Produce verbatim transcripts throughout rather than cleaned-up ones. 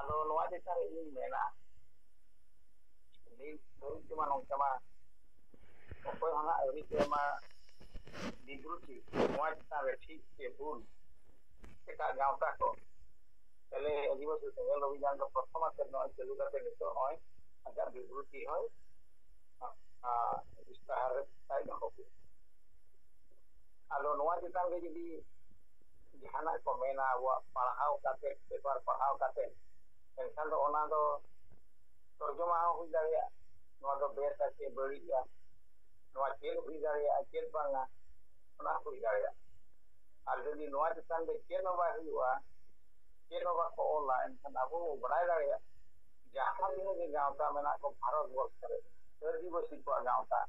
ᱟᱫᱚ ᱱᱚᱣᱟ ᱪᱮᱛᱟᱱ ᱨᱮ ᱤᱧᱤᱧ ᱢᱮᱱᱟ, ᱱᱤᱛ ᱫᱷᱟᱹᱵᱤᱡ ᱛᱮᱢᱟ ᱱᱚᱝᱠᱟ ᱢᱟ ᱚᱠᱚᱭ ᱦᱚᱸ ᱱᱟᱜ ᱟᱹᱣᱨᱤ ᱠᱚ ᱮᱢᱟ ᱵᱤᱵᱨᱩᱛᱤ ᱱᱚᱣᱟ ᱪᱮᱛᱟᱱ ᱨᱮ ᱴᱷᱤᱠ ᱥᱮ ᱵᱷᱩᱞ ᱮᱴᱟᱜ ᱜᱟᱶᱛᱟ ᱠᱚ᱾ ᱛᱟᱦᱞᱮ ᱟᱹᱫᱤᱵᱟᱹᱥᱤ ᱥᱮᱸᱜᱮᱞ ᱚᱵᱷᱤᱡᱟᱱ ᱫᱚ ᱯᱨᱚᱛᱷᱚᱢ ᱟᱛᱮ ᱱᱚᱜᱼᱚᱭ ᱪᱟᱹᱞᱩ ᱠᱟᱛᱮ ᱱᱤᱛᱚᱜ ᱱᱚᱜᱼᱚᱭ ᱟᱡᱟᱜ ᱵᱤᱵᱨᱩᱛᱤ ᱦᱚᱸᱭ, ᱟ, ᱤᱥᱛᱟᱦᱟᱨ ᱨᱮ ᱛᱟᱭ ᱫᱚᱦᱚ ᱠᱮᱫᱟ᱾ ᱟᱫᱚ ᱱᱚᱣᱟ ᱪᱮᱛᱟᱱ ᱨᱮ ᱡᱩᱫᱤ ᱡᱟᱦᱟᱱᱟᱜ ᱠᱚ ᱢᱮᱱᱟ, ᱟᱵᱚᱣᱟᱜ ᱯᱟᱲᱦᱟᱣ ᱠᱟᱛᱮ, ᱯᱮᱯᱟᱨ ᱯᱟᱲᱦᱟᱣ ᱠᱟᱛᱮ, ᱮᱱᱠᱷᱟᱱ ᱫᱚ ᱚᱱᱟ ᱫᱚ ᱛᱚᱨᱡᱚᱢᱟ ᱦᱚᱸ ᱦᱩᱭ ᱫᱟᱲᱮᱭᱟᱜᱼᱟ, ᱱᱚᱣᱟ ᱫᱚ ᱵᱮᱥᱟ ᱪᱮ ᱵᱟᱹᱲᱤᱡᱼᱟ, ᱱᱚᱣᱟ ᱪᱮᱫ ᱦᱩᱭ ᱫᱟᱲᱮᱭᱟᱜᱼᱟ, ᱪᱮᱫ ᱵᱟᱝᱟ, ᱚᱱᱟ ᱦᱩᱭ ᱫᱟᱲᱮᱭᱟᱜᱼᱟ᱾ ᱟᱨ ᱡᱩᱫᱤ ᱱᱚᱣᱟ ᱪᱮᱛᱟᱱ ᱨᱮ ᱪᱮᱫ ᱦᱚᱸ ᱵᱟᱭ ᱦᱩᱭᱩᱜᱼᱟ, ᱪᱮᱫ ᱦᱚᱸ ᱵᱟᱠᱚ ᱚᱞᱟ, ᱮᱱᱠᱷᱟᱱ ᱟᱵᱚ ᱵᱚ ᱵᱟᱲᱟᱭ ᱫᱟᱲᱮᱭᱟᱜᱼᱟ, ᱡᱟᱦᱟᱸ ᱛᱤᱱᱟᱹᱜ ᱜᱮ ᱜᱟᱶᱛᱟ ᱢᱮᱱᱟᱜ ᱠᱚ ᱵᱷᱟᱨᱚᱛ ᱵᱚᱨᱥᱚ ᱨᱮ, ᱟᱹᱫᱤᱵᱟᱹᱥᱤ ᱠᱚᱣᱟᱜ ᱜᱟᱶᱛᱟ,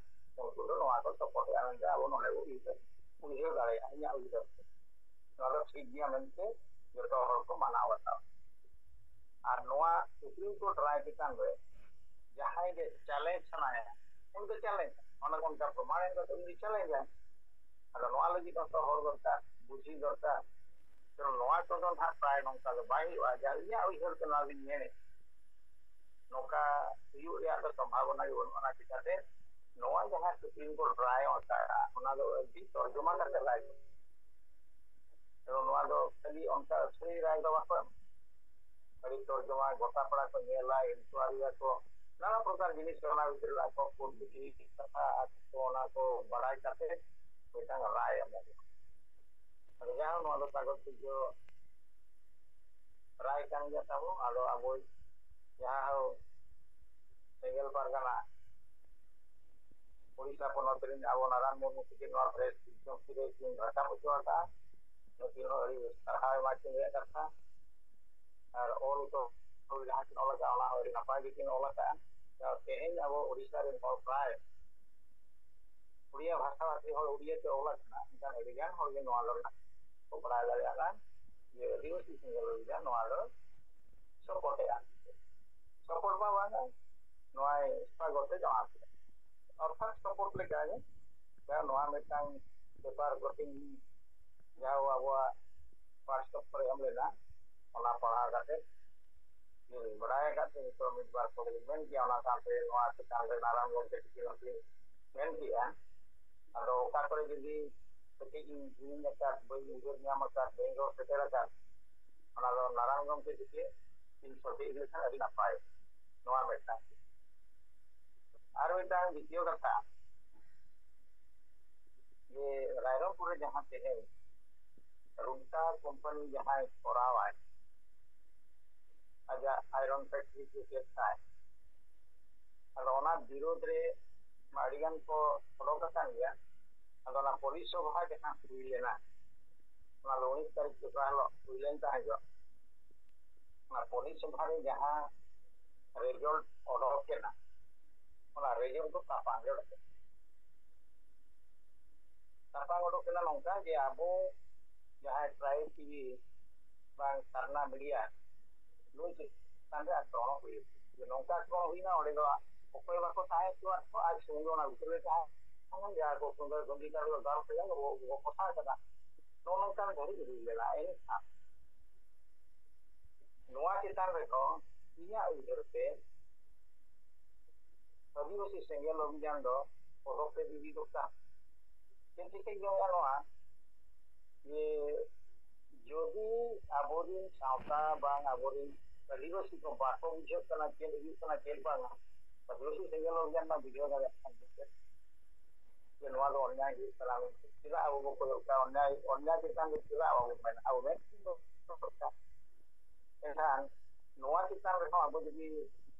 ᱩᱱᱠᱩ ᱫᱚ ᱱᱚᱣᱟ ᱠᱚ ᱥᱟᱯᱳᱨᱴ ᱮᱫᱼᱟ ᱢᱮᱱᱛᱮ ᱟᱵᱚ ᱱᱚᱰᱮ ᱵᱚ ᱩᱭᱦᱟᱹᱨ, ᱩᱭᱦᱟᱹᱨ ᱫᱟᱲᱮᱭᱟᱜᱼᱟ᱾ ᱤᱧᱟᱹᱜ ᱩᱭᱦᱟᱹᱨ ᱛᱮ ᱱᱚᱣᱟ ᱫᱚ ᱴᱷᱤᱠ ᱜᱮᱭᱟ ᱢᱮᱱᱛᱮ ᱡᱚᱛᱚ ᱦᱚᱲ ᱠᱚ ᱢᱟᱱᱟᱣ ᱵᱟᱛᱟᱣᱟ᱾ ᱟᱨ ᱱᱚᱣᱟ ᱥᱩᱯᱨᱤᱢ ᱠᱳᱨᱴ ᱨᱟᱭ ᱪᱮᱛᱟᱱ ᱨᱮ ᱡᱟᱦᱟᱸᱭ ᱜᱮ ᱪᱮᱞᱮᱧᱡᱽ ᱥᱟᱱᱟᱭᱟ, ᱩᱱᱤ ᱫᱚ ᱪᱮᱞᱮᱧᱡᱽ, ᱚᱱᱟ ᱠᱚ ᱚᱱᱠᱟ ᱯᱨᱚᱢᱟᱱ ᱮᱱ ᱠᱷᱟᱱ ᱩᱱᱤ ᱫᱚ ᱪᱮᱞᱮᱧᱡᱽ ᱟᱭ᱾ ᱟᱫᱚ ᱱᱚᱣᱟ ᱞᱟᱹᱜᱤᱫ ᱦᱚᱸᱛᱚ ᱦᱚᱲ ᱫᱚᱨᱠᱟᱨ, ᱵᱩᱡᱷᱤ ᱫᱚᱨᱠᱟᱨ᱾ ᱛᱚ ᱱᱚᱣᱟ ᱠᱚᱫᱚ ᱱᱟᱦᱟᱜ ᱯᱨᱟᱭ ᱱᱚᱝᱠᱟ ᱫᱚ ᱵᱟᱭ ᱦᱩᱭᱩᱜᱼᱟ, ᱡᱟ ᱤᱧᱟᱹᱜ ᱩᱭᱦᱟᱹᱨ ᱛᱮ ᱱᱚᱣᱟ ᱜᱤᱧ ᱢᱮᱱᱮᱫ, ᱱᱚᱝᱠᱟ ᱦᱩᱭᱩᱜ ᱨᱮᱭᱟᱜ ᱫᱚ ᱥᱚᱢᱵᱷᱟᱵᱚᱱᱟ ᱜᱮ ᱵᱟᱹᱱᱩᱜᱼᱟ᱾ ᱚᱱᱟ ᱪᱤᱠᱟᱹᱛᱮ ᱱᱚᱣᱟ ᱡᱟᱦᱟᱸ ᱥᱩᱯᱨᱤᱢ ᱠᱳᱨᱴ ᱨᱟᱭ ᱚᱱᱠᱟ, ᱚᱱᱟ ᱫᱚ ᱟᱹᱰᱤ ᱛᱚᱨᱡᱚᱢᱟ ᱠᱟᱛᱮ ᱨᱟᱭ ᱠᱟᱱᱟ᱾ ᱛᱚ ᱱᱚᱣᱟ ᱫᱚ ᱠᱷᱟᱹᱞᱤ ᱚᱱᱠᱟ ᱟᱹᱛᱷᱟᱹᱲᱤ ᱨᱟᱭ ᱫᱚ ᱵᱟᱠᱚ ᱮᱢ, ᱟᱹᱰᱤ ᱛᱚᱨᱡᱚᱢᱟ, ᱜᱚᱴᱟ ᱯᱟᱲᱟ ᱠᱚ ᱧᱮᱞᱟ, ᱤᱱᱠᱩᱣᱟᱨᱤ ᱭᱟᱠᱚ, ᱱᱟᱱᱟ ᱯᱨᱚᱠᱟᱨ ᱡᱤᱱᱤᱥ ᱚᱱᱟ ᱵᱷᱤᱛᱨᱤ ᱨᱮ ᱟᱠᱚ ᱠᱚ ᱵᱩᱡᱷᱟᱹᱣ ᱠᱟᱛᱷᱟ ᱟᱠᱚ ᱚᱱᱟ ᱠᱚ ᱵᱟᱲᱟᱭ ᱠᱟᱛᱮ ᱢᱤᱫᱴᱟᱝ ᱨᱟᱭ ᱮᱢᱚᱜ᱾ ᱟᱫᱚ ᱡᱟᱦᱟᱸ ᱱᱚᱣᱟ ᱫᱚ ᱠᱟᱜᱚᱡᱽ ᱛᱮ ᱨᱟᱭ ᱠᱟᱱ ᱜᱮᱭᱟ ᱛᱟᱵᱚ᱾ ᱟᱫᱚ ᱟᱵᱚ ᱡᱟᱦᱟᱸ ᱦᱳ ᱥᱮᱸᱜᱮᱞ ᱯᱟᱨᱜᱟᱱᱟ ᱳᱰᱤᱥᱟ ᱯᱚᱱᱚᱛ ᱨᱮᱱ ᱟᱵᱚ ᱱᱟᱨᱟᱭᱚᱱ ᱢᱩᱨᱢᱩ ᱛᱤᱠᱤᱱ ᱱᱚᱣᱟ ᱯᱨᱮᱥ ᱵᱤᱡᱽᱱᱚᱯᱛᱤ ᱨᱮ ᱠᱤᱱ ᱨᱟᱠᱟᱵ ᱦᱚᱪᱚ ᱟᱠᱟᱫᱼᱟ᱾ ᱱᱩᱠᱤᱱ ᱦᱚᱸ ᱟᱹᱰᱤ ᱥᱟᱨᱦᱟᱣ ᱮᱢᱟ ᱠᱤᱱ ᱨᱮᱭᱟᱜ ᱠᱟᱛᱷᱟ᱾ ᱟᱨ ᱚᱞ ᱠᱚ ᱡᱟᱦᱟᱸ ᱠᱤᱱ ᱚᱞ ᱟᱠᱟᱫᱼᱟ, ᱚᱱᱟ ᱦᱚᱸ ᱟᱹᱰᱤ ᱱᱟᱯᱟᱭ ᱜᱮᱠᱤᱱ ᱚᱞ ᱟᱠᱟᱫᱼᱟ᱾ ᱛᱮᱦᱮᱧ ᱟᱵᱚ ᱳᱰᱤᱥᱟ ᱨᱮᱱ ᱦᱚᱲ ᱯᱨᱟᱭ ᱩᱲᱤᱭᱟ ᱵᱷᱟᱥᱟ ᱵᱷᱟᱥᱤ ᱦᱚᱲ ᱩᱲᱤᱭᱟ ᱛᱮ ᱚᱞ ᱟᱠᱟᱱᱟ, ᱢᱮᱱᱠᱷᱟᱱ ᱟᱹᱰᱤ ᱜᱟᱱ ᱦᱚᱲ ᱜᱮ ᱱᱚᱣᱟ ᱫᱚ ᱱᱟᱜ ᱠᱚ ᱵᱟᱲᱟᱭ ᱫᱟᱲᱮᱭᱟᱜᱼᱟ ᱡᱮ ᱟᱹᱫᱤᱵᱟᱹᱥᱤ ᱥᱮᱸᱜᱮᱞ ᱚᱵᱷᱤᱡᱟᱱ ᱱᱚᱣᱟ ᱫᱚ ᱥᱚᱯᱚᱴᱮᱜᱼᱟ᱾ ᱥᱚᱯᱚᱴ ᱢᱟ ᱵᱟᱝᱟ, ᱱᱚᱣᱟᱭ ᱥᱟᱜᱚᱛ ᱮ ᱡᱟᱶᱟᱭ ᱠᱮᱫᱟ᱾ ᱚᱨᱛᱷᱟᱛ ᱥᱚᱯᱚᱴ ᱞᱮᱠᱟᱜᱮ ᱡᱟᱦᱟᱸ ᱱᱚᱣᱟ ᱢᱤᱫᱴᱟᱝ ᱯᱮᱯᱟᱨ ᱵᱷᱳᱴᱤᱝ ᱡᱟᱦᱟᱸ ᱟᱵᱚᱣᱟᱜ WhatsApp ᱠᱚᱨᱮ ᱮᱢ ᱞᱮᱱᱟ, ᱚᱱᱟ ᱯᱟᱲᱦᱟᱣ ᱠᱟᱛᱮ ᱵᱟᱲᱟᱭ ᱟᱠᱟᱫ ᱛᱮ ᱱᱤᱛᱚᱜ ᱢᱤᱫ ᱵᱟᱨ ᱠᱚ ᱢᱮᱱ ᱠᱮᱜᱼᱟ, ᱚᱱᱟ ᱥᱟᱶᱛᱮ ᱱᱚᱣᱟ ᱪᱮᱛᱟᱱ ᱨᱮ ᱱᱟᱨᱟᱭᱚᱱ ᱜᱚᱢᱠᱮ ᱛᱤᱠᱤᱱ ᱦᱚᱸᱠᱤᱱ ᱢᱮᱱ ᱠᱮᱜᱼᱟ᱾ ᱟᱫᱚ ᱚᱠᱟ ᱠᱚᱨᱮ ᱡᱩᱫᱤ ᱠᱟᱹᱴᱤᱡ ᱤᱧ ᱦᱤᱲᱤᱧ ᱟᱠᱟᱫ, ᱵᱟᱹᱧ ᱩᱭᱦᱟᱹᱨ ᱧᱟᱢ ᱟᱠᱟᱫ, ᱵᱟᱹᱧ ᱨᱚᱲ ᱥᱮᱴᱮᱨ ᱟᱠᱟᱫ, ᱚᱱᱟ ᱫᱚ ᱱᱟᱨᱟᱭᱚᱱ ᱜᱚᱢᱠᱮ ᱛᱤᱠᱤᱱ ᱠᱤᱱ ᱥᱚᱴᱷᱤᱠ ᱞᱮᱠᱷᱟᱱ ᱟᱹᱰᱤ ᱱᱟᱯᱟᱭ᱾ ᱱᱚᱣᱟ ᱢᱤᱫᱴᱟᱝ᱾ ᱟᱨ ᱢᱤᱫᱴᱟᱝ ᱫᱤᱛᱤᱭᱚ ᱠᱟᱛᱷᱟ, ᱡᱮ ᱨᱟᱭᱨᱚᱝᱯᱩᱨ ᱨᱮ ᱡᱟᱦᱟᱸ ᱛᱮᱦᱮᱧ ᱨᱩᱱᱴᱟ ᱠᱳᱢᱯᱟᱱᱤ ᱡᱟᱦᱟᱸᱭ ᱠᱚᱨᱟᱣᱟᱭ, ᱟᱡᱟᱜ ᱟᱭᱨᱚᱱ ᱯᱷᱮᱠᱴᱨᱤ ᱠᱚ ᱪᱮᱫ ᱛᱟᱭ, ᱟᱫᱚ ᱚᱱᱟ ᱵᱤᱨᱳᱫᱷ ᱨᱮ ᱟᱹᱰᱤ ᱜᱟᱱ ᱠᱚ ᱚᱰᱚᱠ ᱟᱠᱟᱱ ᱜᱮᱭᱟ᱾ ᱟᱫᱚ ᱚᱱᱟ ᱯᱚᱞᱤᱥ ᱥᱚᱵᱷᱟ ᱡᱟᱦᱟᱸ ᱦᱩᱭ ᱞᱮᱱᱟ, ᱚᱱᱟ ᱫᱚ ᱩᱱᱤᱥ ᱛᱟᱹᱨᱤᱠᱷ ᱚᱠᱟ ᱦᱤᱞᱳᱜ ᱦᱩᱭ ᱞᱮᱱ ᱛᱟᱦᱮᱸ ᱡᱚᱜ, ᱚᱱᱟ ᱯᱚᱞᱤᱥ ᱥᱚᱵᱷᱟ ᱨᱮ ᱡᱟᱦᱟᱸ ᱨᱮᱡᱚᱞᱴ ᱚᱰᱚᱠ ᱮᱱᱟ, ᱚᱱᱟ ᱨᱮᱡᱚᱞᱴ ᱫᱚ ᱛᱟᱯᱟᱝ ᱚᱰᱚᱠ ᱮᱱᱟ᱾ ᱛᱟᱯᱟᱝ ᱚᱰᱚᱠ ᱮᱱᱟ ᱱᱚᱝᱠᱟ ᱡᱮ ᱟᱵᱚ ᱡᱟᱦᱟᱸᱭ ᱴᱨᱟᱭᱤᱵᱽ ᱴᱤᱵᱷᱤ ᱵᱟᱝ ᱥᱟᱨᱱᱟ ᱢᱤᱰᱤᱭᱟ, ᱱᱩᱭ ᱪᱮᱛᱟᱱ ᱨᱮ ᱟᱠᱨᱚᱢᱚᱱ ᱦᱩᱭᱩᱜ ᱡᱮ ᱱᱚᱝᱠᱟ ᱟᱠᱨᱚᱢᱚᱱ ᱦᱩᱭᱱᱟ, ᱚᱸᱰᱮ ᱫᱚ ᱚᱠᱚᱭ ᱵᱟᱠᱚ ᱛᱟᱦᱮᱸ ᱦᱚᱪᱚᱣᱟᱜ ᱠᱚᱣᱟ, ᱟᱡ ᱥᱩᱢᱩᱝ ᱜᱮ ᱚᱱᱟ ᱵᱷᱤᱛᱤᱨ ᱨᱮ ᱛᱟᱦᱮᱸ ᱠᱟᱱᱟ, ᱡᱟᱦᱟᱸ ᱠᱚ ᱥᱩᱸᱫᱚᱨ ᱜᱚᱱᱰᱤ ᱠᱟᱨ ᱫᱟᱞ ᱛᱮᱜᱮ ᱜᱚ-, ᱜᱚ-, ᱯᱚᱥᱟᱜ ᱠᱟᱫᱟ᱾ ᱱᱚᱜᱼᱚ ᱱᱚᱝᱠᱟᱱ ᱫᱷᱟᱹᱨᱤᱡ ᱦᱩᱭ ᱞᱮᱱᱟ᱾ ᱮᱱᱠᱷᱟᱱ ᱱᱚᱣᱟ ᱪᱮᱛᱟᱱ ᱨᱮᱦᱚᱸ ᱤᱧᱟᱹᱜ ᱩᱭᱦᱟᱹᱨ ᱛᱮ ᱟᱹᱫᱤᱵᱟᱹᱥᱤ ᱥᱮᱸᱜᱮᱞ ᱚᱵᱷᱤᱡᱟᱱ ᱫᱚ ᱯᱚᱫᱚᱠᱷᱮᱯ ᱤᱫᱤ ᱫᱚᱨᱠᱟᱨ᱾ ᱪᱮᱫ ᱪᱤᱠᱟᱹ ᱜᱟᱱᱚᱜᱼᱟ ᱡᱮ ᱡᱩᱫᱤ ᱟᱵᱚᱨᱤᱱ ᱥᱟᱶᱛᱟ ᱵᱟᱝ ᱟᱵᱚᱨᱤᱱ ᱟᱹᱫᱤᱵᱟᱹᱥᱤ ᱠᱚ ᱵᱟᱠᱚ ᱵᱩᱡᱷᱟᱹᱜ ᱠᱟᱱᱟ ᱪᱮᱫ ᱦᱩᱭᱩᱜ ᱠᱟᱱᱟ ᱪᱮᱫ ᱵᱟᱝᱟ, ᱟᱹᱫᱤᱵᱟᱹᱥᱤ ᱥᱮᱸᱜᱮᱞ ᱚᱵᱷᱤᱡᱟᱱ ᱢᱟ ᱵᱩᱡᱷᱟᱹᱣ ᱫᱟᱲᱮᱭᱟᱜ ᱠᱟᱱ ᱜᱮᱭᱟ ᱡᱮ ᱱᱚᱣᱟ ᱫᱚ ᱚᱱᱭᱟᱭ ᱦᱩᱭᱩᱜ ᱠᱟᱱᱟ ᱢᱮᱱᱛᱮ᱾ ᱪᱮᱫᱟᱜ ᱟᱵᱚ ᱵᱚ ᱠᱚᱭᱚᱜ ᱠᱟᱜᱼᱟ ᱚᱱᱭᱟᱭ, ᱚᱱᱭᱟᱭ ᱪᱮᱛᱟᱱ ᱨᱮ ᱪᱮᱫᱟᱜ ᱵᱟᱵᱚ ᱢᱮᱱᱟ? ᱟᱵᱚ ᱢᱮᱱ ᱫᱚᱨᱠᱟᱨ᱾ ᱮᱱᱠᱷᱟᱱ ᱱᱚᱣᱟ ᱪᱮᱛᱟᱱ ᱨᱮᱦᱚᱸ ᱟᱵᱚ ᱡᱩᱫᱤ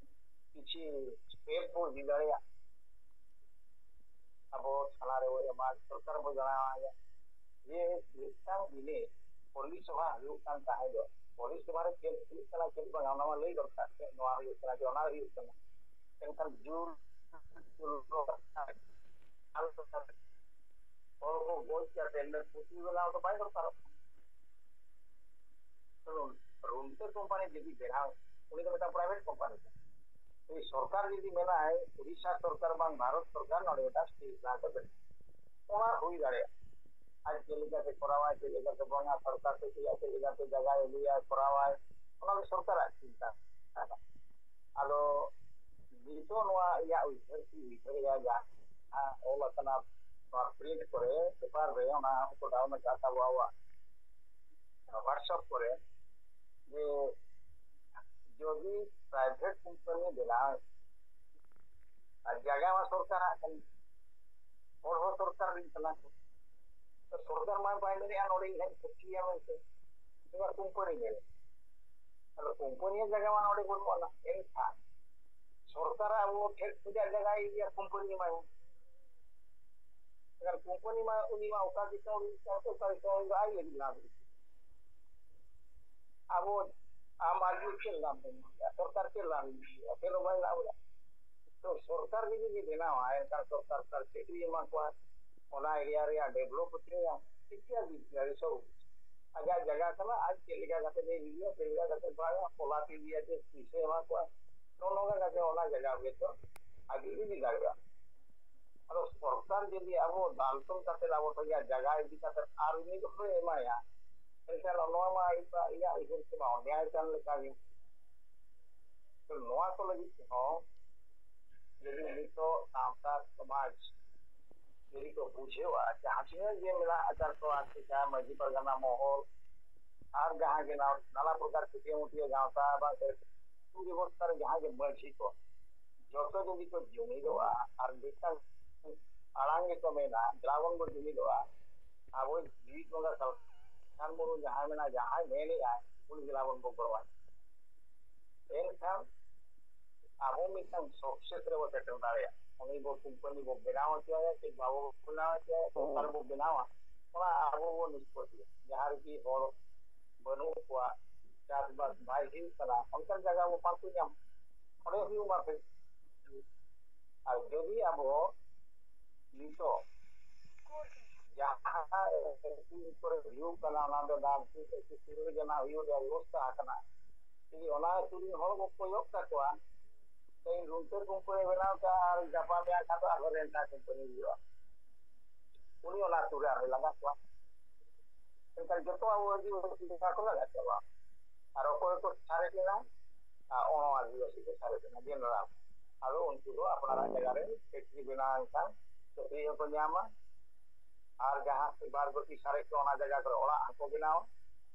ᱠᱤᱪᱷᱤ ᱥᱴᱮᱯ ᱵᱚ ᱤᱫᱤ ᱫᱟᱲᱮᱭᱟᱜ, ᱟᱵᱚ ᱛᱷᱟᱱᱟ ᱨᱮᱵᱚ ᱮᱢᱟ, ᱥᱚᱨᱠᱟᱨ ᱵᱚ ᱡᱟᱱᱟᱣᱟᱭᱟ ᱡᱮ ᱢᱤᱫᱴᱟᱝ ᱡᱤᱱᱤᱥ ᱯᱚᱞᱤᱥ ᱥᱚᱵᱷᱟ ᱦᱩᱭᱩᱜ ᱠᱟᱱ ᱛᱟᱦᱮᱸ ᱫᱚ, ᱯᱚᱞᱤᱥ ᱥᱚᱵᱷᱟ ᱨᱮ ᱪᱮᱫ ᱦᱩᱭᱩᱜ ᱠᱟᱱᱟ ᱪᱮᱫ ᱵᱟᱝ ᱚᱱᱟ ᱢᱟ ᱞᱟᱹᱭ ᱫᱚᱨᱠᱟᱨ, ᱪᱮᱫ ᱱᱚᱣᱟ ᱦᱩᱭᱩᱜ ᱠᱟᱱᱟ ᱪᱮ ᱚᱱᱟ ᱦᱩᱭᱩᱜ ᱠᱟᱱᱟ, ᱮᱱᱠᱷᱟᱱ ᱡᱳᱨ ᱦᱚᱲ ᱠᱚ ᱜᱚᱡ ᱠᱟᱛᱮ ᱯᱩᱛᱷᱤ ᱵᱮᱱᱟᱣ ᱫᱚ ᱵᱟᱭ ᱫᱚᱨᱠᱟᱨᱚᱜ ᱠᱟᱱᱟ᱾ ᱨᱩᱱᱴᱟᱹ ᱠᱳᱢᱯᱟᱱᱤ ᱡᱩᱫᱤ ᱵᱮᱱᱟᱣ, ᱩᱱᱤ ᱫᱚ ᱢᱤᱫᱴᱟᱝ ᱯᱨᱟᱭᱵᱷᱮᱴ ᱠᱳᱢᱯᱟᱱᱤ ᱠᱟᱱᱟ᱾ ᱡᱩᱫᱤ ᱥᱚᱨᱠᱟᱨ ᱡᱩᱫᱤ ᱢᱮᱱᱟᱭ, ᱩᱲᱤᱥᱥᱟ ᱥᱚᱨᱠᱟᱨ ᱵᱟᱝ ᱵᱷᱟᱨᱚᱛ ᱥᱚᱨᱠᱟᱨ ᱱᱚᱰᱮ ᱢᱤᱫᱴᱟᱝ ᱥᱴᱤᱞ ᱯᱞᱟᱱᱴ ᱮ ᱵᱮᱱᱟᱣᱟ, ᱚᱱᱟ ᱦᱩᱭ ᱫᱟᱲᱮᱭᱟᱜᱼᱟ᱾ ᱟᱡ ᱪᱮᱫ ᱞᱮᱠᱟᱛᱮ ᱠᱚᱨᱟᱣᱟᱭ, ᱪᱮᱫ ᱞᱮᱠᱟᱛᱮ ᱵᱟᱝᱟ, ᱥᱚᱨᱠᱟᱨ ᱥᱮ ᱪᱮᱫ ᱞᱮᱠᱟᱛᱮ ᱡᱟᱭᱜᱟᱭ ᱟᱹᱜᱩᱭᱟ, ᱠᱚᱨᱟᱣᱟᱭ, ᱚᱱᱟ ᱫᱚ ᱥᱚᱨᱠᱟᱨᱟᱜ ᱪᱤᱱᱛᱟ᱾ ᱛᱚ ᱱᱚᱣᱟ ᱤᱧᱟᱹᱜ ᱩᱭᱦᱟᱹᱨ ᱠᱤ ᱩᱭᱦᱟᱹᱨᱮᱜᱼᱟ, ᱡᱟᱦᱟᱸ ᱚᱞ ᱟᱠᱟᱱᱟ ᱱᱚᱣᱟ ᱯᱨᱤᱱᱴ ᱠᱚᱨᱮ, ᱯᱮᱯᱟᱨ ᱨᱮ, ᱚᱱᱟ ᱦᱚᱸᱠᱚ ᱰᱟᱣᱩᱱ ᱟᱠᱟᱫ ᱛᱟᱵᱚ ᱟᱵᱚᱣᱟᱜ WhatsApp ᱠᱚᱨᱮ, ᱡᱮ ᱡᱚᱫᱤ ᱯᱨᱟᱭᱵᱷᱮᱴ ᱠᱳᱢᱯᱟᱱᱤ ᱵᱮᱱᱟᱣ, ᱟᱨ ᱡᱟᱭᱜᱟ ᱢᱟ ᱥᱚᱨᱠᱟᱨᱟᱜ ᱠᱟᱱᱟ, ᱦᱚᱲ ᱦᱚᱸ ᱥᱚᱨᱠᱟᱨ ᱨᱮᱱ ᱠᱟᱱᱟ ᱠᱚ, ᱛᱚ ᱥᱚᱨᱠᱟᱨ ᱢᱟ ᱵᱟᱭ ᱢᱮᱱᱮᱫᱼᱟ ᱱᱚᱰᱮ ᱤᱧ ᱦᱟᱸᱜ ᱠᱷᱚᱨᱪᱟᱭᱟ ᱢᱮᱱᱛᱮ, ᱱᱚᱣᱟ ᱠᱳᱢᱯᱟᱱᱤ ᱧᱮᱞ, ᱟᱫᱚ ᱠᱳᱢᱯᱟᱱᱤᱭᱟᱜ ᱡᱟᱭᱜᱟ ᱢᱟ ᱱᱚᱰᱮ ᱵᱟᱹᱱᱩᱜ ᱟᱱᱟ᱾ ᱮᱱᱠᱷᱟᱱ ᱥᱚᱨᱠᱟᱨ ᱟᱵᱚ ᱴᱷᱮᱱ ᱠᱷᱚᱱᱟᱜ ᱡᱟᱭᱜᱟᱭ ᱤᱫᱤᱭᱟ, ᱠᱳᱢᱯᱟᱱᱤ ᱮᱢᱟᱭᱟ᱾ ᱮᱱᱠᱷᱟᱱ ᱠᱳᱢᱯᱟᱱᱤ ᱢᱟ ᱩᱱᱤ ᱢᱟ ᱚᱠᱟ ᱫᱤᱥᱚᱢ ᱨᱮᱱ ᱠᱟᱱ ᱛᱮ, ᱚᱠᱟ ᱫᱤᱥᱚᱢ ᱨᱮᱱ ᱫᱚ ᱟᱡ ᱞᱟᱹᱜᱤᱫ ᱞᱟᱵᱷ᱾ ᱟᱵᱚ ᱟᱢ ᱟᱨ ᱤᱧ ᱪᱮᱫ ᱞᱟᱵᱷ ᱵᱚᱱ ᱧᱟᱢ ᱮᱫᱟ? ᱥᱚᱨᱠᱟᱨ ᱪᱮᱫ ᱞᱟᱵᱷ ᱮ ᱧᱟᱢ ᱮᱫᱟ? ᱪᱮᱫ ᱦᱚᱸ ᱵᱟᱭ ᱞᱟᱵᱷ ᱮᱫᱟ᱾ ᱛᱚ ᱥᱚᱨᱠᱟᱨ ᱜᱮ ᱡᱩᱫᱤ ᱵᱮᱱᱟᱣᱟ, ᱮᱱᱠᱷᱟᱱ ᱥᱚᱨᱠᱟᱨ ᱛᱟᱦᱚᱞᱮ ᱪᱟᱹᱠᱨᱤ ᱮᱢᱟ ᱠᱚᱣᱟ, ᱚᱱᱟ ᱮᱨᱤᱭᱟ ᱨᱮᱭᱟᱜ ᱰᱮᱵᱷᱞᱚᱯ ᱦᱚᱪᱚᱭᱟ, ᱤᱛᱭᱟᱫᱤ ᱤᱛᱭᱟᱫᱤ ᱥᱚᱵ᱾ ᱟᱡᱟᱜ ᱡᱟᱭᱜᱟ ᱠᱟᱱᱟ, ᱟᱡ ᱪᱮᱫ ᱞᱮᱠᱟ ᱠᱟᱛᱮ ᱮ ᱤᱫᱤᱭᱟ, ᱪᱮᱫ ᱞᱮᱠᱟ ᱠᱟᱛᱮ ᱵᱟᱭᱟ, ᱯᱚᱞᱟᱛ ᱤᱫᱤᱭᱟ, ᱪᱮᱫ ᱯᱩᱭᱥᱟᱹ ᱮᱢᱟ ᱠᱚᱣᱟ, ᱱᱚᱜᱼᱚ ᱱᱚᱝᱠᱟ ᱠᱟᱛᱮ ᱚᱱᱟ ᱡᱟᱭᱜᱟ ᱜᱮ ᱛᱚ ᱟᱡ ᱤᱫᱤ ᱫᱟᱲᱮᱭᱟᱜᱼᱟ᱾ ᱟᱫᱚ ᱥᱚᱨᱠᱟᱨ ᱡᱩᱫᱤ ᱟᱵᱚ ᱫᱟᱞ ᱛᱚᱞ ᱠᱟᱛᱮ ᱟᱵᱚ ᱴᱷᱮᱱ ᱡᱟᱭᱜᱟ ᱤᱫᱤ ᱠᱟᱛᱮ ᱟᱨ ᱩᱱᱤ ᱫᱚ ᱮᱢᱟᱭᱟ, ᱮᱱᱠᱷᱟᱱ ᱱᱚᱣᱟ ᱢᱟ ᱤᱧ ᱢᱟ ᱤᱧᱟᱹᱜ ᱩᱭᱦᱟᱹᱨ ᱛᱮᱢᱟ ᱚᱱᱭᱟᱭ ᱠᱟᱱ ᱞᱮᱠᱟ ᱜᱮ᱾ ᱛᱚ ᱱᱚᱣᱟ ᱠᱚ ᱞᱟᱹᱜᱤᱫ ᱛᱮᱦᱚᱸ ᱡᱩᱫᱤ ᱱᱤᱛᱚᱜ ᱥᱟᱶᱛᱟ ᱥᱚᱢᱟᱡᱽ ᱡᱩᱫᱤ ᱠᱚ ᱵᱩᱡᱷᱟᱹᱣᱟ, ᱡᱟᱦᱟᱸ ᱛᱤᱱᱟᱹᱜ ᱜᱮ ᱢᱮᱱᱟᱜ ᱟᱪᱟᱨ ᱠᱚ, ᱟᱥᱮᱠᱟ, ᱢᱟᱹᱡᱷᱤ ᱯᱟᱨᱜᱟᱱᱟ ᱢᱚᱦᱚᱞ, ᱟᱨ ᱡᱟᱦᱟᱸ ᱜᱮ ᱱᱟ-, ᱱᱟᱱᱟ ᱯᱨᱚᱠᱟᱨ ᱪᱷᱩᱴᱤᱭᱟᱹ ᱢᱩᱴᱤᱭᱟᱹ ᱜᱟᱶᱛᱟ ᱵᱟ ᱵᱮᱵᱚᱥᱛᱷᱟ ᱨᱮ ᱡᱟᱦᱟᱸ ᱜᱮ ᱢᱟᱹᱡᱷᱤ ᱠᱚ, ᱡᱚᱛᱚ ᱡᱩᱫᱤ ᱠᱚ ᱡᱩᱢᱤᱫᱚᱜᱼᱟ ᱟᱨ ᱢᱤᱫᱴᱟᱝ ᱟᱲᱟᱝ ᱜᱮᱠᱚ ᱢᱮᱱᱟ, ᱫᱮᱞᱟ ᱵᱚᱱ ᱵᱚ ᱡᱩᱢᱤᱫᱚᱜᱼᱟ, ᱟᱵᱚ ᱡᱤᱣᱤ ᱵᱚᱸᱜᱟ ᱥᱟᱞᱠᱷᱟᱱ ᱢᱩᱨᱢᱩ ᱡᱟᱦᱟᱸᱭ ᱢᱮᱱᱟ, ᱡᱟᱦᱟᱸᱭ ᱢᱮᱱᱮᱜᱼᱟᱭ, ᱩᱱᱤ ᱫᱮᱞᱟ ᱵᱚᱱ ᱵᱚ ᱜᱚᱲᱚᱣᱟᱭ᱾ ᱮᱱᱠᱷᱟᱱ ᱟᱵᱚ ᱢᱤᱫᱴᱟᱝ ᱥᱟᱠᱥᱮᱥ ᱨᱮᱵᱚ ᱥᱮᱴᱮᱨ ᱫᱟᱲᱮᱭᱟᱜᱼᱟ᱾ ᱩᱱᱤ ᱵᱚ ᱠᱳᱢᱯᱟᱱᱤ ᱵᱚ ᱵᱮᱱᱟᱣ ᱦᱚᱪᱚᱭᱟ, ᱪᱮ ᱵᱟᱵᱚ ᱵᱮᱱᱟᱣ ᱦᱚᱪᱚᱭᱟ, ᱥᱚᱨᱠᱟᱨ ᱵᱚ ᱵᱮᱱᱟᱣᱟ, ᱚᱱᱟ ᱟᱵᱚ ᱵᱚ ᱱᱤᱥᱯᱚᱛᱤᱭᱟ᱾ ᱡᱟᱦᱟᱸ ᱨᱮᱜᱮ ᱦᱚᱲ ᱵᱟᱹᱱᱩᱜ ᱠᱚᱣᱟ, ᱪᱟᱥᱵᱟᱥ ᱵᱟᱭ ᱦᱩᱭᱩᱜ ᱠᱟᱱᱟ, ᱚᱱᱠᱟᱱ ᱡᱟᱭᱜᱟ ᱵᱚ ᱯᱟᱱᱛᱮ ᱧᱟᱢ, ᱚᱸᱰᱮ ᱦᱩᱭᱩᱜ ᱢᱟ ᱥᱮ᱾ ᱟᱨ ᱡᱩᱫᱤ ᱟᱵᱚ ᱱᱤᱛᱚᱜ ᱡᱟᱦᱟᱸ ᱠᱚᱨᱮ ᱦᱩᱭᱩᱜ ᱠᱟᱱᱟ, ᱚᱱᱟ ᱫᱚ ᱰᱟᱱᱥ ᱥᱤᱨᱟᱹ ᱡᱟᱱᱟ ᱦᱩᱭᱩᱜ ᱨᱮᱭᱟᱜ ᱵᱮᱵᱚᱥᱛᱷᱟ ᱟᱠᱟᱱᱟ, ᱡᱩᱫᱤ ᱚᱱᱟ ᱟᱹᱛᱩ ᱨᱮᱱ ᱦᱚᱲ ᱵᱚ ᱠᱚᱭᱚᱜ ᱠᱟᱠᱚᱣᱟ, ᱛᱮᱦᱮᱧ ᱨᱩᱱᱴᱟᱹ ᱠᱳᱢᱯᱟᱱᱤ ᱵᱮᱱᱟᱣ ᱠᱟᱜᱼᱟ ᱟᱨ ᱜᱟᱯᱟ ᱢᱮᱭᱟᱝ ᱠᱷᱟᱱ ᱫᱚ ᱟᱨᱦᱚᱸ ᱨᱮᱱᱴᱟ ᱠᱳᱢᱯᱟᱱᱤ ᱦᱩᱭᱩᱜᱼᱟ, ᱩᱱᱤ ᱚᱱᱟ ᱟᱹᱛᱩ ᱨᱮ ᱟᱨᱦᱚᱸᱭ ᱞᱟᱜᱟ ᱠᱚᱣᱟ᱾ ᱮᱱᱠᱷᱟᱱ ᱡᱚᱛᱚ ᱟᱵᱚ ᱟᱹᱫᱤᱵᱟᱹᱥᱤ ᱵᱚᱭᱦᱟ ᱠᱚ ᱞᱟᱜᱟ ᱪᱟᱵᱟᱜᱼᱟ᱾ ᱟᱨ ᱚᱠᱚᱭ ᱠᱚ ᱥᱟᱨᱮᱡ ᱮᱱᱟ? ᱟᱨ ᱚᱱᱟ ᱟᱹᱫᱤᱵᱟᱹᱥᱤ ᱠᱚ ᱥᱟᱨᱮᱡ ᱮᱱᱟ, ᱡᱮᱱᱟᱨᱟᱞ᱾ ᱟᱫᱚ ᱩᱱᱠᱩ ᱫᱚ ᱟᱯᱱᱟᱨᱟᱜ ᱡᱟᱭᱜᱟ ᱨᱮ ᱯᱷᱮᱠᱴᱨᱤ ᱵᱮᱱᱟᱣ ᱮᱱ ᱠᱷᱟᱱ ᱪᱟᱹᱠᱨᱤ ᱦᱚᱸᱠᱚ ᱧᱟᱢᱟ, ᱟᱨ ᱡᱟᱦᱟᱸ ᱵᱟᱫ ᱵᱟᱹᱠᱤ ᱥᱟᱨᱮᱡ ᱠᱚ ᱚᱱᱟ ᱡᱟᱭᱜᱟ ᱠᱚᱨᱮ ᱚᱲᱟᱜ ᱦᱚᱸᱠᱚ ᱵᱮᱱᱟᱣᱟ᱾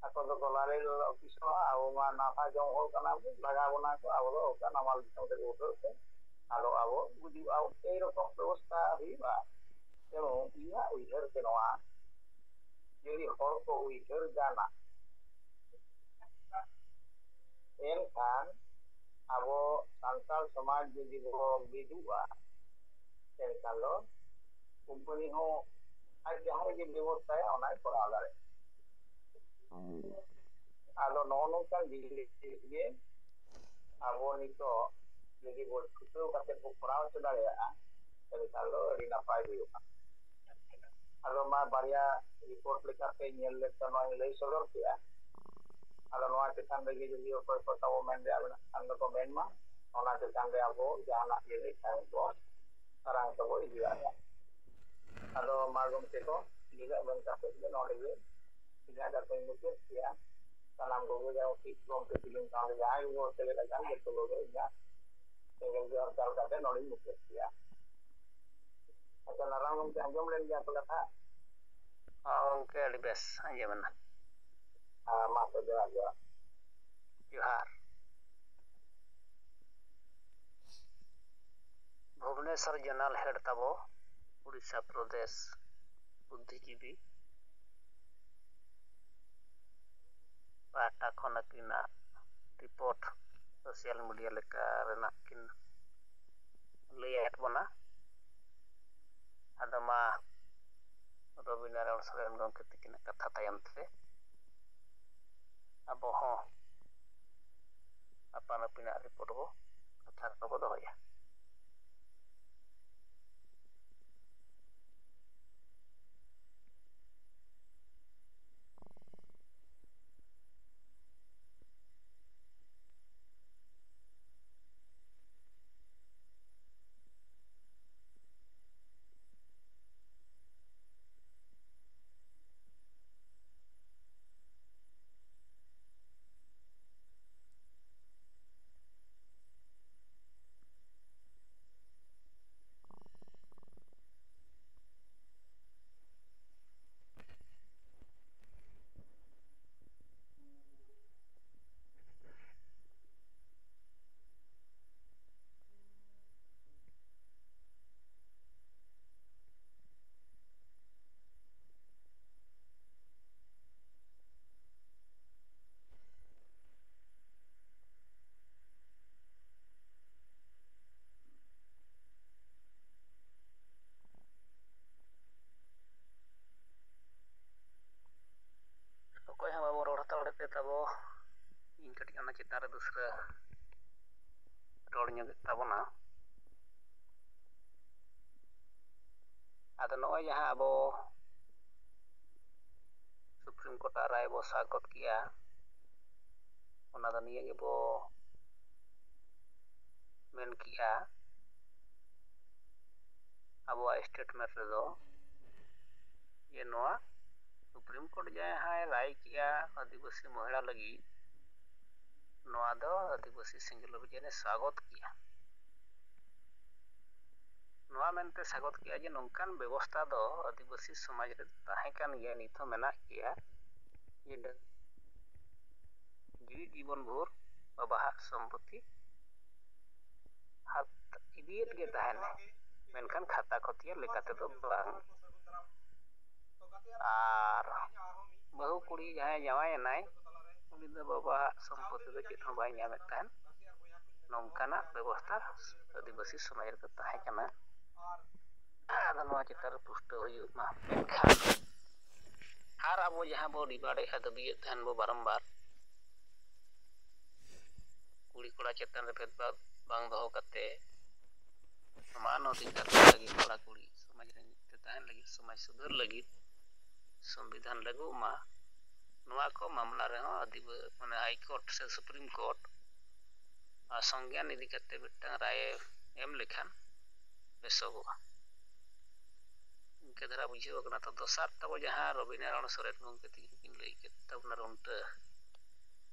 ᱟᱠᱚ ᱫᱚᱠᱚ ᱞᱟᱞᱮᱞ ᱚᱯᱷᱤᱥᱚᱜᱼᱟ, ᱟᱵᱚ ᱢᱟ ᱱᱟᱞᱦᱟ ᱡᱚᱢ ᱦᱚᱲ ᱠᱟᱱᱟ ᱵᱚᱱ, ᱞᱟᱜᱟ ᱵᱚᱱᱟ ᱠᱚ, ᱟᱵᱚ ᱫᱚ ᱚᱱᱠᱟ ᱱᱟᱢᱟᱞ ᱫᱤᱥᱚᱢ ᱨᱮ ᱩᱴᱷᱟᱹᱜ ᱛᱮ ᱟᱫᱚ ᱟᱵᱚ ᱜᱩᱡᱩᱜᱼᱟ, ᱮᱭ ᱨᱚᱠᱚᱢ ᱵᱮᱵᱚᱥᱛᱷᱟ ᱦᱩᱭᱩᱜᱼᱟ᱾ ᱛᱮᱱᱩ ᱤᱧᱟᱹᱜ ᱩᱭᱦᱟᱹᱨ ᱛᱮ ᱱᱚᱣᱟ, ᱡᱩᱫᱤ ᱦᱚᱲ ᱠᱚ ᱩᱭᱦᱟᱹᱨ ᱜᱟᱱᱟ, ᱮᱱᱠᱷᱟᱱ ᱟᱵᱚ ᱥᱟᱱᱛᱟᱲ ᱥᱚᱢᱟᱡᱽ ᱡᱩᱫᱤ ᱵᱚ ᱢᱤᱫᱚᱜᱼᱟ, ᱮᱱᱠᱷᱟᱱ ᱫᱚ ᱠᱳᱢᱯᱟᱱᱤ ᱦᱚᱸ ᱟᱡ ᱡᱟᱦᱟᱸ ᱨᱮᱜᱮ ᱵᱮᱵᱚᱥᱛᱷᱟᱭᱟ, ᱚᱱᱟᱭ ᱠᱚᱨᱟᱣ ᱫᱟᱲᱮᱭᱟᱜᱼᱟ᱾ ᱟᱫᱚ ᱱᱚᱜᱼᱚ ᱱᱚᱝᱠᱟᱱ ᱡᱤᱱᱤᱥ ᱜᱮ ᱟᱵᱚ ᱱᱤᱛᱚᱜ ᱡᱩᱫᱤ ᱵᱚ ᱪᱷᱩᱴᱟᱹᱣ ᱠᱟᱛᱮ ᱵᱚ ᱠᱚᱨᱟᱣ ᱦᱚᱪᱚ ᱫᱟᱲᱮᱭᱟᱜᱼᱟ, ᱮᱱᱠᱷᱟᱱ ᱫᱚ ᱟᱹᱰᱤ ᱱᱟᱯᱟᱭ ᱦᱩᱭᱩᱜᱼᱟ᱾ ᱟᱫᱚ ᱢᱟ ᱵᱟᱨᱭᱟ ᱨᱤᱯᱳᱨᱴ ᱞᱮᱠᱟᱛᱮ ᱧᱮᱞ ᱞᱮᱠᱟ ᱱᱚᱣᱟᱧ ᱞᱟᱹᱭ ᱥᱚᱫᱚᱨ ᱠᱮᱜᱼᱟ᱾ ᱟᱫᱚ ᱱᱚᱣᱟ ᱪᱮᱛᱟᱱ ᱨᱮᱜᱮ ᱡᱩᱫᱤ ᱚᱠᱚᱭ ᱠᱚ ᱛᱟᱵᱚ ᱢᱮᱱ ᱨᱮᱭᱟᱜ ᱢᱮᱱᱟᱜ ᱠᱷᱟᱱ ᱫᱚᱠᱚ ᱢᱮᱱ ᱢᱟ, ᱚᱱᱟ ᱪᱮᱛᱟᱱ ᱨᱮ ᱟᱵᱚ ᱡᱟᱦᱟᱱᱟᱜ ᱜᱮ ᱞᱟᱹᱭ ᱠᱷᱟᱱ ᱠᱚ ᱢᱟᱨᱟᱝ ᱛᱮᱵᱚ ᱤᱫᱤ ᱫᱟᱲᱮᱭᱟᱜᱼᱟ᱾ ᱟᱫᱚ ᱢᱟ ᱜᱚᱢᱠᱮ ᱠᱚ, ᱱᱤᱱᱟᱹᱜ ᱢᱮᱱ ᱠᱟᱛᱮ ᱜᱮ ᱱᱚᱰᱮ ᱜᱮ ᱤᱧᱟᱹᱜ ᱠᱟᱛᱷᱟᱧ ᱢᱩᱪᱟᱹᱫ ᱠᱮᱜᱼᱟ᱾ ᱥᱟᱱᱟᱢ ᱠᱚᱜᱮ ᱡᱟᱦᱟᱸ ᱪᱮᱫ ᱜᱚᱢᱠᱮ ᱛᱤᱠᱤᱱ ᱥᱟᱶᱛᱮ ᱡᱟᱦᱟᱸᱭ ᱜᱮᱵᱚᱱ ᱥᱮᱞᱮᱫ ᱟᱠᱟᱱ, ᱡᱚᱛᱚ ᱠᱚᱜᱮ ᱤᱧᱟᱹᱜ ᱥᱮᱸᱜᱮᱞ ᱡᱚᱦᱟᱨ ᱪᱟᱞ ᱠᱟᱛᱮ ᱱᱚᱰᱮᱧ ᱢᱩᱪᱟᱹᱫ ᱠᱮᱜᱼᱟ᱾ ᱟᱪᱪᱷᱟ, ᱱᱟᱨᱟᱭᱚᱱ ᱜᱚᱢᱠᱮ, ᱟᱸᱡᱚᱢ ᱞᱮᱱ ᱜᱮᱭᱟ ᱛᱚ ᱠᱟᱛᱷᱟ? ᱦᱚᱸ ᱜᱚᱢᱠᱮ, ᱟᱹᱰᱤ ᱵᱮᱥ ᱟᱸᱡᱚᱢᱮᱱᱟ᱾ ᱦᱮᱸ, ᱢᱟ ᱛᱚᱵᱮ, ᱡᱚᱦᱟᱨ, ᱡᱚᱦᱟᱨ᱾ ᱡᱚᱦᱟᱨ᱾ ᱵᱷᱩᱵᱽᱱᱮᱥᱚᱨ ᱡᱚᱱᱟᱞ ᱦᱮᱰ ᱛᱟᱵᱚ, ᱩᱲᱤᱥᱥᱟ ᱯᱨᱚᱫᱮᱥ, ᱵᱩᱫᱽᱫᱷᱤᱡᱤᱵᱤ ᱯᱟᱦᱴᱟ ᱠᱷᱚᱱ ᱟᱹᱠᱤᱱᱟᱜ ᱨᱤᱯᱳᱨᱴ ᱥᱳᱥᱟᱞ ᱢᱤᱰᱤᱭᱟ ᱞᱮᱠᱟ ᱨᱮᱱᱟᱜ ᱠᱤᱱ ᱞᱟᱹᱭ ᱟᱫ ᱵᱚᱱᱟ᱾ ᱟᱫᱚ ᱢᱟ ᱨᱚᱵᱤᱱᱟᱨᱟᱭᱚᱬ ᱥᱚᱨᱮᱱ ᱜᱚᱢᱠᱮ ᱛᱟᱹᱠᱤᱱᱟᱜ ᱠᱟᱛᱷᱟ ᱛᱟᱭᱚᱢ ᱛᱮ ᱟᱵᱚ ᱦᱚᱸ ᱟᱯᱟᱱ ᱟᱹᱯᱤᱱᱟᱜ ᱨᱤᱯᱳᱨᱴ ᱵᱚ, ᱠᱟᱛᱷᱟ ᱠᱚᱵᱚ ᱫᱚᱦᱚᱭᱟ᱾ ᱤᱧ ᱠᱟᱹᱴᱤᱡ ᱚᱱᱟ ᱪᱮᱛᱟᱱ ᱨᱮ ᱫᱩᱥᱨᱟᱹ ᱨᱚᱲ ᱧᱚᱜᱮᱫ ᱛᱟᱵᱚᱱᱟ᱾ ᱟᱫᱚ ᱱᱚᱜᱼᱚᱭ ᱡᱟᱦᱟᱸ ᱟᱵᱚ ᱥᱩᱯᱨᱤᱢ ᱠᱳᱨᱴᱟᱜ ᱨᱟᱭ ᱵᱚ ᱥᱟᱵ ᱜᱚᱫ ᱠᱮᱜᱼᱟ, ᱚᱱᱟ ᱫᱚ ᱱᱤᱭᱟᱹ ᱜᱮᱵᱚ ᱢᱮᱱ ᱠᱮᱜᱼᱟ ᱟᱵᱚᱣᱟᱜ ᱥᱴᱮᱴᱢᱮᱱᱴ ᱨᱮᱫᱚ, ᱡᱮ ᱱᱚᱣᱟ ᱥᱩᱯᱨᱤᱢ ᱠᱳᱨᱴ ᱡᱟᱦᱟᱸᱭ ᱨᱟᱭ ᱠᱮᱜᱼᱟ ᱟᱹᱫᱤᱵᱟᱹᱥᱤ ᱢᱚᱦᱤᱞᱟ ᱞᱟᱹᱜᱤᱫ, ᱱᱚᱣᱟ ᱫᱚ ᱟᱹᱫᱤᱵᱟᱹᱥᱤ ᱥᱮᱸᱜᱮᱞ ᱚᱵᱷᱤᱡᱟᱱᱮ ᱥᱟᱜᱚᱛ ᱠᱮᱜᱼᱟ᱾ ᱱᱚᱣᱟ ᱢᱮᱱᱛᱮ ᱥᱟᱜᱚᱛ ᱠᱮᱜᱼᱟ ᱡᱮ ᱱᱚᱝᱠᱟᱱ ᱵᱮᱵᱚᱥᱛᱷᱟ ᱫᱚ ᱟᱹᱫᱤᱵᱟᱹᱥᱤ ᱥᱚᱢᱟᱡᱽ ᱨᱮ ᱛᱟᱦᱮᱸ ᱠᱟᱱ ᱜᱮᱭᱟ, ᱱᱤᱛ ᱦᱚᱸ ᱢᱮᱱᱟᱜ ᱜᱮᱭᱟ, ᱡᱮ ᱰᱟᱹᱝ-, ᱡᱤᱣᱤᱫ ᱡᱤᱵᱚᱱ ᱵᱷᱳᱨ ᱵᱟᱵᱟᱣᱟᱜ ᱥᱚᱢᱯᱚᱛᱤ ᱦᱟᱛ ᱤᱫᱤᱭᱮᱫ ᱜᱮ ᱛᱟᱦᱮᱱᱟᱭ, ᱢᱮᱱᱠᱷᱟᱱ ᱠᱷᱟᱛᱟ ᱠᱷᱚᱛᱤᱭᱟᱹ ᱞᱮᱠᱟ ᱛᱮᱫᱚ ᱵᱟᱝ᱾ ᱟᱨ ᱵᱟᱹᱦᱩ ᱠᱩᱲᱤ ᱡᱟᱦᱟᱸᱭ ᱡᱟᱶᱟᱭᱮᱱᱟᱭ, ᱩᱱᱤ ᱫᱚ ᱵᱟᱵᱟᱣᱟᱜ ᱥᱚᱢᱯᱚᱛᱤ ᱫᱚ ᱪᱮᱫ ᱦᱚᱸ ᱵᱟᱭ ᱧᱟᱢᱮᱫ ᱛᱟᱦᱮᱱ᱾ ᱱᱚᱝᱠᱟᱱᱟᱜ ᱵᱮᱵᱚᱥᱛᱷᱟ ᱟᱹᱫᱤᱵᱟᱹᱥᱤ ᱥᱚᱢᱟᱡᱽ ᱨᱮᱫᱚ ᱛᱟᱦᱮᱸ ᱠᱟᱱᱟ᱾ ᱟᱫᱚ ᱱᱚᱣᱟ ᱪᱮᱛᱟᱱ ᱨᱮ ᱯᱩᱥᱴᱟᱹᱣ ᱦᱩᱭᱩᱜ ᱢᱟ᱾ ᱢᱮᱱᱠᱷᱟᱱ ᱟᱨ ᱟᱵᱚ ᱡᱟᱦᱟᱸ ᱵᱚ ᱰᱤᱢᱟᱱᱰᱮᱫᱼᱟ, ᱫᱟᱹᱵᱤᱭᱮᱫ ᱛᱟᱦᱮᱱ ᱵᱚ ᱵᱟᱨᱚᱢᱵᱟᱨ, ᱠᱩᱲᱤ ᱠᱚᱲᱟ ᱪᱮᱛᱟᱱ ᱨᱮ ᱵᱷᱮᱫᱽᱵᱷᱟᱣ ᱵᱟᱝ ᱫᱚᱦᱚ ᱠᱟᱛᱮ ᱥᱚᱢᱟᱱ ᱚᱫᱷᱤᱠᱟᱨ ᱞᱟᱹᱜᱤᱫ ᱠᱚᱲᱟ ᱠᱩᱲᱤ ᱥᱚᱢᱟᱡᱽ ᱨᱮ ᱢᱤᱫ ᱛᱮ ᱛᱟᱦᱮᱱ ᱞᱟᱹᱜᱤᱫ, ᱥᱚᱢᱟᱡᱽ ᱥᱩᱫᱷᱟᱹᱨ ᱞᱟᱹᱜᱤᱫ ᱥᱚᱝᱵᱤᱫᱷᱟᱱ ᱞᱟᱹᱜᱩᱜ ᱢᱟ᱾ ᱱᱚᱣᱟ ᱠᱚ ᱢᱟᱢᱞᱟ ᱨᱮᱦᱚᱸ ᱟᱹᱫᱤᱵᱟᱹ-, ᱢᱟᱱᱮ ᱦᱟᱭ ᱠᱳᱨᱴ ᱥᱮ ᱥᱩᱯᱨᱤᱢ ᱠᱳᱨᱴ ᱟᱨ ᱥᱚᱝᱜᱮᱭᱟᱱ ᱤᱫᱤ ᱠᱟᱛᱮ ᱢᱤᱫᱴᱟᱝ ᱨᱟᱭᱮ ᱮᱢ ᱞᱮᱠᱷᱟᱱ ᱵᱮᱥᱚᱜᱚᱜᱼᱟ᱾ ᱤᱱᱠᱟᱹ ᱫᱷᱟᱨᱟ ᱵᱩᱡᱷᱟᱹᱣ ᱠᱟᱱᱟ᱾ ᱛᱚ, ᱫᱚᱥᱟᱨ ᱛᱟᱵᱚ ᱡᱟᱦᱟᱸ ᱨᱚᱵᱤ ᱱᱟᱨᱟᱭᱚᱬ ᱥᱚᱨᱮᱱ ᱜᱚᱢᱠᱮ ᱛᱤᱠᱤᱱ ᱠᱤᱱ ᱞᱟᱹᱭ ᱠᱮᱫ ᱛᱟᱵᱚᱱᱟ ᱨᱩᱱᱴᱟᱹ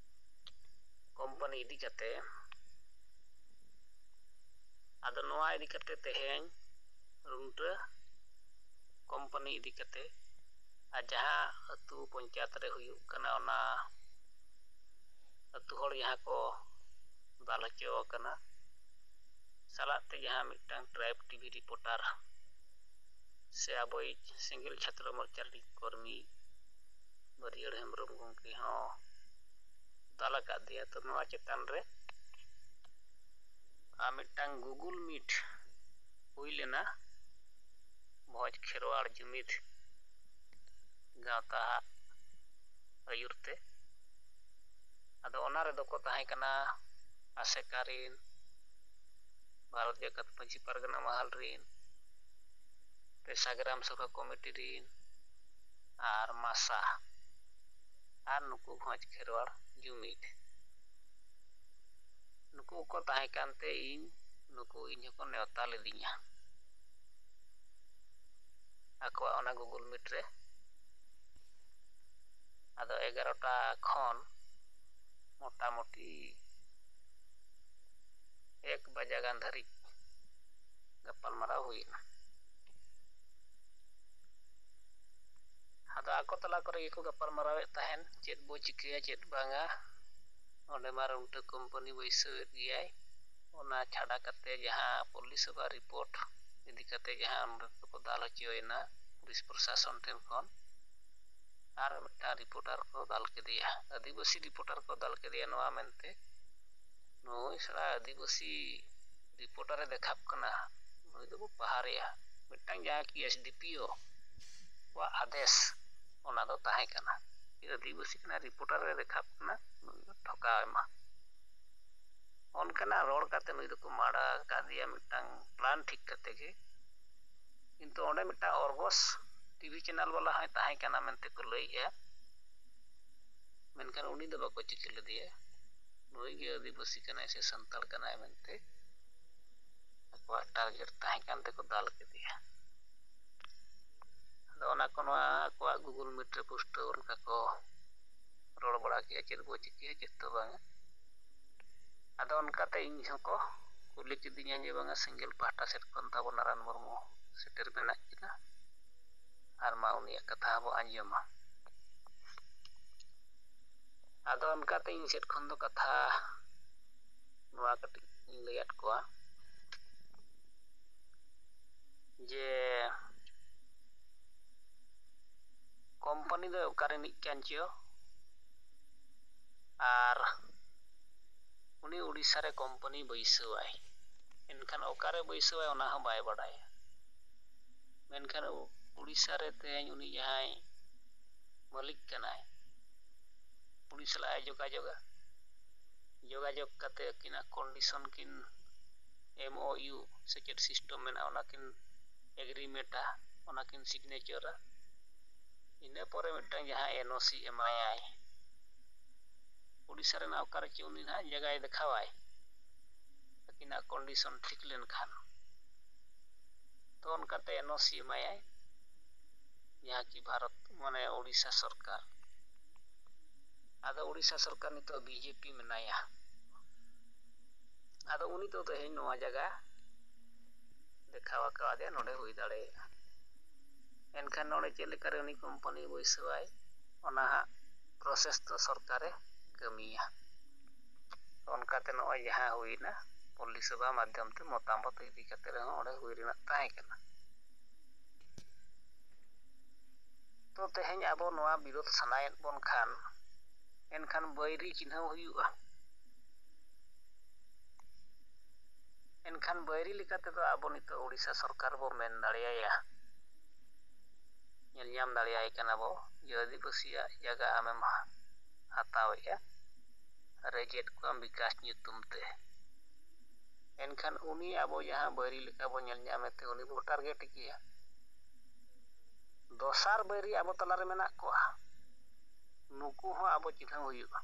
ᱠᱳᱢᱯᱟᱱᱤ ᱤᱫᱤ ᱠᱟᱛᱮ, ᱟᱫᱚ ᱱᱚᱣᱟ ᱤᱫᱤ ᱠᱟᱛᱮ ᱛᱮᱦᱮᱧ ᱨᱩᱱᱴᱟᱹ ᱠᱳᱢᱯᱟᱱᱤ ᱤᱫᱤ ᱠᱟᱛᱮ ᱟᱨ ᱡᱟᱦᱟᱸ ᱟᱹᱛᱩ ᱯᱚᱧᱪᱟᱭᱮᱛ ᱨᱮ ᱦᱩᱭᱩᱜ ᱠᱟᱱᱟ, ᱚᱱᱟ ᱟᱹᱛᱩ ᱦᱚᱲ ᱡᱟᱦᱟᱸ ᱠᱚ ᱫᱟᱞ ᱦᱚᱪᱚ ᱟᱠᱟᱱᱟ, ᱥᱟᱞᱟᱜ ᱛᱮ ᱡᱟᱦᱟᱸ ᱢᱤᱫᱴᱟᱝ ᱴᱨᱟᱭᱤᱵᱽ ᱴᱤᱵᱷᱤ ᱨᱤᱯᱳᱨᱴᱟᱨ ᱥᱮ ᱟᱵᱚᱭᱤᱡ ᱥᱮᱸᱜᱮᱞ ᱪᱷᱟᱛᱨᱚ ᱢᱳᱨᱪᱟ ᱨᱤᱱᱤᱡ ᱠᱚᱨᱢᱤ ᱵᱟᱹᱨᱭᱟᱹᱲ ᱦᱮᱢᱵᱨᱚᱢ ᱜᱚᱢᱠᱮ ᱦᱚᱸ ᱫᱟᱞ ᱟᱠᱟᱫ ᱫᱮᱭᱟ᱾ ᱛᱚ, ᱱᱚᱣᱟ ᱪᱮᱛᱟᱱ ᱨᱮ ᱟᱨ ᱢᱤᱫᱴᱟᱝ ᱜᱩᱜᱩᱞ ᱢᱤᱴ ᱦᱩᱭ ᱞᱮᱱᱟ ᱵᱷᱚᱸᱡᱽ ᱠᱷᱮᱨᱣᱟᱲ ᱡᱩᱢᱤᱫ ᱜᱟᱶᱛᱟ ᱟᱹᱭᱩᱨ ᱛᱮ᱾ ᱟᱫᱚ ᱚᱱᱟ ᱨᱮᱫᱚ ᱠᱚ ᱛᱟᱦᱮᱸ ᱠᱟᱱᱟ ᱟᱥᱮᱠᱟ ᱨᱤᱱ, ᱵᱷᱟᱨᱚᱛ ᱡᱟᱠᱟᱛ ᱢᱟᱹᱡᱷᱤ ᱯᱟᱨᱜᱟᱱᱟ ᱢᱟᱦᱟᱞ ᱨᱤᱱ, ᱯᱮᱥᱟ ᱜᱨᱟᱢ ᱥᱚᱵᱷᱟ ᱠᱚᱢᱤᱴᱤ ᱨᱤᱱ, ᱟᱨ ᱢᱟᱥᱟ, ᱟᱨ ᱱᱩᱠᱩ ᱵᱷᱚᱸᱡᱽ ᱠᱷᱮᱨᱣᱟᱲ ᱡᱩᱢᱤᱫ᱾ ᱱᱩᱠᱩ ᱠᱚ ᱛᱟᱦᱮᱸ ᱠᱟᱱᱛᱮ ᱤᱧ, ᱱᱩᱠᱩ ᱤᱧ ᱦᱚᱸᱠᱚ ᱱᱮᱣᱛᱟ ᱞᱤᱫᱤᱧᱟ ᱟᱠᱚᱣᱟᱜ ᱚᱱᱟ Google Meet ᱨᱮ᱾ ᱟᱫᱚ ᱮᱜᱟᱨᱚᱴᱟ ᱠᱷᱚᱱ ᱢᱚᱴᱟᱢᱩᱴᱤ ᱮᱠ ᱵᱟᱡᱟ ᱜᱟᱱ ᱫᱷᱟᱹᱨᱤᱡ ᱜᱟᱯᱟᱞᱢᱟᱨᱟᱣ ᱦᱩᱭᱮᱱᱟ᱾ ᱟᱫᱚ ᱟᱠᱚ ᱛᱟᱞᱟ ᱠᱚᱨᱮ ᱜᱮᱠᱚ ᱜᱟᱯᱟᱞᱢᱟᱨᱟᱣᱮᱫ ᱛᱟᱦᱮᱱ, ᱪᱮᱫ ᱵᱚ ᱪᱤᱠᱟᱹᱭᱟ, ᱪᱮᱫ ᱵᱟᱝᱟ᱾ ᱚᱸᱰᱮ ᱢᱟ ᱨᱩᱱᱴᱟᱹ ᱠᱳᱢᱯᱟᱱᱤ ᱵᱟᱹᱭᱥᱟᱹᱣᱮᱫ ᱜᱮᱭᱟᱭ᱾ ᱚᱱᱟ ᱪᱷᱟᱰᱟ ᱠᱟᱛᱮ ᱡᱟᱦᱟᱸ ᱯᱚᱞᱞᱤ ᱥᱚᱵᱷᱟ ᱨᱤᱯᱳᱨᱴ ᱤᱫᱤ ᱠᱟᱛᱮ ᱡᱟᱦᱟᱸ ᱚᱸᱰᱮ ᱫᱚᱠᱚ ᱫᱟᱞ ᱦᱚᱪᱚᱭᱮᱱᱟ ᱯᱩᱞᱤᱥ ᱯᱨᱚᱥᱟᱥᱚᱱ ᱴᱷᱮᱱ ᱠᱷᱚᱱ, ᱟᱨ ᱢᱤᱫᱴᱟᱝ ᱨᱤᱯᱳᱨᱴᱟᱨ ᱠᱚ ᱫᱟᱞ ᱠᱮᱫᱮᱭᱟ, ᱟᱹᱫᱤᱵᱟᱹᱥᱤ ᱨᱤᱯᱳᱨᱴᱟᱨ ᱠᱚ ᱫᱟᱞ ᱠᱮᱫᱮᱭᱟ ᱱᱚᱣᱟ ᱢᱮᱱᱛᱮ, ᱱᱩᱭ ᱥᱟᱞᱟ ᱟᱹᱫᱤᱵᱟᱹᱥᱤ ᱨᱤᱯᱳᱨᱴᱟᱨᱮ ᱫᱮᱠᱷᱟᱜ ᱠᱟᱱᱟ, ᱱᱩᱭ ᱫᱚᱵᱚ ᱯᱟᱦᱟᱨᱮᱭᱟ᱾ ᱢᱤᱫᱴᱟᱝ ᱡᱟᱦᱟᱸ ᱠᱤ ᱮᱥ ᱰᱤ ᱯᱤ ᱳ ᱣᱟᱜ ᱟᱫᱮᱥ ᱚᱱᱟ ᱫᱚ ᱛᱟᱦᱮᱸ ᱠᱟᱱᱟ, ᱟᱹᱫᱤᱵᱟᱹᱥᱤ ᱠᱟᱱᱟᱭ, ᱨᱤᱯᱳᱨᱴᱟᱨᱮ ᱫᱮᱠᱷᱟᱜ ᱠᱟᱱᱟ, ᱱᱩᱭ ᱫᱚ ᱴᱷᱚᱠᱟᱣ ᱮᱢᱟ᱾ ᱚᱱᱠᱟᱱᱟᱜ ᱨᱚᱲ ᱠᱟᱛᱮ ᱱᱩᱭ ᱫᱚᱠᱚ ᱢᱟᱲᱟ ᱟᱠᱟᱫᱮᱭᱟ ᱢᱤᱫᱴᱟᱝ ᱯᱞᱟᱱ ᱴᱷᱤᱠ ᱠᱟᱛᱮ ᱜᱮ᱾ ᱠᱤᱱᱛᱩ ᱚᱸᱰᱮ ᱢᱤᱫᱴᱟᱝ ᱚᱨᱜᱚᱥ ᱴᱤᱵᱷᱤ ᱪᱮᱱᱮᱞ ᱵᱟᱞᱟ ᱦᱚᱸᱭ ᱛᱟᱦᱮᱸ ᱠᱟᱱᱟ ᱢᱮᱱᱛᱮ ᱠᱚ ᱞᱟᱹᱭᱮᱜᱼᱟ, ᱢᱮᱱᱠᱷᱟᱱ ᱩᱱᱤ ᱫᱚ ᱵᱟᱠᱚ ᱪᱤᱠᱟᱹ ᱞᱮᱫᱮᱭᱟ᱾ ᱱᱩᱭ ᱜᱮ ᱟᱹᱫᱤᱵᱟᱹᱥᱤ ᱠᱟᱱᱟᱭ ᱥᱮ ᱥᱟᱱᱛᱟᱲ ᱠᱟᱱᱟᱭ ᱢᱮᱱᱛᱮ ᱟᱠᱚᱣᱟᱜ ᱴᱟᱨᱜᱮᱴ ᱛᱟᱦᱮᱸ ᱠᱟᱱ ᱛᱮᱠᱚ ᱫᱟᱞ ᱠᱮᱫᱮᱭᱟ᱾ ᱟᱫᱚ ᱚᱱᱟ ᱠᱚ ᱱᱚᱣᱟ ᱟᱠᱚᱣᱟᱜ Google Meet ᱨᱮ ᱯᱩᱥᱴᱟᱹᱣ ᱚᱱᱠᱟ ᱠᱚ ᱨᱚᱲ ᱵᱟᱲᱟ ᱠᱮᱜᱼᱟ, ᱪᱮᱫ ᱵᱚ ᱪᱤᱠᱟᱹᱭᱟ, ᱪᱮᱫ ᱫᱚ ᱵᱟᱝᱟ᱾ ᱟᱫᱚ ᱚᱱᱠᱟᱛᱮ ᱤᱧ ᱦᱚᱸᱠᱚ ᱠᱩᱞᱤ ᱠᱤᱫᱤᱧᱟ ᱡᱮ, "ᱵᱟᱝᱟ, ᱥᱮᱸᱜᱮᱞ ᱯᱟᱦᱴᱟ ᱥᱮᱫ ᱠᱷᱚᱱ ᱛᱟᱵᱚ ᱱᱟᱨᱟᱭᱚᱱ ᱢᱩᱨᱢᱩ ᱥᱮᱴᱮᱨ ᱢᱮᱱᱟᱜ ᱠᱤᱱᱟ, ᱟᱨ ᱢᱟ ᱩᱱᱤᱭᱟᱜ ᱠᱟᱛᱷᱟ ᱦᱚᱸᱵᱚ ᱟᱸᱡᱚᱢᱟ᱾" ᱟᱫᱚ ᱚᱱᱠᱟᱛᱮ ᱤᱧ ᱥᱮᱫ ᱠᱷᱚᱱ ᱫᱚ ᱠᱟᱛᱷᱟ ᱱᱚᱣᱟ ᱠᱟᱹᱴᱤᱡ ᱤᱧ ᱞᱟᱹᱭᱟᱫ ᱠᱚᱣᱟ ᱡᱮ, ᱠᱳᱢᱯᱟᱱᱤ ᱫᱚ ᱚᱠᱟ ᱨᱤᱱᱤᱡ ᱠᱟᱱ ᱪᱚ, ᱟᱨ ᱩᱱᱤ ᱩᱲᱤᱥᱥᱟ ᱨᱮ ᱠᱳᱢᱯᱟᱱᱤ ᱵᱟᱹᱭᱥᱟᱹᱣᱟᱭ, ᱮᱱᱠᱷᱟᱱ ᱚᱠᱟᱨᱮ ᱵᱟᱹᱭᱥᱟᱹᱣᱟᱭ ᱚᱱᱟ ᱦᱚᱸ ᱵᱟᱭ ᱵᱟᱰᱟᱭᱟ᱾ ᱢᱮᱱᱠᱷᱟᱱ ᱩ-, ᱩᱲᱤᱥᱥᱟ ᱨᱮ ᱛᱮᱦᱮᱧ ᱩᱱᱤ ᱡᱟᱦᱟᱸᱭ ᱢᱟᱹᱞᱤᱠ ᱠᱟᱱᱟᱭ, ᱩᱱᱤ ᱥᱟᱞᱟᱜ ᱮ ᱡᱳᱜᱟᱡᱳᱜᱟ᱾ ᱡᱳᱜᱟᱡᱳᱜᱽ ᱠᱟᱛᱮ ᱟᱹᱠᱤᱱᱟᱜ ᱠᱚᱱᱰᱤᱥᱚᱱ ᱠᱤᱱ, ᱮᱢ ᱳ ᱤᱭᱩ ᱥᱮ ᱪᱮᱫ ᱥᱤᱥᱴᱮᱢ ᱢᱮᱱᱟᱜᱼᱟ, ᱚᱱᱟ ᱠᱤᱱ ᱮᱜᱽᱨᱤᱢᱮᱱᱴᱟ, ᱚᱱᱟ ᱠᱤᱱ ᱥᱤᱜᱽᱱᱮᱪᱟᱨᱟ᱾ ᱤᱱᱟᱹ ᱯᱚᱨᱮ ᱢᱤᱫᱴᱟᱝ ᱡᱟᱦᱟᱸ ᱮᱱ ᱳ ᱥᱤ ᱮᱢᱟᱭᱟᱭ ᱩᱲᱤᱥᱥᱟ ᱨᱮᱱᱟᱜ, ᱚᱠᱟᱨᱮ ᱪᱚ ᱩᱱᱤ ᱱᱟᱦᱟᱜ ᱡᱟᱭᱜᱟᱭ ᱫᱮᱠᱷᱟᱣᱟᱭ, ᱟᱹᱠᱤᱱᱟᱜ ᱠᱚᱱᱰᱤᱥᱚᱱ ᱴᱷᱤᱠ ᱞᱮᱱᱠᱷᱟᱱ᱾ ᱛᱚ ᱚᱱᱠᱟᱛᱮ ᱮᱱ ᱳ ᱥᱤ ᱮᱢᱟᱭᱟᱭ ᱡᱟᱦᱟᱸ ᱠᱤ ᱵᱷᱟᱨᱚᱛ, ᱢᱟᱱᱮ ᱩᱲᱤᱥᱥᱟ ᱥᱚᱨᱠᱟᱨ᱾ ᱟᱫᱚ ᱩᱲᱤᱥᱥᱟ ᱥᱚᱨᱠᱟᱨ ᱱᱤᱛᱚᱜ ᱵᱤ ᱡᱮ ᱯᱤ ᱢᱮᱱᱟᱭᱟ᱾ ᱟᱫᱚ ᱩᱱᱤ ᱫᱚ ᱛᱮᱦᱮᱧ ᱱᱚᱣᱟ ᱡᱟᱭᱜᱟ ᱫᱮᱠᱷᱟᱣ ᱟᱠᱟᱫᱮᱭᱟ, ᱱᱚᱰᱮ ᱦᱩᱭ ᱫᱟᱲᱮᱭᱟᱜᱼᱟ᱾ ᱮᱱᱠᱷᱟᱱ ᱱᱚᱰᱮ ᱪᱮᱫ ᱞᱮᱠᱟᱨᱮ ᱩᱱᱤ ᱠᱳᱢᱯᱟᱱᱤ ᱵᱟᱹᱭᱥᱟᱹᱣᱟᱭ, ᱚᱱᱟ ᱦᱟᱸᱜ ᱯᱨᱚᱥᱮᱥ ᱫᱚ ᱥᱚᱨᱠᱟᱨᱮ ᱠᱟᱹᱢᱤᱭᱟ᱾ ᱚᱱᱠᱟᱛᱮ ᱱᱚᱜᱼᱚᱭ ᱡᱟᱦᱟᱸ ᱦᱩᱭᱱᱟ, ᱯᱚᱞᱞᱤ ᱥᱮᱵᱟ ᱢᱟᱫᱽᱫᱷᱚᱢ ᱛᱮ ᱢᱚᱛᱟᱢᱚᱛ ᱤᱫᱤ ᱠᱟᱛᱮ ᱨᱮᱦᱚᱸ ᱚᱸᱰᱮ ᱦᱩᱭ ᱨᱮᱱᱟᱜ ᱛᱟᱦᱮᱸ ᱠᱟᱱᱟ᱾ ᱛᱚ ᱛᱮᱦᱮᱧ ᱟᱵᱚ ᱱᱚᱣᱟ ᱵᱤᱨᱳᱫᱷ ᱥᱟᱱᱟᱭᱮᱫ ᱵᱚᱱ ᱠᱷᱟᱱ, ᱮᱱᱠᱷᱟᱱ ᱵᱟᱹᱭᱨᱤ ᱪᱤᱱᱦᱟᱹᱣ ᱦᱩᱭᱩᱜᱼᱟ᱾ ᱮᱱᱠᱷᱟᱱ ᱵᱟᱹᱭᱨᱤ ᱞᱮᱠᱟ ᱛᱮᱫᱚ ᱟᱵᱚ ᱱᱤᱛᱚᱜ ᱩᱲᱤᱥᱥᱟ ᱥᱚᱨᱠᱟᱨ ᱵᱚ ᱢᱮᱱ ᱫᱟᱲᱮᱭᱟᱭᱟ, ᱧᱮᱞ ᱧᱟᱢ ᱫᱟᱲᱮᱭᱟᱭ ᱠᱟᱱᱟ ᱵᱚ ᱡᱮ ᱟᱹᱫᱤᱵᱟᱹᱥᱤᱭᱟᱜ ᱡᱟᱭᱜᱟ ᱟᱢᱮᱢ ᱦᱟ-, ᱦᱟᱛᱟᱣᱮᱫᱼᱟ, ᱨᱮᱡᱮᱫ ᱠᱚᱣᱟᱢ ᱵᱤᱠᱟᱥ ᱧᱩᱛᱩᱢ ᱛᱮ᱾ ᱮᱱᱠᱷᱟᱱ ᱩᱱᱤ ᱟᱵᱚ ᱡᱟᱦᱟᱸ ᱵᱟᱹᱭᱨᱤ ᱞᱮᱠᱟ ᱵᱚ ᱧᱮᱞ ᱧᱟᱢᱮ ᱛᱮ ᱩᱱᱤ ᱵᱚ ᱴᱟᱨᱜᱮᱴ ᱜᱮᱭᱟ᱾ ᱫᱚᱥᱟᱨ ᱵᱟᱹᱭᱨᱤ ᱟᱵᱚ ᱛᱟᱞᱟᱨᱮ ᱢᱮᱱᱟᱜ ᱠᱚᱣᱟ, ᱱᱩᱠᱩ ᱦᱚᱸ ᱟᱵᱚ ᱪᱤᱱᱦᱟᱹᱣ ᱦᱩᱭᱩᱜᱼᱟ᱾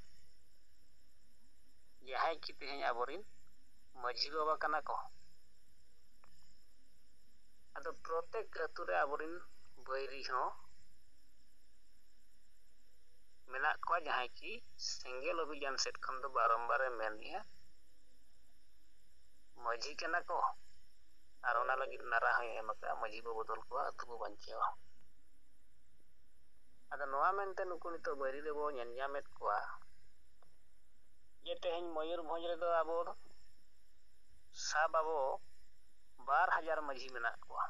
ᱡᱟᱦᱟᱸᱭ ᱠᱤ ᱛᱮᱦᱮᱧ ᱟᱵᱚᱨᱤᱱ ᱢᱟᱹᱡᱷᱤ ᱵᱟᱵᱟ ᱠᱟᱱᱟ ᱠᱚ᱾ ᱟᱫᱚ ᱯᱨᱚᱛᱮᱠ ᱟᱹᱛᱩ ᱨᱮ ᱟᱵᱚᱨᱤᱱ ᱵᱟᱹᱭᱨᱤ ᱦᱚᱸ ᱢᱮᱱᱟᱜ ᱠᱚᱣᱟ, ᱡᱟᱦᱟᱸᱭ ᱠᱤ ᱥᱮᱸᱜᱮᱞ ᱚᱵᱷᱤᱡᱟᱱ ᱥᱮᱫ ᱠᱷᱚᱱ ᱫᱚ ᱵᱟᱨᱚᱢᱵᱟᱨᱮ ᱢᱮᱱᱮᱜᱼᱟ, ᱢᱟᱹᱡᱷᱤ ᱠᱟᱱᱟ ᱠᱚ ᱟᱨ ᱚᱱᱟ ᱞᱟᱹᱜᱤᱫ ᱱᱟᱨᱟ ᱦᱚᱸᱭ ᱮᱢ ᱟᱠᱟᱫᱼᱟ, ᱢᱟᱹᱡᱷᱤ ᱵᱚ ᱵᱚᱫᱚᱞ ᱠᱚᱣᱟ, ᱟᱹᱛᱩ ᱵᱚ ᱵᱟᱧᱪᱟᱣᱟ᱾ ᱟᱫᱚ ᱱᱚᱣᱟ ᱢᱮᱱᱛᱮ ᱱᱩᱠᱩ ᱱᱤᱛᱚᱜ ᱵᱟᱹᱭᱨᱤ ᱨᱮᱵᱚ ᱧᱮᱞ ᱧᱟᱢᱮᱫ ᱠᱚᱣᱟ ᱡᱮ ᱛᱮᱦᱮᱧ ᱢᱚᱭᱩᱨᱵᱷᱚᱸᱡᱽ ᱨᱮᱫᱚ ᱟᱵᱚ ᱥᱟᱵ ᱟᱵᱚ ᱵᱟᱨ ᱦᱟᱡᱟᱨ ᱢᱟᱹᱡᱷᱤ ᱢᱮᱱᱟᱜ ᱠᱚᱣᱟ,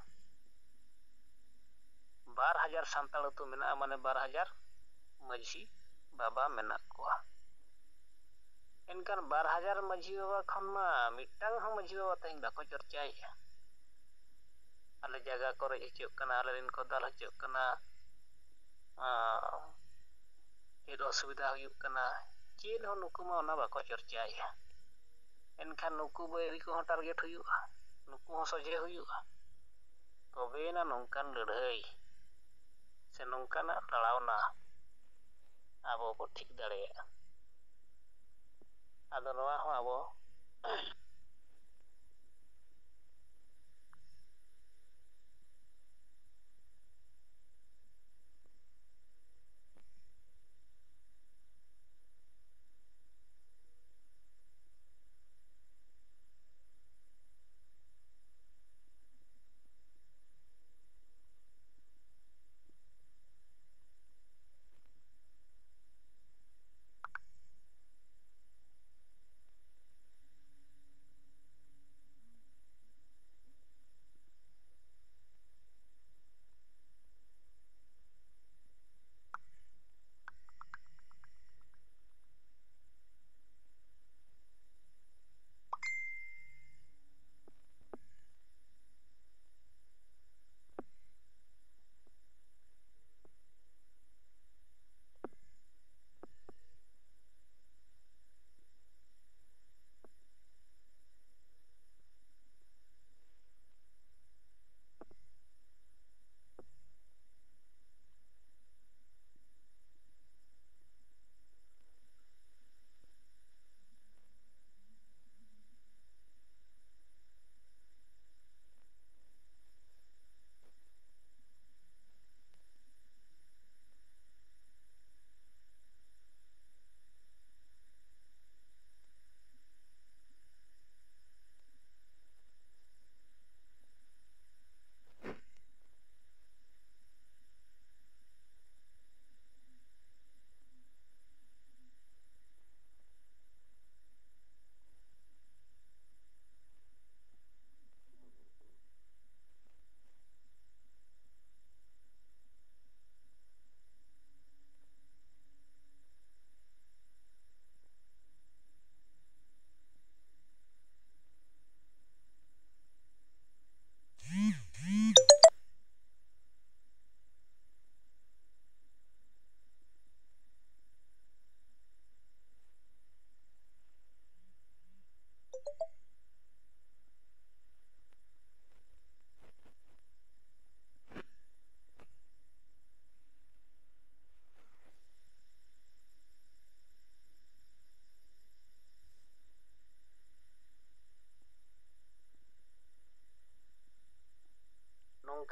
ᱵᱟᱨ ᱦᱟᱡᱟᱨ ᱥᱟᱱᱛᱟᱲ ᱟᱹᱛᱩ ᱢᱮᱱᱟᱜᱼᱟ, ᱢᱟᱱᱮ ᱵᱟᱨ ᱦᱟᱡᱟᱨ ᱢᱟᱹᱡᱷᱤ ᱵᱟᱵᱟ ᱢᱮᱱᱟᱜ ᱠᱚᱣᱟ᱾ ᱮᱱᱠᱷᱟᱱ ᱵᱟᱨ ᱦᱟᱡᱟᱨ ᱢᱟᱹᱡᱷᱤ ᱵᱟᱵᱟ ᱠᱷᱚᱱ ᱢᱟ ᱢᱤᱫᱴᱟᱝ ᱦᱚᱸ ᱢᱟᱹᱡᱷᱤ ᱵᱟᱵᱟ ᱛᱮᱦᱮᱧ ᱵᱟᱠᱚ ᱪᱚᱨᱪᱟᱭᱮᱫᱼᱟ᱾ ᱟᱞᱮ ᱡᱟᱭᱜᱟ ᱠᱚ ᱨᱮᱡ ᱦᱚᱪᱚᱜ ᱠᱟᱱᱟ, ᱟᱞᱮ ᱨᱮᱱ ᱠᱚ ᱫᱟᱞ ᱦᱚᱪᱚᱜ ᱠᱟᱱᱟ, ᱟᱨ ᱪᱮᱫ ᱚᱥᱩᱵᱤᱫᱷᱟ ᱦᱩᱭᱩᱜ ᱠᱟᱱᱟ, ᱪᱮᱫ ᱦᱚᱸ ᱱᱩᱠᱩ ᱢᱟ ᱚᱱᱟ ᱵᱟᱠᱚ ᱪᱚᱨᱪᱟᱭᱮᱫᱼᱟ᱾ ᱮᱱᱠᱷᱟᱱ ᱱᱩᱠᱩ ᱵᱟᱹᱭᱨᱤ ᱠᱚᱦᱚᱸ ᱴᱟᱨᱜᱮᱴ ᱦᱩᱭᱩᱜᱼᱟ, ᱱᱩᱠᱩ ᱦᱚᱸ ᱥᱚᱡᱷᱮ ᱦᱩᱭᱩᱜᱼᱟ᱾ ᱛᱚᱵᱮᱭᱮᱱᱟ ᱱᱚᱝᱠᱟᱱ ᱞᱟᱹᱲᱦᱟᱹᱭ ᱥᱮ ᱱᱚᱝᱠᱟᱱᱟᱜ ᱞᱟᱲᱟᱣᱱᱟ ᱟᱵᱚ ᱵᱚ ᱴᱷᱤᱠ ᱫᱟᱲᱮᱭᱟᱜᱼᱟ᱾ ᱟᱫᱚ ᱱᱚᱣᱟ ᱦᱚᱸ ᱟᱵᱚ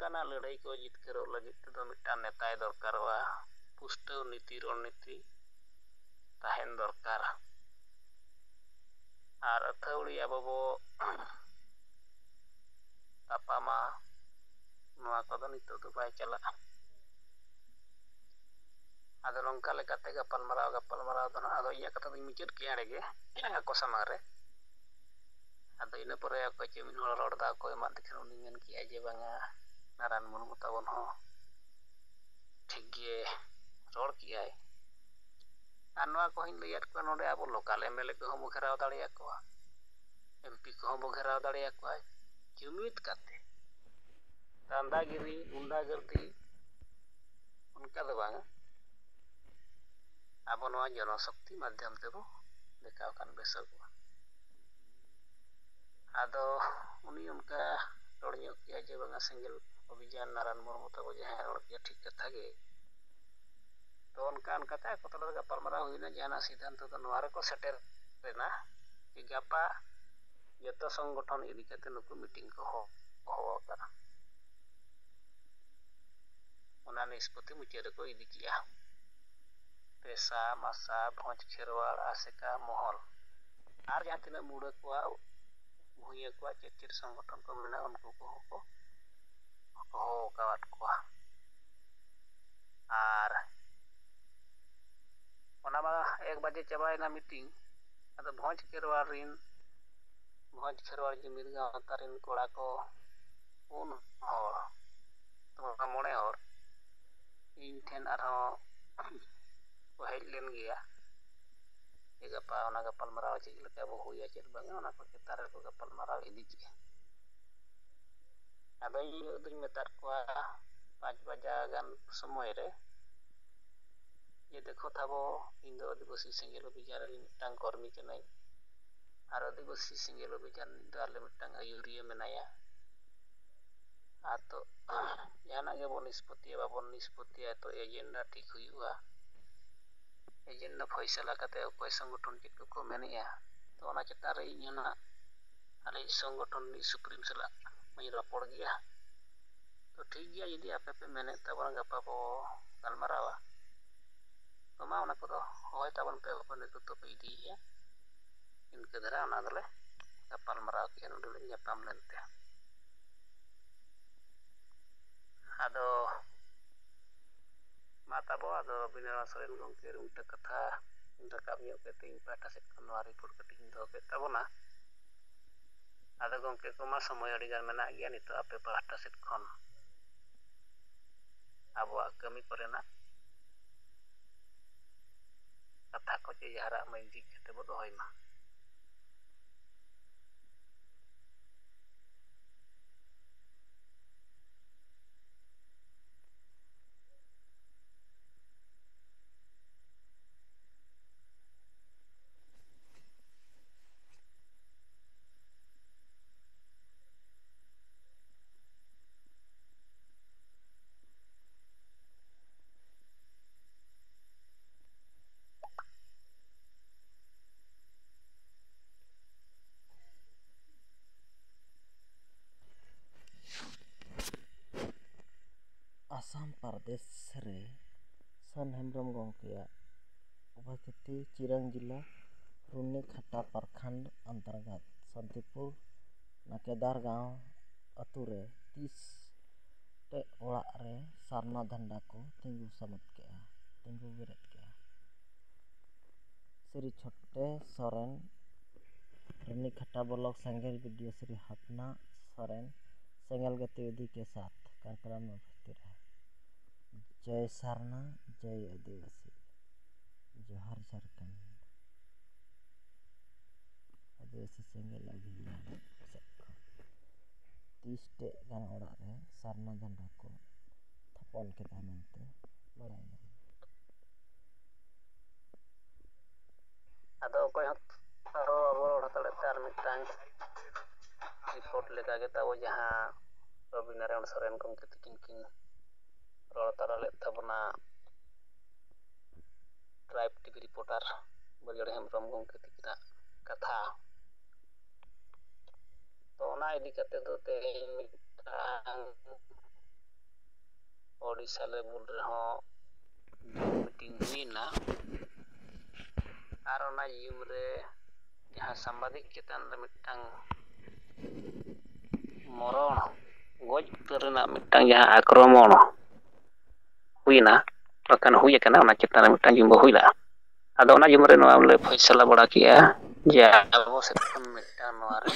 ᱞᱮᱠᱟᱱᱟᱜ ᱞᱟᱹᱲᱦᱟᱹᱭ ᱠᱚ ᱡᱤᱛᱠᱟᱹᱨᱚᱜ ᱞᱟᱹᱜᱤᱫ ᱛᱮᱫᱚ ᱢᱤᱫᱴᱟᱝ ᱱᱮᱛᱟᱭ ᱫᱚᱨᱠᱟᱨᱚᱜᱼᱟ᱾ ᱯᱩᱥᱴᱟᱹᱣ ᱱᱤᱛᱤ ᱨᱚᱬᱱᱤᱛᱤ ᱛᱟᱦᱮᱱ ᱫᱚᱨᱠᱟᱨ᱾ ᱟᱨ ᱟᱹᱛᱷᱟᱹᱣᱲᱤ ᱟᱵᱚ ᱵᱚ ᱛᱟᱯᱟᱢᱟ, ᱱᱚᱣᱟ ᱠᱚᱫᱚ ᱱᱤᱛᱚᱜ ᱫᱚ ᱵᱟᱭ ᱪᱟᱞᱟᱜᱼᱟ᱾ ᱟᱫᱚ ᱱᱚᱝᱠᱟ ᱞᱮᱠᱟᱛᱮ ᱜᱟᱯᱟᱞᱢᱟᱨᱟᱣ, ᱜᱟᱯᱟᱞᱢᱟᱨᱟᱣ ᱫᱚ ᱱᱟᱦᱟᱜ ᱟᱫᱚ ᱤᱧᱟᱹᱜ ᱠᱟᱛᱷᱟ ᱫᱚᱧ ᱢᱩᱪᱟᱹᱫ ᱠᱮᱜᱼᱟ ᱮᱸᱰᱮ ᱜᱮ ᱟᱠᱚ ᱥᱟᱢᱟᱝ ᱨᱮ᱾ ᱟᱫᱚ ᱤᱱᱟᱹ ᱯᱚᱨᱮ ᱚᱠᱚᱭ ᱪᱚ ᱢᱤᱫ ᱦᱚᱲ ᱨᱚᱲ ᱮᱫᱟ, ᱚᱠᱚᱭ ᱮᱢᱟᱫ ᱫᱤᱠᱷᱟᱱ ᱩᱱᱤ ᱢᱮᱱ ᱠᱮᱜᱼᱟᱭ ᱡᱮ, "ᱵᱟᱝᱟ, ᱱᱟᱨᱟᱭᱚᱱ ᱢᱩᱨᱢᱩ ᱛᱟᱵᱚᱱ ᱦᱚᱸ ᱴᱷᱤᱠ ᱜᱮ ᱨᱚᱲ ᱠᱮᱜᱼᱟᱭ᱾" ᱟᱨ ᱱᱚᱣᱟ ᱠᱚᱦᱚᱸᱧ ᱞᱟᱹᱭᱟᱫ ᱠᱚᱣᱟ, ᱱᱚᱰᱮ ᱟᱵᱚ ᱞᱳᱠᱟᱞ ᱮᱢ ᱮᱞ ᱮ ᱠᱚᱦᱚᱸ ᱵᱚ ᱜᱷᱮᱨᱟᱣ ᱫᱟᱲᱮᱭᱟᱠᱚᱣᱟ, ᱮᱢ ᱯᱤ ᱠᱚᱦᱚᱸ ᱵᱚ ᱜᱷᱮᱨᱟᱣ ᱫᱟᱲᱮᱭᱟᱠᱚᱣᱟ, ᱡᱩᱢᱤᱫ ᱠᱟᱛᱮ᱾ ᱫᱟᱱᱫᱟᱜᱤᱨᱤ, ᱜᱩᱱᱰᱟᱜᱟᱨᱫᱤ, ᱚᱱᱠᱟ ᱫᱚ ᱵᱟᱝᱟ᱾ ᱟᱵᱚ ᱱᱚᱣᱟ ᱡᱚᱱᱚᱥᱚᱠᱛᱤ ᱢᱟᱫᱽᱫᱷᱚᱢ ᱛᱮᱵᱚ ᱫᱮᱠᱷᱟᱣ ᱠᱷᱟᱱ ᱵᱮᱥᱚᱜᱚᱜᱼᱟ᱾ ᱟᱫᱚ ᱩᱱᱤ ᱚᱱᱠᱟ ᱨᱚᱲ ᱧᱚᱜ ᱠᱮᱜᱼᱟ ᱡᱮ, "ᱵᱟᱝᱟ, ᱥᱮᱸᱜᱮᱞ ᱚᱵᱷᱤᱡᱟᱱ ᱱᱟᱨᱟᱭᱚᱱ ᱢᱩᱨᱢᱩ ᱛᱟᱵᱚ ᱡᱟᱦᱟᱸᱭ ᱨᱚᱲ ᱠᱮᱜᱼᱟ, ᱴᱷᱤᱠ ᱠᱟᱛᱷᱟ ᱜᱮ᱾" ᱛᱚ ᱚᱱᱠᱟ ᱚᱱᱠᱟᱛᱮ ᱟᱠᱚ ᱛᱟᱞᱟᱨᱮ ᱜᱟᱯᱟᱞᱢᱟᱨᱟᱣ ᱦᱩᱭᱱᱟ᱾ ᱡᱟᱦᱟᱱᱟᱜ ᱥᱤᱫᱷᱟᱱᱛᱚ ᱫᱚ ᱱᱚᱣᱟ ᱨᱮᱠᱚ ᱥᱮᱴᱮᱨ ᱞᱮᱱᱟ ᱡᱮ ᱜᱟᱯᱟ ᱡᱚᱛᱚ ᱥᱚᱝᱜᱚᱴᱷᱚᱱ ᱤᱫᱤ ᱠᱟᱛᱮ ᱱᱩᱠᱩ ᱢᱤᱴᱤᱝ ᱠᱚ ᱦᱚ-, ᱦᱚᱦᱚ ᱟᱠᱟᱫᱼᱟ᱾ ᱚᱱᱟ ᱱᱤᱥᱯᱚᱛᱤ ᱢᱩᱪᱟᱹᱫ ᱨᱮᱠᱚ ᱤᱫᱤ ᱠᱮᱜᱼᱟ᱾ ᱯᱮᱥᱟ, ᱢᱟᱥᱟ, ᱵᱷᱚᱸᱡᱽ ᱠᱷᱮᱨᱣᱟᱲ, ᱟᱥᱮᱠᱟ, ᱢᱚᱦᱚᱞ, ᱟᱨ ᱡᱟᱦᱟᱸ ᱛᱤᱱᱟᱹᱜ ᱢᱩᱰᱟᱹ ᱠᱚᱣᱟᱜ, ᱵᱷᱩᱭᱟᱹ ᱠᱚᱣᱟᱜ ᱪᱮᱫ ᱪᱮᱫ ᱥᱚᱝᱜᱚᱴᱷᱚᱱ ᱠᱚ ᱢᱮᱱᱟᱜᱼᱟ, ᱩᱱᱠᱩ ᱠᱚᱦᱚᱸ ᱠᱚ ᱦᱚᱦᱚ ᱟᱠᱟᱫ ᱠᱚᱣᱟ᱾ ᱟᱨ ᱚᱱᱟ ᱢᱟ ᱮᱠ ᱵᱟᱡᱮ ᱪᱟᱵᱟᱭᱮᱱᱟ ᱢᱤᱴᱤᱝ᱾ ᱟᱫᱚ ᱵᱷᱚᱸᱡᱽ ᱠᱷᱮᱨᱣᱟᱲ ᱨᱤᱱ, ᱵᱷᱚᱸᱡᱽ ᱠᱷᱮᱨᱣᱟᱲ ᱡᱩᱢᱤᱫ ᱜᱟᱶᱛᱟ ᱨᱤᱱ ᱠᱚᱲᱟ ᱠᱚ ᱯᱩᱱ ᱦᱚᱲ, ᱢᱚᱬᱮ ᱦᱚᱲ ᱤᱧ ᱴᱷᱮᱱ ᱟᱨᱦᱚᱸ ᱠᱚ ᱦᱮᱡ ᱞᱮᱱ ᱜᱮᱭᱟ᱾ ᱡᱮ ᱜᱟᱯᱟ ᱚᱱᱟ ᱜᱟᱯᱟᱞᱢᱟᱨᱟᱣ ᱪᱮᱫ ᱞᱮᱠᱟ ᱵᱚ ᱦᱩᱭᱟ, ᱪᱮᱫ ᱵᱟᱝᱟ, ᱚᱱᱟ ᱠᱚ ᱪᱮᱛᱟᱱ ᱨᱮᱠᱚ ᱜᱟᱯᱟᱞᱢᱟᱨᱟᱣ ᱤᱫᱤ ᱠᱮᱜᱼᱟ᱾ ᱟᱫᱚ ᱤᱧ ᱫᱩᱧ ᱢᱮᱛᱟᱫ ᱠᱚᱣᱟ ᱯᱟᱸᱪ ᱵᱟᱡᱟ ᱜᱟᱱ ᱥᱚᱢᱚᱭ ᱨᱮ ᱡᱮ, "ᱫᱮᱠᱷᱚ ᱛᱟᱵᱚ, ᱤᱧ ᱫᱚ ᱟᱹᱫᱤᱵᱟᱹᱥᱤ ᱥᱮᱸᱜᱮᱞ ᱚᱵᱷᱤᱡᱟᱱ ᱨᱮᱱ ᱢᱤᱫᱴᱟᱝ ᱠᱚᱨᱢᱤ ᱠᱟᱹᱱᱟᱹᱧ, ᱟᱨ ᱟᱹᱫᱤᱵᱟᱹᱥᱤ ᱥᱮᱸᱜᱮᱞ ᱚᱵᱷᱤᱡᱟᱱ ᱨᱤᱱᱤᱡ ᱫᱚ ᱟᱞᱮ ᱢᱤᱫᱴᱟᱝ ᱟᱹᱭᱩᱨᱤᱭᱟᱹ ᱢᱮᱱᱟᱭᱟ᱾ ᱟᱨ ᱛᱚ ᱡᱟᱦᱟᱱᱟᱜ ᱜᱮᱵᱚᱱ ᱱᱤᱥᱯᱚᱛᱤᱭᱟ, ᱵᱟᱵᱚᱱ ᱱᱤᱥᱯᱚᱛᱤᱭᱟ, ᱛᱚ ᱮᱡᱮᱱᱰᱟ ᱴᱷᱤᱠ ᱦᱩᱭᱩᱜᱼᱟ, ᱮᱡᱮᱱᱰᱟ ᱯᱷᱚᱭᱥᱟᱞᱟ ᱠᱟᱛᱮ ᱚᱠᱚᱭ ᱥᱚᱝᱜᱚᱴᱷᱚᱱ ᱪᱮᱫ ᱠᱚᱠᱚ ᱢᱮᱱᱮᱜᱼᱟ, ᱛᱚ ᱚᱱᱟ ᱪᱮᱛᱟᱱ ᱨᱮ ᱤᱧ ᱦᱚᱸ ᱱᱟᱦᱟᱜ ᱟᱞᱮ ᱥᱚᱝᱜᱚᱴᱷᱚᱱ ᱨᱤᱱᱤᱡ ᱥᱩᱯᱨᱤᱢ ᱥᱟᱞᱟᱜ ᱢᱟᱧ ᱨᱚᱯᱚᱲ ᱜᱮᱭᱟ᱾" ᱛᱚ ᱴᱷᱤᱠ ᱜᱮᱭᱟ, ᱡᱩᱫᱤ ᱟᱯᱮ ᱯᱮ ᱢᱮᱱᱮᱫ ᱛᱟᱵᱚᱱᱟ ᱜᱟᱯᱟ ᱵᱚ ᱜᱟᱞᱢᱟᱨᱟᱣᱟ, ᱛᱚ ᱢᱟ ᱚᱱᱟ ᱠᱚᱫᱚ ᱦᱚᱦᱚᱭ ᱛᱟᱵᱚᱱ ᱯᱮ, ᱚᱠᱚᱭ ᱱᱤᱛᱚᱜ ᱫᱚᱯᱮ ᱤᱫᱤᱭᱮᱫᱼᱟ, ᱤᱱᱠᱟᱹ ᱫᱷᱟᱨᱟ ᱚᱱᱟ ᱫᱚᱞᱮ ᱜᱟᱯᱟᱞ ᱢᱟᱨᱟᱣ ᱠᱮᱜᱼᱟ ᱱᱚᱰᱮ ᱞᱮ ᱧᱟᱯᱟᱢ ᱞᱮᱱᱛᱮ᱾ ᱟᱫᱚ ᱢᱟ ᱛᱟᱵᱚ, ᱟᱫᱚ ᱨᱚᱵᱤᱱᱫᱨᱚᱱᱟᱛᱷ ᱥᱚᱨᱮᱱ ᱜᱚᱢᱠᱮ ᱨᱩᱢᱴᱟᱹ ᱠᱟᱛᱷᱟ ᱨᱟᱠᱟᱵ ᱧᱚᱜ ᱠᱟᱛᱮ ᱤᱧ ᱯᱟᱦᱴᱟ ᱥᱮᱫ ᱠᱷᱚᱱ ᱱᱚᱣᱟ ᱨᱤᱯᱳᱨᱴ ᱠᱟᱹᱴᱤᱡ ᱤᱧ ᱫᱚᱦᱚ ᱠᱮᱫ ᱛᱟᱵᱚᱱᱟ᱾ ᱟᱫᱚ ᱜᱚᱢᱠᱮ ᱠᱚᱢᱟ, ᱥᱚᱢᱚᱭ ᱟᱹᱰᱤ ᱜᱟᱱ ᱢᱮᱱᱟᱜ ᱜᱮᱭᱟ, ᱱᱤᱛᱚᱜ ᱟᱯᱮ ᱯᱟᱦᱴᱟ ᱥᱮᱫ ᱠᱷᱚᱱ ᱟᱵᱚᱣᱟᱜ ᱠᱟᱹᱢᱤ ᱠᱚᱨᱮᱱᱟᱜ ᱠᱟᱛᱷᱟ ᱠᱚ ᱪᱮ ᱡᱟᱦᱟᱱᱟᱜ ᱢᱟᱹᱭ ᱡᱷᱤᱡ ᱠᱟᱛᱮ ᱵᱚ ᱫᱚᱦᱚᱭ ᱢᱟ᱾ ᱟᱥᱟᱢ ᱯᱨᱚᱫᱮᱥ ᱨᱮ ᱥᱟᱹᱱ ᱦᱮᱢᱵᱨᱚᱢ ᱜᱚᱢᱠᱮᱭᱟᱜ ᱩᱯᱚᱥᱛᱷᱤᱛᱤ ᱪᱤᱨᱟᱝ ᱡᱤᱞᱟ ᱨᱩᱱᱤᱠᱷᱟᱴᱟ ᱯᱨᱚᱠᱷᱚᱸᱰ ᱚᱱᱛᱚᱨᱜᱚᱛ ᱥᱟᱱᱛᱤᱯᱩᱨ ᱱᱟᱠᱮᱫᱟᱨ ᱜᱟᱶ ᱟᱹᱛᱩ ᱨᱮ ᱛᱤᱥ ᱴᱮᱡ ᱚᱲᱟᱜ ᱨᱮ ᱥᱟᱨᱱᱟ ᱡᱷᱟᱱᱰᱟ ᱠᱚ ᱛᱤᱸᱜᱩ ᱥᱟᱹᱢᱩᱫ ᱠᱮᱜᱼᱟ, ᱛᱤᱸᱜᱩ ᱵᱮᱨᱮᱫ ᱠᱮᱜᱼᱟ᱾ ᱥᱨᱤ ᱪᱷᱚᱴᱮ ᱥᱚᱨᱮᱱ, ᱨᱟᱱᱤᱠᱷᱟᱴᱟ ᱵᱞᱚᱠ ᱥᱮᱸᱜᱮᱞ ᱵᱤᱰᱤᱳ ᱥᱨᱤ ᱦᱟᱯᱱᱟ ᱥᱚᱨᱮᱱ, ᱥᱮᱸᱜᱮᱞ ᱜᱚᱛᱤᱵᱤᱫᱷᱤ ᱠᱮ ᱥᱟᱛᱷ ᱠᱟᱨᱭᱚᱠᱨᱚᱢ ᱩᱯᱚᱥᱛᱷᱤᱛ ᱨᱮ᱾ ᱡᱚᱭ ᱥᱟᱨᱱᱟ, ᱡᱚᱭ ᱟᱹᱫᱤᱵᱟᱹᱥᱤ, ᱡᱚᱦᱟᱨ ᱡᱷᱟᱲᱠᱷᱚᱸᱰ᱾ ᱟᱹᱫᱤᱵᱟᱹᱥᱤ ᱥᱮᱸᱜᱮᱞ ᱚᱵᱷᱤᱭᱟᱱ ᱥᱮᱫ ᱠᱷᱚᱱ ᱛᱤᱥ ᱴᱮᱡ ᱜᱟᱱ ᱚᱲᱟᱜ ᱨᱮ ᱥᱟᱨᱱᱟ ᱡᱷᱟᱱᱰᱟ ᱠᱚ ᱛᱷᱟᱯᱚᱱ ᱠᱮᱫᱟ ᱢᱮᱱᱛᱮ ᱵᱟᱲᱟᱭ ᱧᱟᱢ ᱮᱱᱟ᱾ ᱟᱫᱚ ᱚᱠᱚᱭ ᱦᱚᱸ ᱟᱨᱦᱚᱸ ᱟᱵᱚ ᱨᱚᱲ ᱦᱟᱛᱟᱲᱮᱫ ᱛᱮ ᱟᱨ ᱢᱤᱫᱴᱟᱝ ᱨᱤᱯᱳᱨᱴ ᱞᱮᱠᱟᱜᱮ ᱛᱟᱵᱚ ᱡᱟᱦᱟᱸ ᱨᱚᱵᱤ ᱱᱟᱨᱟᱭᱚᱬ ᱥᱚᱨᱮᱱ ᱜᱚᱢᱠᱮ ᱛᱤᱠᱤᱱ ᱠᱤᱱ ᱨᱚᱲ ᱛᱟᱨᱟ ᱞᱮᱫ ᱛᱟᱵᱚᱱᱟ ᱴᱨᱟᱭᱤᱵᱽ ᱴᱤᱵᱷᱤ ᱨᱤᱯᱳᱨᱴᱟᱨ ᱵᱟᱹᱨᱭᱟᱹᱲ ᱦᱮᱢᱵᱨᱚᱢ ᱜᱚᱢᱠᱮ ᱛᱤᱠᱤᱱᱟᱜ ᱠᱟᱛᱷᱟ᱾ ᱛᱚ ᱚᱱᱟ ᱤᱫᱤ ᱠᱟᱛᱮ ᱫᱚ ᱛᱮᱦᱮᱧ ᱢᱤᱫᱴᱟᱝ ᱳᱰᱤᱥᱟ ᱞᱮᱵᱩᱞ ᱨᱮᱦᱚᱸ ᱡᱩᱢ ᱢᱤᱴᱤᱝ ᱦᱩᱭᱮᱱᱟ᱾ ᱟᱨ ᱚᱱᱟ ᱡᱩᱢ ᱨᱮ ᱡᱟᱦᱟᱸ ᱥᱟᱢᱵᱟᱫᱤᱠ ᱪᱮᱛᱟᱱ ᱨᱮ ᱢᱤᱫᱴᱟᱝ ᱢᱚᱨᱚᱬ, ᱜᱚᱡ ᱩᱛᱟᱹᱨ ᱨᱮᱱᱟᱜ ᱢᱤᱫᱴᱟᱝ ᱡᱟᱦᱟᱸ ᱟᱠᱨᱚᱢᱚᱬ ᱦᱩᱭᱮᱱᱟ, ᱵᱟᱠᱷᱟᱱ ᱦᱩᱭ ᱟᱠᱟᱱᱟ, ᱚᱱᱟ ᱪᱮᱛᱟᱱ ᱨᱮ ᱢᱤᱫᱴᱟᱝ ᱡᱩᱢ ᱦᱩᱭ ᱞᱮᱱᱟ᱾ ᱟᱫᱚ ᱚᱱᱟ ᱡᱩᱢ ᱨᱮ ᱱᱚᱣᱟ ᱞᱮ ᱯᱷᱚᱭᱥᱟᱞᱟ ᱵᱟᱲᱟ ᱠᱮᱜᱼᱟ ᱡᱮ ᱟᱵᱚ ᱥᱮᱫ ᱠᱷᱚᱱ ᱢᱤᱫᱴᱟᱝ ᱱᱚᱣᱟ ᱨᱮ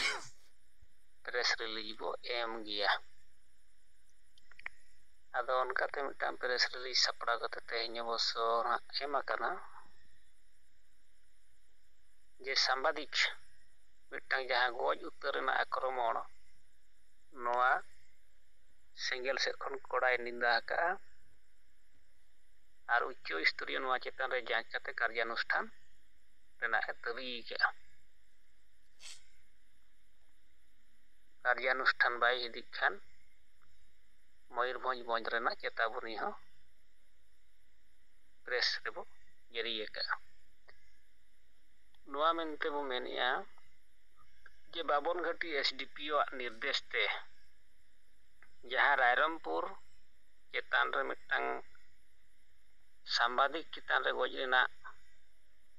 ᱯᱨᱮᱥ ᱨᱤᱞᱤᱡᱽ ᱵᱚ ᱮᱢ ᱜᱮᱭᱟ᱾ ᱟᱫᱚ ᱚᱱᱠᱟᱛᱮ ᱢᱤᱫᱴᱟᱝ ᱯᱨᱮᱥ ᱨᱤᱞᱤᱡᱽ ᱥᱟᱯᱲᱟᱣ ᱠᱟᱛᱮ ᱛᱮᱦᱮᱧ ᱚᱵᱚᱥᱥᱚ ᱦᱟᱸᱜ ᱮᱢ ᱟᱠᱟᱱᱟ ᱡᱮ ᱥᱟᱢᱵᱟᱫᱤᱠ ᱢᱤᱫᱴᱟᱝ ᱡᱟᱦᱟᱸ ᱜᱚᱡ ᱩᱛᱟᱹᱨ ᱨᱮᱱᱟᱜ ᱟᱠᱨᱚᱢᱚᱬ, ᱱᱚᱣᱟ ᱥᱮᱸᱜᱮᱞ ᱥᱮᱫ ᱠᱷᱚᱱ ᱠᱚᱲᱟᱭ ᱱᱤᱸᱫᱟ ᱟᱠᱟᱫᱼᱟ ᱟᱨ ᱩᱪᱪᱚ ᱥᱛᱚᱨᱤᱭᱚ ᱱᱚᱣᱟ ᱪᱮᱛᱟᱱ ᱨᱮ ᱡᱟᱸᱪ ᱠᱟᱛᱮ ᱠᱟᱨᱡᱟᱱᱩᱥᱴᱷᱟᱱ ᱨᱮᱱᱟᱜ ᱮ ᱫᱟᱹᱵᱤ ᱟᱠᱟᱫᱼᱟ᱾ ᱠᱟᱨᱡᱟᱱᱩᱥᱴᱷᱟᱱ ᱵᱟᱭ ᱤᱫᱤᱜ ᱠᱷᱟᱱ ᱢᱚᱭᱩᱨᱵᱷᱚᱸᱡᱽ ᱵᱚᱸᱫᱽ ᱨᱮᱱᱟᱜ ᱪᱮᱛᱟᱵᱚᱱᱤ ᱦᱚᱸ ᱯᱨᱮᱥ ᱨᱮᱵᱚ ᱡᱟᱹᱨᱤ ᱟᱠᱟᱫᱼᱟ᱾ ᱱᱚᱣᱟ ᱢᱮᱱᱛᱮ ᱵᱚ ᱢᱮᱱᱮᱫᱼᱟ ᱡᱮ ᱵᱟᱵᱚᱱ ᱜᱷᱟᱹᱴᱤ ᱮᱥᱰᱤᱯᱤᱳ ᱟᱜ ᱱᱤᱨᱫᱮᱥ ᱛᱮ ᱡᱟᱦᱟᱸ ᱨᱟᱭᱨᱚᱝᱯᱩᱨ ᱪᱮᱛᱟᱱ ᱨᱮ ᱢᱤᱫᱴᱟᱝ ᱥᱟᱢᱵᱟᱫᱤᱠ ᱪᱮᱛᱟᱱ ᱨᱮ ᱜᱚᱡ ᱨᱮᱱᱟᱜ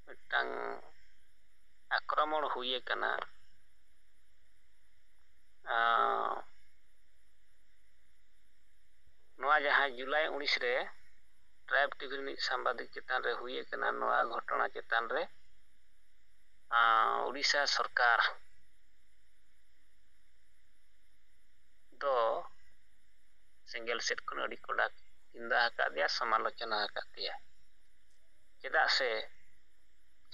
ᱢᱤᱫᱴᱟᱝ ᱟᱠᱨᱚᱢᱚᱬ ᱦᱩᱭ ᱟᱠᱟᱱᱟ᱾ ᱟᱸ, ᱱᱚᱣᱟ ᱡᱟᱦᱟᱸ ᱡᱩᱞᱟᱭ ᱩᱱᱤᱥ ᱨᱮ ᱴᱨᱟᱭᱤᱵᱽ ᱴᱤᱵᱷᱤ ᱨᱤᱱᱤᱡ ᱥᱟᱢᱵᱟᱫᱤᱠ ᱪᱮᱛᱟᱱ ᱨᱮ ᱦᱩᱭ ᱟᱠᱟᱱᱟ, ᱱᱚᱣᱟ ᱜᱷᱚᱴᱚᱱᱟ ᱪᱮᱛᱟᱱ ᱨᱮ, ᱟᱸ, ᱩᱲᱤᱥᱥᱟ ᱥᱚᱨᱠᱟᱨ ᱫᱚ ᱥᱮᱸᱜᱮᱞ ᱥᱮᱫ ᱠᱷᱚᱱ ᱟᱹᱰᱤ ᱠᱚᱰᱟᱠ ᱱᱤᱸᱫᱟ ᱟᱠᱟᱫᱮᱭᱟ, ᱥᱚᱢᱟᱞᱳᱪᱚᱱᱟ ᱟᱠᱟᱫᱮᱭᱟ᱾ ᱪᱮᱫᱟᱜ ᱥᱮ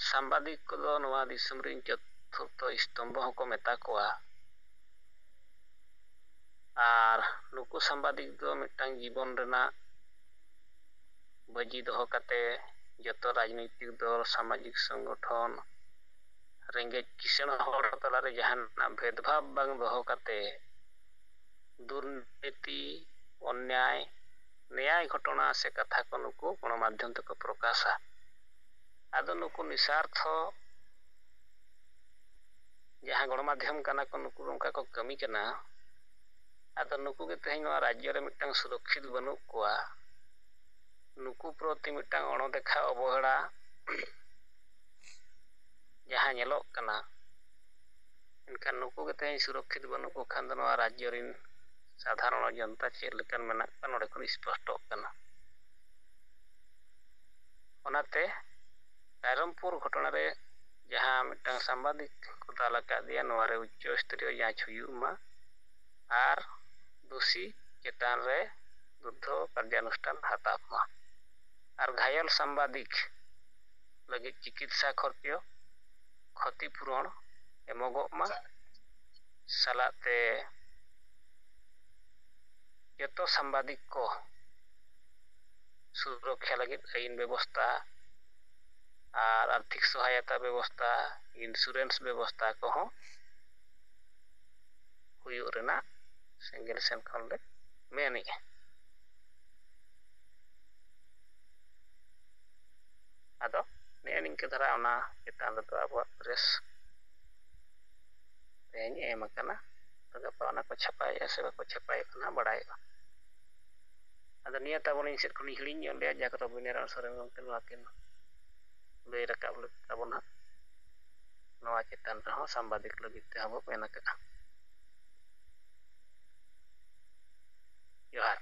ᱥᱟᱢᱵᱟᱫᱤᱠ ᱠᱚᱫᱚ ᱱᱚᱣᱟ ᱫᱤᱥᱚᱢ ᱨᱮᱱ ᱪᱚᱛᱩᱨᱛᱷᱚ ᱥᱛᱚᱢᱵᱷᱚ ᱦᱚᱸᱠᱚ ᱢᱮᱛᱟ ᱠᱚᱣᱟ᱾ ᱟᱨ ᱱᱩᱠᱩ ᱥᱟᱢᱵᱟᱫᱤᱠ ᱫᱚ ᱢᱤᱫᱴᱟᱝ ᱡᱤᱵᱚᱱ ᱨᱮᱱᱟᱜ ᱵᱟᱹᱡᱤ ᱫᱚᱦᱚ ᱠᱟᱛᱮ ᱡᱚᱛᱚ ᱨᱟᱡᱽᱱᱳᱭᱛᱤᱠ ᱫᱚᱞ, ᱥᱟᱢᱟᱡᱤᱠ ᱥᱚᱝᱜᱚᱴᱷᱚᱱ, ᱨᱮᱸᱜᱮᱡ ᱠᱤᱥᱟᱹᱬ ᱦᱚᱲ ᱛᱟᱞᱟᱨᱮ ᱡᱟᱦᱟᱱᱟᱜ ᱵᱷᱮᱫᱽᱵᱷᱟᱵᱽ ᱵᱟᱝ ᱫᱚᱦᱚ ᱠᱟᱛᱮ ᱫᱩᱨᱱᱤᱛᱤ, ᱚᱱᱱᱭᱟᱭ, ᱱᱮᱭᱟᱭ ᱜᱷᱚᱴᱚᱱᱟ ᱥᱮ ᱠᱟᱛᱷᱟ ᱠᱚ ᱱᱩᱠᱩ ᱜᱚᱬᱚᱢᱟᱫᱽᱫᱷᱚᱢ ᱛᱮᱠᱚ ᱯᱨᱚᱠᱟᱥᱟ᱾ ᱟᱫᱚ ᱱᱩᱠᱩ ᱱᱤᱥᱟᱨᱛᱷᱚ ᱡᱟᱦᱟᱸ ᱜᱚᱬᱚᱢᱟᱫᱽᱫᱷᱚᱢ ᱠᱟᱱᱟ ᱠᱚ, ᱱᱩᱠᱩ ᱱᱚᱝᱠᱟ ᱠᱚ ᱠᱟᱹᱢᱤ ᱠᱟᱱᱟ᱾ ᱟᱫᱚ ᱱᱩᱠᱩ ᱜᱮ ᱛᱮᱦᱮᱧ ᱱᱚᱣᱟ ᱨᱟᱡᱽᱡᱚ ᱨᱮ ᱢᱤᱫᱴᱟᱝ ᱥᱩᱨᱚᱠᱠᱷᱤᱛ ᱵᱟᱹᱱᱩᱜ ᱠᱚᱣᱟ᱾ ᱱᱩᱠᱩ ᱯᱨᱚᱛᱤ ᱢᱤᱫᱴᱟᱝ ᱚᱬᱚᱫᱮᱠᱷᱟ ᱚᱵᱚᱦᱮᱲᱟ ᱡᱟᱦᱟᱸ ᱧᱮᱞᱚᱜ ᱠᱟᱱᱟ, ᱮᱱᱠᱷᱟᱱ ᱱᱩᱠᱩ ᱜᱮ ᱛᱮᱦᱮᱧ ᱥᱩᱨᱚᱠᱠᱷᱤᱛ ᱵᱟᱹᱱᱩᱜ ᱠᱚ ᱠᱷᱟᱱ ᱫᱚ ᱱᱚᱣᱟ ᱨᱟᱡᱽᱡᱚ ᱨᱤᱱ ᱥᱟᱫᱷᱟᱨᱚᱱ ᱡᱚᱱᱛᱟ ᱪᱮᱫ ᱞᱮᱠᱟᱱ ᱢᱮᱱᱟᱜ ᱠᱚᱣᱟ, ᱱᱚᱰᱮ ᱠᱷᱚᱱ ᱥᱯᱚᱥᱴᱚᱜ ᱠᱟᱱᱟ᱾ ᱚᱱᱟᱛᱮ ᱨᱟᱭᱨᱚᱝᱯᱩᱨ ᱜᱷᱚᱴᱚᱱᱟ ᱨᱮ ᱡᱟᱦᱟᱸ ᱢᱤᱫᱴᱟᱝ ᱥᱟᱢᱵᱟᱫᱤᱠ ᱠᱚ ᱫᱟᱞ ᱟᱠᱟᱫᱮᱭᱟ, ᱱᱚᱣᱟ ᱨᱮ ᱩᱪᱪᱚ ᱥᱛᱚᱨᱤᱭᱚ ᱡᱟᱸᱪ ᱦᱩᱭᱩᱜ ᱢᱟ ᱟᱨ ᱫᱳᱥᱤ ᱪᱮᱛᱟᱱ ᱨᱮ ᱫᱩᱨᱫᱷᱚ ᱠᱟᱨᱡᱟᱱᱩᱥᱴᱷᱟᱱ ᱦᱟᱛᱟᱣ ᱢᱟ ᱟᱨ ᱜᱷᱟᱭᱚᱞ ᱥᱟᱢᱵᱟᱫᱤᱠ ᱞᱟᱹᱜᱤᱫ ᱪᱤᱠᱤᱛᱥᱟ ᱠᱷᱚᱨᱪᱚ ᱠᱷᱚᱛᱤ ᱯᱩᱨᱚᱱ ᱮᱢᱚᱜᱚᱜ ᱢᱟ᱾ ᱥᱟᱞᱟᱜ ᱛᱮ ᱡᱚᱛᱚ ᱥᱟᱢᱵᱟᱫᱤᱠ ᱠᱚ ᱥᱩᱨᱚᱠᱷᱟ ᱞᱟᱹᱜᱤᱫ ᱟᱹᱭᱤᱱ ᱵᱮᱵᱚᱥᱛᱟ ᱟᱨ ᱟᱨᱛᱷᱤᱠ ᱥᱚᱦᱟᱭᱚᱛᱟ ᱵᱮᱵᱚᱥᱛᱟ, insurance ᱵᱮᱵᱚᱥᱛᱟ ᱠᱚᱦᱚᱸ ᱦᱩᱭᱩᱜ ᱨᱮᱱᱟᱜ ᱥᱮᱸᱜᱮᱞ ᱥᱮᱱ ᱠᱷᱚᱱ ᱞᱮ ᱢᱮᱱᱮᱜᱼᱟ᱾ ᱟᱫᱚ ᱱᱮᱜᱼᱮ ᱱᱤᱝᱠᱟᱹ ᱫᱷᱟᱨᱟ ᱚᱱᱟ ᱪᱮᱛᱟᱱ ᱨᱮᱫᱚ ᱟᱵᱚᱣᱟᱜ press ᱛᱮᱦᱮᱧ ᱮᱢ ᱟᱠᱟᱱᱟ᱾ ᱟᱫᱚ ᱜᱟᱯᱟ ᱚᱱᱟ ᱠᱚ ᱪᱷᱟᱯᱟᱭᱮᱜᱼᱟ ᱥᱮ ᱵᱟᱠᱚ ᱪᱷᱟᱯᱟᱭᱮᱫ ᱠᱟᱱᱟ ᱵᱟᱲᱟᱭᱚᱜᱼᱟ᱾ ᱟᱫᱚ ᱱᱤᱭᱟᱹ ᱛᱟᱵᱚᱱ ᱤᱧ ᱥᱮᱫ ᱠᱷᱚᱱᱤᱧ ᱦᱤᱲᱤᱧ ᱧᱚᱜ ᱞᱮᱭᱟ, ᱡᱟᱠᱨᱚ ᱵᱤᱱᱮᱨᱟᱢ ᱥᱚᱨᱮᱱ ᱜᱚᱢᱠᱮ ᱱᱚᱣᱟ ᱠᱤᱱ ᱞᱟᱹᱭ ᱨᱟᱠᱟᱵ ᱞᱮᱫ ᱛᱟᱵᱚᱱᱟ᱾ ᱱᱚᱣᱟ ᱪᱮᱛᱟᱱ ᱨᱮᱦᱚᱸ ᱥᱟᱢᱵᱟᱫᱤᱠ ᱞᱟᱹᱜᱤᱫ ᱛᱮᱦᱚᱸ ᱵᱚ ᱢᱮᱱ ᱟᱠᱟᱫᱼᱟ᱾ ᱡᱚᱦᱟᱨ᱾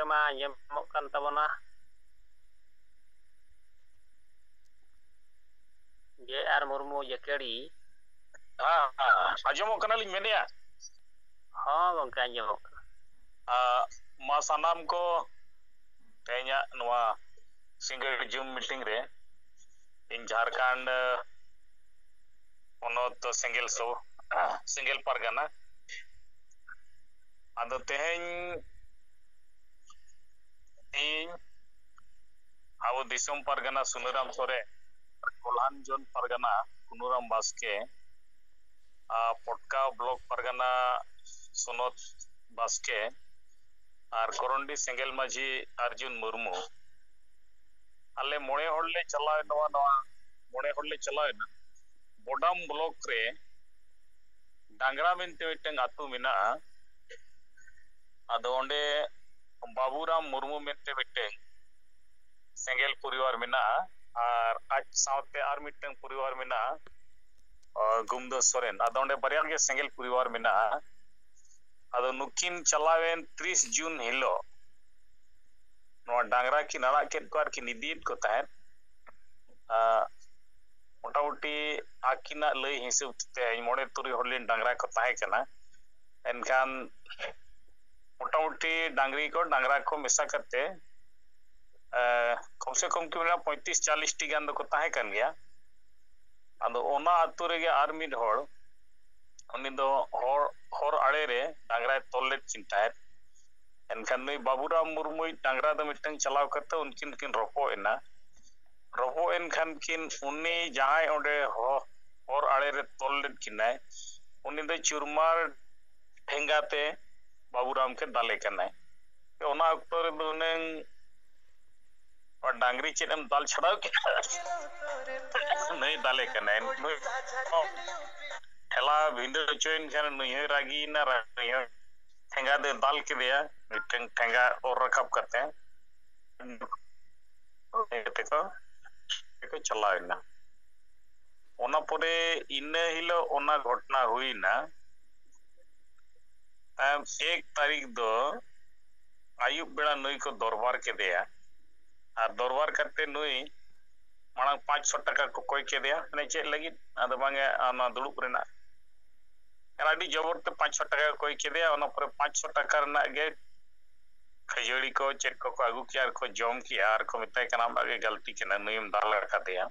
ᱢᱟ ᱟᱸᱡᱚᱢᱚᱜ ᱠᱟᱱ ᱛᱟᱵᱚᱱᱟ᱾ ᱡᱮ ᱟᱨ ᱢᱩᱨᱢᱩ ᱡᱟᱹᱠᱟᱹᱲᱤ᱾ ᱦᱮᱸ, ᱦᱮᱸ, ᱟᱸᱡᱚᱢᱚᱜ ᱠᱟᱱᱟᱞᱤᱧ ᱢᱮᱱᱮᱫᱼᱟ᱾ ᱦᱚᱸ ᱜᱚᱢᱠᱮ, ᱟᱸᱡᱚᱢᱚᱜ ᱠᱟᱱᱟ᱾ ᱟᱸ, ᱢᱟ ᱥᱟᱱᱟᱢ ᱠᱚ ᱛᱮᱦᱮᱧᱟᱜ ᱱᱚᱣᱟ ᱥᱤᱸᱜᱟᱹᱲ Zoom meeting ᱨᱮ ᱤᱧ ᱡᱷᱟᱲᱠᱷᱚᱸᱰ ᱯᱚᱱᱚᱛ ᱥᱮᱸᱜᱮᱞ ᱥᱚ-, ᱥᱮᱸᱜᱮᱞ ᱯᱟᱨᱜᱟᱱᱟ᱾ ᱟᱫᱚ ᱛᱮᱦᱮᱧ ᱤᱧ ᱟᱵᱚ ᱫᱤᱥᱚᱢ ᱯᱟᱨᱜᱟᱱᱟ ᱥᱩᱱᱟᱹᱨᱟᱢ ᱥᱚᱨᱮᱱ, ᱠᱚᱞᱦᱟᱱᱡᱚᱱ ᱯᱟᱨᱜᱟᱱᱟ ᱠᱩᱱᱩᱨᱟᱢ ᱵᱟᱥᱠᱮ, ᱟᱨ ᱯᱚᱴᱠᱟ block ᱯᱟᱨᱜᱟᱱᱟ ᱥᱚᱱᱚᱛ ᱵᱟᱥᱠᱮ, ᱟᱨ ᱠᱚᱨᱚᱱᱰᱤ ᱥᱮᱸᱜᱮᱞ ᱢᱟᱹᱡᱷᱤ ᱟᱨᱡᱩᱱ ᱢᱩᱨᱢᱩ, ᱟᱞᱮ ᱢᱚᱬᱮ ᱦᱚᱲ ᱞᱮ ᱪᱟᱞᱟᱣ ᱮᱱᱟ ᱱᱚᱣᱟ, ᱱᱚᱣᱟ ᱢᱚᱬᱮ ᱦᱚᱲ ᱞᱮ ᱪᱟᱞᱟᱣ ᱮᱱᱟ᱾ ᱵᱚᱰᱟᱢ block ᱨᱮ ᱰᱟᱝᱨᱟ ᱢᱮᱱᱛᱮ ᱢᱤᱫᱴᱟᱝ ᱟᱹᱛᱩ ᱢᱮᱱᱟᱜᱼᱟ᱾ ᱟᱫᱚ ᱚᱸᱰᱮ ᱵᱟᱵᱩᱨᱟᱢ ᱢᱩᱨᱢᱩ ᱢᱮᱱᱛᱮ ᱢᱤᱫᱴᱟᱝ ᱥᱮᱸᱜᱮᱞ ᱯᱚᱨᱤᱵᱟᱨ ᱢᱮᱱᱟᱜᱼᱟ, ᱟᱨ ᱟᱡ ᱥᱟᱶᱛᱮ ᱟᱨ ᱢᱤᱫᱴᱟᱝ ᱯᱚᱨᱤᱵᱟᱨ ᱢᱮᱱᱟᱜᱼᱟ, ᱟᱨ ᱜᱩᱢᱫᱟᱹ ᱥᱚᱨᱮᱱ᱾ ᱟᱫᱚ ᱚᱸᱰᱮ ᱵᱟᱨᱭᱟ ᱜᱮ ᱥᱮᱸᱜᱮᱞ ᱯᱚᱨᱤᱵᱟᱨ ᱢᱮᱱᱟᱜᱼᱟ᱾ ᱟᱫᱚ ᱱᱩᱠᱤᱱ ᱪᱟᱞᱟᱣᱮᱱ ᱛᱤᱨᱤᱥ ᱡᱩᱱ ᱦᱤᱞᱳᱜ ᱱᱚᱣᱟ ᱰᱟᱝᱨᱟ ᱠᱤᱱ ᱟᱲᱟᱜ ᱠᱮᱫ ᱠᱚᱣᱟ ᱟᱨ ᱠᱤᱱ ᱤᱫᱤᱭᱮᱫ ᱠᱚ ᱛᱟᱦᱮᱸᱫ᱾ ᱟᱸ, ᱢᱚᱴᱟᱢᱩᱴᱤ ᱟᱹᱠᱤᱱᱟᱜ ᱞᱟᱹᱭ ᱦᱤᱥᱟᱹᱵ ᱛᱮ ᱛᱮᱦᱮᱧ ᱢᱚᱬᱮ ᱛᱩᱨᱩᱭ ᱦᱚᱲ ᱨᱮᱱ ᱰᱟᱝᱨᱟ ᱠᱚ ᱛᱟᱦᱮᱸ ᱠᱟᱱᱟ᱾ ᱮᱱᱠᱷᱟᱱ ᱢᱚᱴᱟᱢᱩᱴᱤ ᱰᱟᱝᱨᱤ ᱠᱚ, ᱰᱟᱝᱨᱟ ᱠᱚ ᱢᱮᱥᱟ ᱠᱟᱛᱮ, ᱮ, ᱠᱚᱢ ᱥᱮ ᱠᱚᱢ ᱠᱤ ᱢᱮᱱᱟ ᱯᱚᱸᱭᱛᱨᱤᱥ ᱪᱟᱞᱞᱤᱥ ᱴᱤ ᱜᱟᱱ ᱫᱚᱠᱚ ᱛᱟᱦᱮᱸ ᱠᱟᱱ ᱜᱮᱭᱟ᱾ ᱟᱫᱚ ᱚᱱᱟ ᱟᱹᱛᱩ ᱨᱮᱜᱮ ᱟᱨ ᱢᱤᱫ ᱦᱚᱲ, ᱩᱱᱤ ᱫᱚ ᱦᱚᱨ, ᱦᱚᱨ ᱟᱲᱮ ᱨᱮ ᱰᱟᱝᱨᱟᱭ ᱛᱚᱞ ᱞᱮᱫ ᱠᱤᱱ ᱛᱟᱦᱮᱸᱫ᱾ ᱮᱱᱠᱷᱟᱱ ᱱᱩᱭ ᱵᱟᱵᱩᱨᱟᱢ ᱢᱩᱨᱢᱩᱭᱤᱡ ᱰᱟᱝᱨᱟ ᱫᱚ ᱢᱤᱫᱴᱟᱝ ᱪᱟᱞᱟᱣ ᱠᱟᱛᱮ ᱩᱱᱠᱤᱱ ᱠᱤᱱ ᱨᱚᱯᱚᱜ ᱮᱱᱟ᱾ ᱨᱚᱯᱚᱜ ᱮᱱ ᱠᱷᱟᱱ ᱠᱤᱱ, ᱩᱱᱤ ᱡᱟᱦᱟᱸᱭ ᱚᱸᱰᱮ ᱦᱚ-, ᱦᱚᱨ ᱟᱲᱮ ᱨᱮ ᱛᱚᱞ ᱞᱮᱫ ᱠᱤᱱᱟᱭ, ᱩᱱᱤ ᱫᱚ ᱪᱩᱨᱢᱟᱨ ᱴᱷᱮᱸᱜᱟ ᱛᱮ ᱵᱟᱵᱩᱨᱟᱢ ᱠᱮ ᱫᱟᱞᱮ ᱠᱟᱱᱟᱭ᱾ ᱚᱱᱟ ᱚᱠᱛᱚ ᱨᱮᱫᱚ ᱦᱩᱱᱟᱹᱝ ᱰᱟᱝᱨᱤ ᱪᱮᱫ ᱮᱢ ᱫᱟᱞ ᱪᱷᱟᱰᱟᱣ ᱠᱮᱫᱟ? ᱱᱩᱭ ᱫᱟᱞᱮ ᱠᱟᱱᱟᱭ᱾ ᱱᱩᱭ ᱴᱷᱮᱞᱟ ᱵᱷᱤᱸᱫᱟᱹᱲ ᱦᱚᱪᱚᱭᱮᱱ ᱠᱷᱟᱱ ᱱᱩᱭ ᱦᱚᱸᱭ ᱨᱟᱹᱜᱤᱭᱮᱱᱟ, ᱱᱩᱭ ᱦᱚᱸ ᱴᱷᱮᱸᱜᱟ ᱫᱚᱭ ᱫᱟᱞ ᱠᱮᱫᱮᱭᱟ, ᱢᱤᱫᱴᱟᱝ ᱴᱷᱮᱸᱜᱟ ᱚᱨ ᱨᱟᱠᱟᱵ ᱠᱟᱛᱮ᱾ ᱤᱱᱟᱹ ᱠᱟᱛᱮ ᱠᱚ, ᱠᱚ ᱪᱟᱞᱟᱣ ᱮᱱᱟ᱾ ᱚᱱᱟ ᱯᱚᱨᱮ ᱤᱱᱟᱹ ᱦᱤᱞᱳᱜ ᱚᱱᱟ ᱜᱷᱚᱴᱚᱱᱟ ᱦᱩᱭᱱᱟ᱾ ᱛᱟᱭᱚᱢ ᱮᱠ ᱛᱟᱹᱨᱤᱠᱷ ᱫᱚ ᱟᱹᱭᱩᱵ ᱵᱮᱲᱟ ᱱᱩᱭ ᱠᱚ ᱫᱚᱨᱵᱟᱨ ᱠᱮᱫᱮᱭᱟ᱾ ᱟᱨ ᱫᱚᱨᱵᱟᱨ ᱠᱟᱛᱮ ᱱᱩᱭ ᱢᱟᱲᱟᱝ ᱯᱟᱸᱪᱥᱚ ᱴᱟᱠᱟ ᱠᱚ ᱠᱚᱭ ᱠᱮᱫᱮᱭᱟ᱾ ᱢᱟᱱᱮ ᱪᱮᱫ ᱞᱟᱹᱜᱤᱫ? ᱟᱫᱚ ᱵᱟᱝ ᱮ, ᱚᱱᱟ ᱫᱩᱲᱩᱵ ᱨᱮᱱᱟᱜ᱾ ᱟᱨ ᱟᱹᱰᱤ ᱡᱚᱵᱚᱨ ᱛᱮ ᱯᱟᱸᱪᱥᱚ ᱴᱟᱠᱟ ᱠᱚ ᱠᱚᱭ ᱠᱮᱫᱮᱭᱟ᱾ ᱚᱱᱟ ᱯᱚᱨᱮ ᱯᱟᱸᱪᱥᱚ ᱴᱟᱠᱟ ᱨᱮᱱᱟᱜ ᱜᱮ ᱠᱷᱟᱹᱡᱟᱹᱲᱤ ᱠᱚ ᱪᱮᱫ ᱠᱚᱠᱚ ᱟᱹᱜᱩ ᱠᱮᱜᱼᱟ ᱟᱨ ᱠᱚ ᱢᱮᱛᱟᱭ ᱠᱟᱱᱟ, "ᱟᱢᱟᱜ ᱜᱮ ᱜᱟᱹᱞᱛᱤ ᱠᱟᱱᱟ, ᱱᱩᱭᱮᱢ ᱫᱟᱞ ᱟᱠᱟᱫᱮᱭᱟ᱾"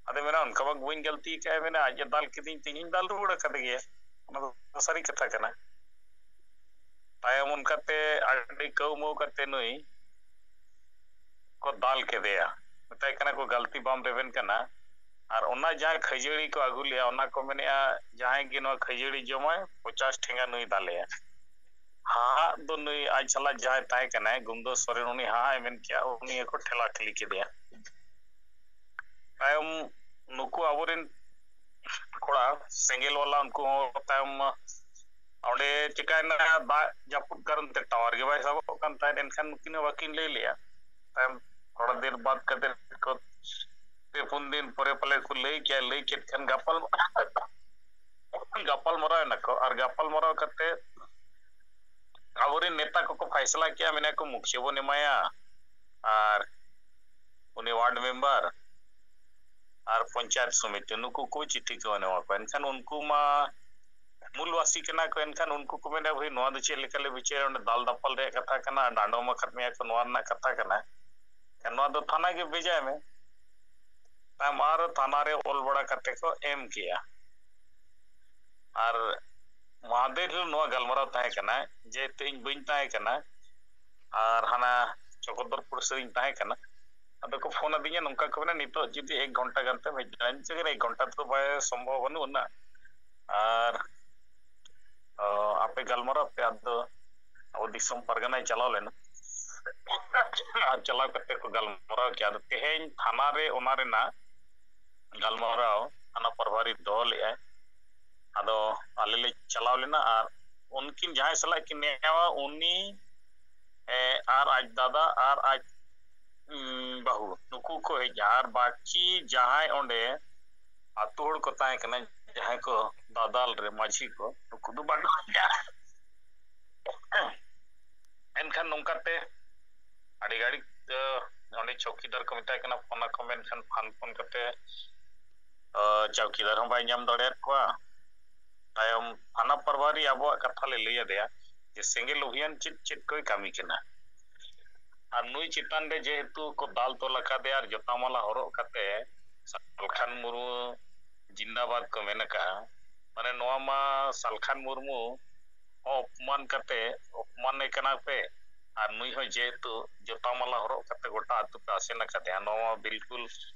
ᱟᱫᱚ ᱢᱮᱱᱟ, "ᱚᱱᱠᱟ ᱢᱟ ᱵᱟᱹᱧ ᱜᱟᱹᱞᱛᱤ ᱟᱠᱟᱫᱼᱟ", ᱢᱮᱱᱟ, "ᱟᱡ ᱮ ᱫᱟᱞ ᱠᱤᱫᱤᱧ ᱛᱮ ᱤᱧᱤᱧ ᱫᱟᱞ ᱨᱩᱣᱟᱹᱲ ᱟᱠᱟᱫᱮ ᱜᱮᱭᱟ, ᱚᱱᱟ ᱫᱚ ᱥᱟᱹᱨᱤ ᱠᱟᱛᱷᱟ ᱠᱟᱱᱟ᱾" ᱛᱟᱭᱚᱢ ᱚᱱᱠᱟᱛᱮ ᱟᱹᱰᱤ ᱠᱟᱹᱣᱢᱟᱹᱣ ᱠᱟᱛᱮ ᱱᱩᱭ ᱠᱚ ᱫᱟᱞ ᱠᱮᱫᱮᱭᱟ᱾ ᱢᱮᱛᱟᱭ ᱠᱟᱱᱟ ᱠᱚ, "ᱜᱟᱹᱞᱛᱤ ᱵᱟᱢ ᱨᱮᱵᱮᱱ ᱠᱟᱱᱟ, ᱟᱨ ᱚᱱᱟ ᱡᱟᱦᱟᱸ ᱠᱷᱟᱹᱡᱟᱹᱲᱤ ᱠᱚ ᱟᱹᱜᱩ ᱞᱮᱜᱼᱟ, ᱚᱱᱟ ᱠᱚ ᱢᱮᱱᱮᱜᱼᱟ, ᱡᱟᱦᱟᱸᱭ ᱜᱮ ᱱᱚᱣᱟ ᱠᱷᱟᱹᱡᱟᱹᱲᱤ ᱡᱚᱢᱟᱭ, ᱯᱚᱪᱟᱥ ᱴᱷᱮᱸᱜᱟ ᱱᱩᱭ ᱫᱟᱞᱮᱭᱟ᱾" ᱦᱟᱦᱟᱜ ᱫᱚ ᱱᱩᱭ ᱟᱡ ᱥᱟᱞᱟᱜ ᱡᱟᱦᱟᱸᱭ ᱛᱟᱦᱮᱸ ᱠᱟᱱᱟᱭ, ᱜᱩᱢᱫᱟᱹ ᱥᱚᱨᱮᱱ, ᱩᱱᱤ ᱦᱟᱦᱟᱜ ᱮ ᱢᱮᱱ ᱠᱮᱜᱼᱟ, ᱩᱱᱤ ᱦᱚᱸᱠᱚ ᱴᱷᱮᱞᱟ ᱴᱷᱤᱞᱤ ᱠᱮᱫᱮᱭᱟ᱾ ᱛᱟᱭᱚᱢ ᱱᱩᱠᱩ ᱟᱵᱚᱨᱮᱱ ᱠᱚᱲᱟ ᱥᱮᱸᱜᱮᱞ ᱵᱟᱞᱟ, ᱩᱱᱠᱩ ᱦᱚᱸ ᱛᱟᱭᱚᱢ ᱚᱸᱰᱮ ᱪᱤᱠᱟᱭᱱᱟ, ᱫᱟᱜ ᱡᱟᱹᱯᱩᱫ ᱠᱟᱨᱚᱱ ᱛᱮ ᱴᱟᱣᱟᱨ ᱜᱮ ᱵᱟᱭ ᱥᱟᱵᱚᱜ ᱠᱟᱱ ᱛᱟᱦᱮᱸᱫ᱾ ᱮᱱᱠᱷᱟᱱ ᱱᱩᱠᱤᱱ ᱦᱚᱸ ᱵᱟᱹᱠᱤᱱ ᱞᱟᱹᱭ ᱞᱮᱜᱼᱟ᱾ ᱛᱟᱭᱚᱢ ᱛᱷᱚᱲᱟ ᱫᱮᱨ ᱵᱟᱫ ᱠᱟᱛᱮ ᱠᱚ, ᱯᱮ ᱯᱩᱱ ᱫᱤᱱ ᱯᱚᱨᱮ ᱯᱟᱞᱮ ᱠᱚ ᱞᱟᱹᱭ ᱠᱮᱜᱼᱟ᱾ ᱞᱟᱹᱭ ᱠᱮᱫ ᱠᱷᱟᱱ ᱜᱟᱯᱟᱞ ᱜᱟᱯᱟᱞ ᱢᱟᱨᱟᱣ ᱮᱱᱟ ᱠᱚ᱾ ᱟᱨ ᱜᱟᱯᱟᱞ ᱢᱟᱨᱟᱣ ᱠᱟᱛᱮ ᱟᱵᱚᱨᱮᱱ ᱱᱮᱛᱟ ᱠᱚᱠᱚ ᱯᱷᱟᱭᱥᱟᱞᱟ ᱠᱮᱜᱼᱟ, ᱢᱮᱱᱟ ᱠᱚ ᱢᱩᱠᱷᱤᱭᱟᱹ ᱵᱚᱱ ᱮᱢᱟᱭᱟ ᱟᱨ ᱩᱱᱤ ᱣᱟᱨᱰ ᱢᱮᱢᱵᱟᱨ ᱟᱨ ᱯᱚᱧᱪᱟᱭᱮᱛ ᱥᱚᱢᱤᱛᱤ, ᱱᱩᱠᱩ ᱠᱚ ᱪᱤᱴᱷᱤ ᱠᱚ ᱮᱢᱟ ᱠᱚᱣᱟ᱾ ᱮᱱᱠᱷᱟᱱ ᱩᱱᱠᱩ ᱢᱟ ᱢᱩᱞᱵᱟᱥᱤ ᱠᱟᱱᱟ ᱠᱚ᱾ ᱮᱱᱠᱷᱟᱱ ᱩᱱᱠᱩ ᱠᱚ ᱢᱮᱱᱟ, "ᱵᱷᱟᱹᱭ, ᱱᱚᱣᱟ ᱫᱚ ᱪᱮᱫ ᱞᱮᱠᱟ ᱞᱮ ᱵᱤᱪᱟᱹᱨᱟ? ᱚᱸᱰᱮ ᱫᱟᱞ ᱫᱟᱯᱟᱞ ᱨᱮᱭᱟᱜ ᱠᱟᱛᱷᱟ ᱠᱟᱱᱟ, ᱰᱟᱸᱰᱚᱢ ᱟᱠᱟᱫ ᱢᱮᱭᱟ ᱠᱚ, ᱱᱚᱣᱟ ᱨᱮᱱᱟᱜ ᱠᱟᱛᱷᱟ ᱠᱟᱱᱟ, ᱱᱚᱣᱟ ᱫᱚ ᱛᱷᱟᱱᱟ ᱜᱮ ᱵᱷᱮᱡᱟᱭ ᱢᱮ᱾" ᱛᱟᱭᱚᱢ ᱟᱨ ᱛᱷᱟᱱᱟ ᱨᱮ ᱚᱞ ᱵᱟᱲᱟ ᱠᱟᱛᱮ ᱠᱚ ᱮᱢ ᱠᱮᱜᱼᱟ᱾ ᱟᱨ ᱢᱟᱦᱫᱮᱨ ᱦᱤᱞᱳᱜ ᱱᱚᱣᱟ ᱜᱟᱞᱢᱟᱨᱟᱣ ᱛᱟᱦᱮᱸ ᱠᱟᱱᱟ, ᱡᱮᱦᱮᱛᱩ ᱤᱧ ᱵᱟᱹᱧ ᱛᱟᱦᱮᱸ ᱠᱟᱱᱟ ᱟᱨ ᱦᱟᱱᱟ ᱪᱚᱠᱚᱫᱚᱨᱯᱩᱨ ᱥᱮᱫ ᱤᱧ ᱛᱟᱦᱮᱸ ᱠᱟᱱᱟ᱾ ᱟᱫᱚ ᱠᱚ ᱯᱷᱳᱱ ᱟᱹᱫᱤᱧᱟ, ᱱᱚᱝᱠᱟ ᱠᱚ ᱢᱮᱱᱟ, "ᱱᱤᱛᱚᱜ ᱡᱩᱫᱤ ᱮᱠ ᱜᱷᱚᱱᱴᱟ ᱜᱟᱱ ᱛᱮᱢ ᱦᱮᱡ ᱫᱟᱲᱮᱭᱟᱜᱼᱟ", ᱤᱧ ᱪᱮᱫ ᱮᱠ ᱜᱷᱚᱱᱴᱟ ᱛᱮᱫᱚ ᱵᱟᱭ ᱥᱚᱢᱵᱷᱚᱵ ᱵᱟᱹᱱᱩᱜ ᱟᱱᱟ᱾ ᱟᱨ, ᱚ, ᱟᱯᱮ ᱜᱟᱞᱢᱟᱨᱟᱣ ᱯᱮ, ᱟᱫᱚ ᱟᱵᱚ ᱫᱤᱥᱚᱢ ᱯᱟᱨᱜᱟᱱᱟᱭ ᱪᱟᱞᱟᱣ ᱞᱮᱱᱟ᱾ ᱟᱨ ᱪᱟᱞᱟᱣ ᱠᱟᱛᱮ ᱠᱚ ᱜᱟᱞᱢᱟᱨᱟᱣ ᱠᱮᱜᱼᱟ᱾ ᱟᱫᱚ ᱛᱮᱦᱮᱧ ᱛᱷᱟᱱᱟ ᱨᱮ ᱚᱱᱟ ᱨᱮᱱᱟᱜ ᱜᱟᱞᱢᱟᱨᱟᱣ ᱛᱷᱟᱱᱟ ᱯᱨᱚᱵᱷᱟᱨᱤ ᱫᱚᱦᱚ ᱞᱮᱜᱼᱟᱭ᱾ ᱟᱫᱚ ᱟᱞᱮ ᱞᱮ ᱪᱟᱞᱟᱣ ᱞᱮᱱᱟ ᱟᱨ ᱩᱱᱠᱤᱱ ᱡᱟᱦᱟᱸᱭ ᱥᱟᱞᱟᱜ ᱠᱤᱱ ᱱᱮᱭᱟᱣᱟ, ᱩᱱᱤ, ᱮ, ᱟᱨ ᱟᱡ ᱫᱟᱫᱟ ᱟᱨ ᱟᱡ, ᱩᱢ, ᱵᱟᱹᱦᱩ, ᱱᱩᱠᱩ ᱠᱚ ᱦᱮᱡ ᱮᱱᱟ᱾ ᱟᱨ ᱵᱟᱹᱠᱤ ᱡᱟᱦᱟᱸᱭ ᱚᱸᱰᱮ ᱟᱹᱛᱩ ᱦᱚᱲ ᱠᱚ ᱛᱟᱦᱮᱸ ᱠᱟᱱᱟ, ᱡᱟᱦᱟᱸᱭ ᱠᱚ ᱫᱟᱫᱟᱞ ᱨᱮ ᱢᱟᱹᱡᱷᱤ ᱠᱚ, ᱱᱩᱠᱩ ᱫᱚ ᱵᱟᱠᱚ ᱦᱮᱡ ᱮᱱᱟ᱾ ᱢᱮᱱᱠᱷᱟᱱ ᱱᱚᱝᱠᱟᱛᱮ ᱟᱹᱰᱤ ᱜᱷᱟᱹᱲᱤᱡ ᱚᱸᱰᱮ ᱪᱚᱣᱠᱤᱫᱟᱨ ᱠᱚ ᱢᱮᱛᱟᱭ ᱠᱟᱱᱟ, ᱯᱷᱳᱱ ᱟᱠᱚ, ᱢᱮᱱᱠᱷᱟᱱ ᱯᱷᱳᱱ ᱯᱷᱳᱱ ᱠᱟᱛᱮ ᱪᱚᱣᱠᱤᱫᱟᱨ ᱦᱚᱸ ᱵᱟᱭ ᱧᱟᱢ ᱫᱟᱲᱮᱭᱟᱫ ᱠᱚᱣᱟ᱾ ᱛᱟᱭᱚᱢ ᱛᱷᱟᱱᱟ ᱯᱨᱚᱵᱷᱟᱨᱤ ᱟᱵᱚᱣᱟᱜ ᱠᱟᱛᱷᱟ ᱞᱮ ᱞᱟᱹᱭ ᱟᱫᱮᱭᱟ ᱡᱮ ᱥᱮᱸᱜᱮᱞ ᱚᱵᱷᱤᱭᱟᱱ ᱪᱮᱫ ᱪᱮᱫ ᱠᱚᱭ ᱠᱟᱹᱢᱤ ᱠᱟᱱᱟ᱾ ᱟᱨ ᱱᱩᱭ ᱪᱮᱛᱟᱱ ᱨᱮ ᱡᱮᱦᱮᱛᱩ ᱠᱚ ᱫᱟᱞ ᱛᱚᱞ ᱟᱠᱟᱫᱮᱭᱟ ᱟᱨ ᱡᱚᱛᱟ ᱢᱟᱞᱟ ᱦᱚᱨᱚᱜ ᱠᱟᱛᱮ ᱥᱟᱞᱠᱷᱟᱱ ᱢᱩᱨᱢᱩ ᱡᱤᱱᱫᱟᱵᱟᱫ ᱠᱚ ᱢᱮᱱ ᱟᱠᱟᱫᱼᱟ, ᱢᱟᱱᱮ ᱱᱚᱣᱟ ᱢᱟ ᱥᱟᱞᱠᱷᱟᱱ ᱢᱩᱨᱢᱩ ᱦᱚᱸ ᱚᱯᱚᱢᱟᱱ ᱠᱟᱛᱮ, ᱚᱯᱚᱢᱟᱱᱮ ᱠᱟᱱᱟ ᱯᱮ, ᱟᱨ ᱱᱩᱭ ᱦᱚᱸ ᱡᱮᱦᱮᱛᱩ ᱡᱚᱛᱟ ᱢᱟᱞᱟ ᱦᱚᱨᱚᱜ ᱠᱟᱛᱮ ᱜᱚᱴᱟ ᱟᱹᱛᱩ ᱯᱮ ᱟᱥᱮᱱ ᱟᱠᱟᱫᱮᱭᱟ, ᱱᱚᱣᱟ ᱢᱟ ᱵᱤᱞᱠᱩᱞ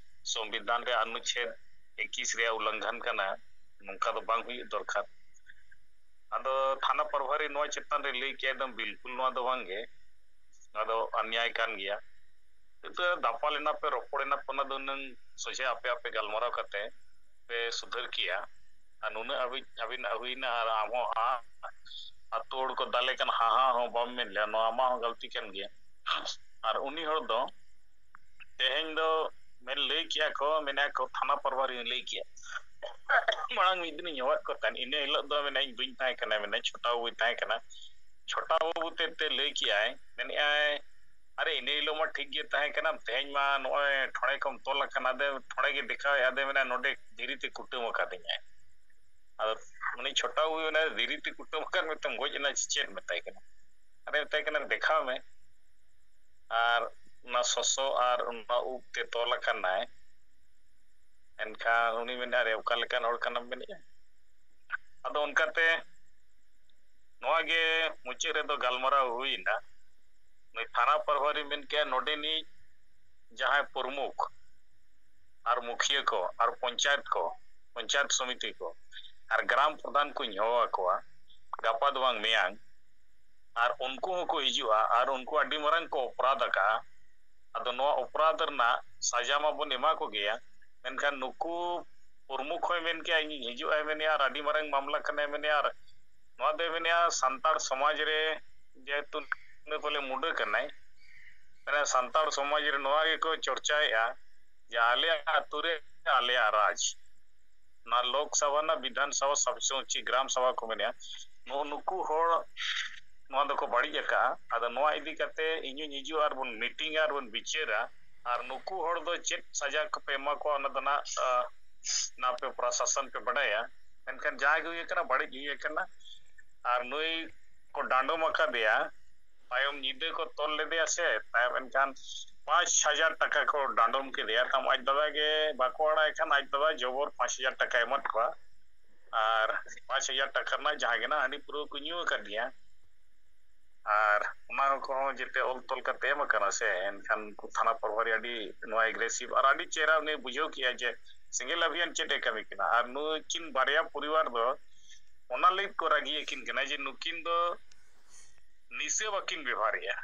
ᱥᱚᱝᱵᱤᱫᱷᱟᱱ ᱨᱮ ᱚᱱᱩᱪᱷᱮᱫ ᱮᱠᱤᱥ ᱨᱮᱭᱟᱜ ᱩᱞᱞᱚᱝᱜᱷᱚᱱ ᱠᱟᱱᱟ, ᱱᱚᱝᱠᱟ ᱫᱚ ᱵᱟᱝ ᱦᱩᱭᱩᱜ ᱫᱚᱨᱠᱟᱨ᱾ ᱟᱫᱚ ᱛᱷᱟᱱᱟ ᱯᱨᱚᱵᱷᱟᱨᱤ ᱱᱚᱣᱟ ᱪᱮᱛᱟᱱ ᱨᱮ ᱞᱟᱹᱭ ᱠᱮᱫ, ᱮᱠᱫᱚᱢ ᱵᱤᱞᱠᱩᱞ ᱱᱚᱣᱟ ᱫᱚ ᱵᱟᱝ ᱜᱮ, ᱱᱚᱣᱟ ᱫᱚ ᱚᱱᱱᱭᱟᱭ ᱠᱟᱱ ᱜᱮᱭᱟ᱾ ᱱᱤᱛᱚᱜ ᱫᱟᱯᱟᱞ ᱮᱱᱟ ᱯᱮ, ᱨᱚᱯᱚᱲ ᱮᱱᱟ ᱯᱮ, ᱚᱱᱟ ᱫᱚ ᱦᱩᱱᱟᱹᱝ ᱥᱚᱡᱷᱮ ᱟᱯᱮ ᱟᱯᱮ ᱜᱟᱞᱢᱟᱨᱟᱣ ᱠᱟᱛᱮ ᱯᱮ ᱥᱩᱫᱷᱟᱹᱨ ᱠᱮᱭᱟ᱾ ᱟᱨ ᱱᱩᱱᱟᱹᱜ ᱦᱟᱹᱵᱤᱡ ᱟᱹᱵᱤᱱᱟᱜ ᱦᱩᱭᱱᱟ ᱟᱨ ᱟᱢ ᱦᱚᱸ ᱦᱟᱸ, ᱟᱹᱛᱩ ᱦᱚᱲ ᱠᱚ ᱫᱟᱞᱮ ᱠᱟᱱᱟ, ᱦᱟᱸ ᱦᱟᱸ ᱦᱚᱸ ᱵᱟᱢ ᱢᱮᱱ ᱞᱮᱭᱟ, ᱱᱚᱣᱟ ᱟᱢᱟᱜ ᱦᱚᱸ ᱜᱟᱹᱞᱛᱤ ᱠᱟᱱ ᱜᱮᱭᱟ᱾ ᱟᱨ ᱩᱱᱤ ᱦᱚᱲ ᱫᱚ ᱛᱮᱦᱮᱧ ᱫᱚ ᱢᱮᱱ ᱞᱟᱹᱭ ᱠᱮᱜᱼᱟ ᱠᱚ, ᱢᱮᱱᱟ ᱠᱚ ᱛᱷᱟᱱᱟ ᱯᱨᱚᱵᱷᱟᱨᱤᱧ ᱞᱟᱹᱭ ᱠᱮᱜᱼᱟ᱾ ᱢᱟᱲᱟᱝ ᱢᱤᱫ ᱫᱤᱱᱤᱧ ᱦᱚᱦᱚᱣᱟᱫ ᱠᱚ ᱛᱟᱦᱮᱸᱫ, ᱤᱱᱟᱹ ᱦᱤᱞᱳᱜ ᱫᱚ ᱢᱮᱱᱟ ᱤᱧ ᱵᱟᱹᱧ ᱛᱟᱦᱮᱸ ᱠᱟᱱᱟ, ᱢᱮᱱᱟ ᱪᱷᱳᱴᱟ ᱵᱟᱹᱵᱩᱭ ᱛᱟᱦᱮᱸ ᱠᱟᱱᱟ᱾ ᱪᱷᱳᱴᱟ ᱵᱟᱹᱵᱩ ᱛᱮᱫ ᱛᱮ ᱞᱟᱹᱭ ᱠᱮᱜᱼᱟᱭ, ᱢᱮᱱᱮᱜᱼᱟᱭ, "ᱟᱨᱮ ᱤᱱᱟᱹ ᱦᱤᱞᱳᱜ ᱢᱟ ᱴᱷᱤᱠ ᱜᱮ ᱛᱟᱦᱮᱸ ᱠᱟᱱᱟ, ᱛᱮᱦᱮᱧ ᱢᱟ ᱱᱚᱜᱼᱚᱭ ᱴᱷᱚᱲᱮ ᱠᱚᱢ ᱛᱚᱞ ᱟᱠᱟᱱᱟ, ᱟᱫᱚ ᱴᱷᱚᱲᱮ ᱜᱮ ᱫᱮᱠᱷᱟᱣᱮᱫ, ᱟᱫᱚ ᱢᱮᱱᱟ ᱱᱚᱰᱮ ᱫᱷᱤᱨᱤ ᱛᱮ ᱠᱩᱴᱟᱹᱢ ᱟᱠᱟᱫᱤᱧᱟᱭ᱾" ᱟᱫᱚ ᱩᱱᱤ ᱪᱷᱳᱴᱟ ᱵᱟᱹᱵᱩ ᱢᱮᱱᱟ, "ᱫᱷᱤᱨᱤ ᱛᱮ ᱠᱩᱴᱟᱹᱢ ᱟᱠᱟᱫ ᱢᱮᱛᱮᱢ ᱜᱚᱡ ᱮᱱᱟ ᱪᱮ ᱪᱮᱫ?" ᱢᱮᱛᱟᱭ ᱠᱟᱱᱟ᱾ ᱟᱨᱮ ᱢᱮᱛᱟᱭ ᱠᱟᱱᱟ, "ᱫᱮᱠᱷᱟᱣ ᱢᱮ ᱟᱨ ᱚᱱᱟ ᱥᱚᱥᱚ ᱟᱨ ᱚᱱᱟ ᱩᱵ ᱛᱮ ᱛᱚᱞ ᱟᱠᱟᱱᱟᱭ", ᱮᱱᱠᱷᱟᱱ ᱩᱱᱤ ᱢᱮᱱᱟ, "ᱟᱨᱮ ᱚᱠᱟ ᱞᱮᱠᱟᱱ ᱦᱚᱲ ᱠᱟᱱᱟᱢ ᱢᱮᱱᱮᱜᱼᱟ?" ᱟᱫᱚ ᱚᱱᱠᱟᱛᱮ ᱱᱚᱣᱟ ᱜᱮ ᱢᱩᱪᱟᱹᱫ ᱨᱮᱫᱚ ᱜᱟᱞᱢᱟᱨᱟᱣ ᱦᱩᱭᱱᱟ᱾ ᱱᱩᱭ ᱛᱷᱟᱱᱟ ᱯᱨᱚᱵᱷᱟᱨᱤ ᱢᱮᱱ ᱠᱮᱜᱼᱟ, ᱱᱚᱰᱮᱱᱤᱡ ᱡᱟᱦᱟᱸᱭ ᱯᱨᱚᱢᱩᱠᱷ ᱟᱨ ᱢᱩᱠᱷᱤᱭᱟᱹ ᱠᱚ ᱟᱨ ᱯᱚᱧᱪᱟᱭᱮᱛ ᱠᱚ, ᱯᱚᱧᱪᱟᱭᱮᱛ ᱥᱚᱢᱤᱛᱤ ᱠᱚ ᱟᱨ ᱜᱨᱟᱢ ᱯᱨᱚᱫᱷᱟᱱ ᱠᱚᱧ ᱦᱚᱦᱚ ᱟᱠᱚᱣᱟ, ᱜᱟᱯᱟ ᱫᱚ ᱵᱟᱝ ᱢᱮᱭᱟᱝ, ᱟᱨ ᱩᱱᱠᱩ ᱦᱚᱸᱠᱚ ᱦᱤᱡᱩᱜᱼᱟ ᱟᱨ ᱩᱱᱠᱩ ᱟᱹᱰᱤ ᱢᱟᱨᱟᱝ ᱠᱚ ᱚᱯᱨᱟᱫᱷ ᱟᱠᱟᱫᱼᱟ᱾ ᱟᱫᱚ ᱱᱚᱣᱟ ᱚᱯᱨᱟᱫᱷ ᱨᱮᱱᱟᱜ ᱥᱟᱡᱟ ᱢᱟᱵᱚᱱ ᱮᱢᱟ ᱠᱚᱜᱮᱭᱟ, ᱢᱮᱱᱠᱷᱟᱱ ᱱᱩᱠᱩ ᱯᱨᱚᱢᱩᱠᱷ ᱦᱚᱸᱭ ᱢᱮᱱ ᱠᱮᱜᱼᱟ, "ᱤᱧᱤᱧ ᱦᱤᱡᱩᱜᱼᱟᱭ ᱢᱮᱱᱮᱜᱼᱟ ᱟᱨ ᱟᱹᱰᱤ ᱢᱟᱨᱟᱝ ᱢᱟᱢᱞᱟ ᱠᱟᱱᱟᱭ ᱢᱮᱱᱮᱜᱼᱟ", ᱟᱨ ᱱᱚᱣᱟ ᱫᱚᱭ ᱢᱮᱱᱮᱜᱼᱟ ᱥᱟᱱᱛᱟᱲ ᱥᱚᱢᱟᱡᱽ ᱨᱮ ᱡᱮᱦᱮᱛᱩ ᱱᱩᱭ ᱵᱚᱞᱮ ᱢᱩᱰᱟᱹ ᱠᱟᱱᱟᱭ, ᱢᱟᱱᱮ ᱥᱟᱱᱛᱟᱲ ᱥᱚᱢᱟᱡᱽ ᱨᱮ ᱱᱚᱣᱟ ᱜᱮᱠᱚ ᱪᱚᱨᱪᱟᱭᱮᱜᱼᱟ ᱡᱮ ᱟᱞᱮᱭᱟᱜ ᱟᱹᱛᱩ ᱨᱮ ᱟᱞᱮᱭᱟᱜ ᱨᱟᱡᱽ, ᱚᱱᱟ ᱞᱳᱠ ᱥᱚᱵᱷᱟ ᱨᱮᱱᱟᱜ ᱵᱤᱫᱷᱟᱱ ᱥᱚᱵᱷᱟ, ᱥᱚᱵ ᱥᱮ ᱩᱪᱤ ᱜᱨᱟᱢ ᱥᱚᱵᱷᱟ ᱠᱚ ᱢᱮᱱᱮᱜᱼᱟ, ᱱᱩᱜᱼᱩ ᱱᱩᱠᱩ ᱦᱚᱲ ᱱᱚᱣᱟ ᱫᱚᱠᱚ ᱵᱟᱹᱲᱤᱡ ᱟᱠᱟᱫᱼᱟ᱾ ᱟᱫᱚ ᱱᱚᱣᱟ ᱤᱫᱤ ᱠᱟᱛᱮ ᱤᱧ ᱦᱚᱧ ᱦᱤᱡᱩᱜᱼᱟ ᱟᱨ ᱵᱚᱱ ᱢᱤᱴᱤᱝᱟ ᱟᱨ ᱵᱚᱱ ᱵᱤᱪᱟᱹᱨᱟ᱾ ᱟᱨ ᱱᱩᱠᱩ ᱦᱚᱲ ᱫᱚ ᱪᱮᱫ ᱥᱟᱡᱟ ᱠᱚᱯᱮ ᱮᱢᱟ ᱠᱚᱣᱟ, ᱚᱱᱟ ᱫᱚ ᱱᱟᱜ, ᱟᱸ, ᱱᱟᱯᱮ ᱯᱨᱚᱥᱟᱥᱚᱱ ᱯᱮ ᱵᱟᱰᱟᱭᱟ᱾ ᱢᱮᱱᱠᱷᱟᱱ ᱡᱟᱦᱟᱸ ᱜᱮ ᱦᱩᱭ ᱟᱠᱟᱱᱟ, ᱵᱟᱹᱲᱤᱡ ᱦᱩᱭ ᱟᱠᱟᱱᱟ᱾ ᱟᱨ ᱱᱩᱭ ᱠᱚ ᱰᱟᱸᱰᱚᱢ ᱟᱠᱟᱫᱮᱭᱟ, ᱛᱟᱭᱚᱢ ᱧᱤᱫᱟᱹ ᱠᱚ ᱛᱚᱞ ᱞᱮᱫᱮᱭᱟ ᱥᱮ, ᱛᱟᱭᱚᱢ ᱮᱱᱠᱷᱟᱱ ᱯᱟᱸᱪ ᱦᱟᱡᱟᱨ ᱴᱟᱠᱟ ᱠᱚ ᱰᱟᱸᱰᱚᱢ ᱠᱮᱫᱮᱭᱟ᱾ ᱛᱟᱢ ᱟᱡ ᱫᱟᱫᱟ ᱜᱮ ᱵᱟᱠᱚ ᱟᱲᱟᱜ ᱠᱷᱟᱱ ᱟᱡ ᱫᱟᱫᱟ ᱡᱚᱵᱚᱨ ᱯᱟᱸᱪ ᱦᱟᱡᱟᱨ ᱴᱟᱠᱟᱭ ᱮᱢᱟᱫ ᱠᱚᱣᱟ᱾ ᱟᱨ ᱯᱟᱸᱪ ᱦᱟᱡᱟᱨ ᱴᱟᱠᱟ ᱨᱮᱱᱟᱜ ᱡᱟᱦᱟᱸ ᱜᱮ ᱱᱟᱜ ᱦᱟᱺᱰᱤ ᱯᱟᱹᱣᱨᱟᱹ ᱠᱚ ᱧᱩ ᱟᱠᱟᱫ ᱜᱮᱭᱟ᱾ ᱟᱨ ᱚᱱᱟ ᱠᱚᱦᱚᱸ ᱡᱮᱛᱮ ᱚᱞ ᱛᱚᱞ ᱠᱟᱛᱮ ᱮᱢ ᱟᱠᱟᱱᱟ ᱥᱮ, ᱮᱱᱠᱷᱟᱱ ᱩᱱᱠᱩ ᱛᱷᱟᱱᱟ ᱯᱨᱚᱦᱟᱨᱤ ᱟᱹᱰᱤ ᱱᱚᱣᱟ ᱮᱜᱽᱨᱮᱥᱤᱵᱷ ᱟᱨ ᱟᱹᱰᱤ ᱪᱮᱦᱨᱟ ᱩᱱᱤ ᱵᱩᱡᱷᱟᱹᱣ ᱠᱮᱜᱼᱟ ᱡᱮ ᱥᱮᱸᱜᱮᱞ ᱚᱵᱷᱤᱭᱟᱱ ᱪᱮᱫ ᱮ ᱠᱟᱹᱢᱤ ᱠᱟᱱᱟ᱾ ᱟᱨ ᱱᱩᱠᱤᱱ ᱵᱟᱨᱭᱟ ᱯᱚᱨᱤᱵᱟᱨ ᱫᱚ ᱚᱱᱟ ᱞᱟᱹᱜᱤᱫ ᱠᱚ ᱨᱟᱹᱜᱤ ᱟᱹᱠᱤᱱ ᱠᱟᱱᱟ ᱡᱮ ᱱᱩᱠᱤᱱ ᱫᱚ ᱱᱤᱥᱟᱹ ᱵᱟᱹᱠᱤᱱ ᱵᱮᱵᱷᱟᱨᱮᱜᱼᱟ,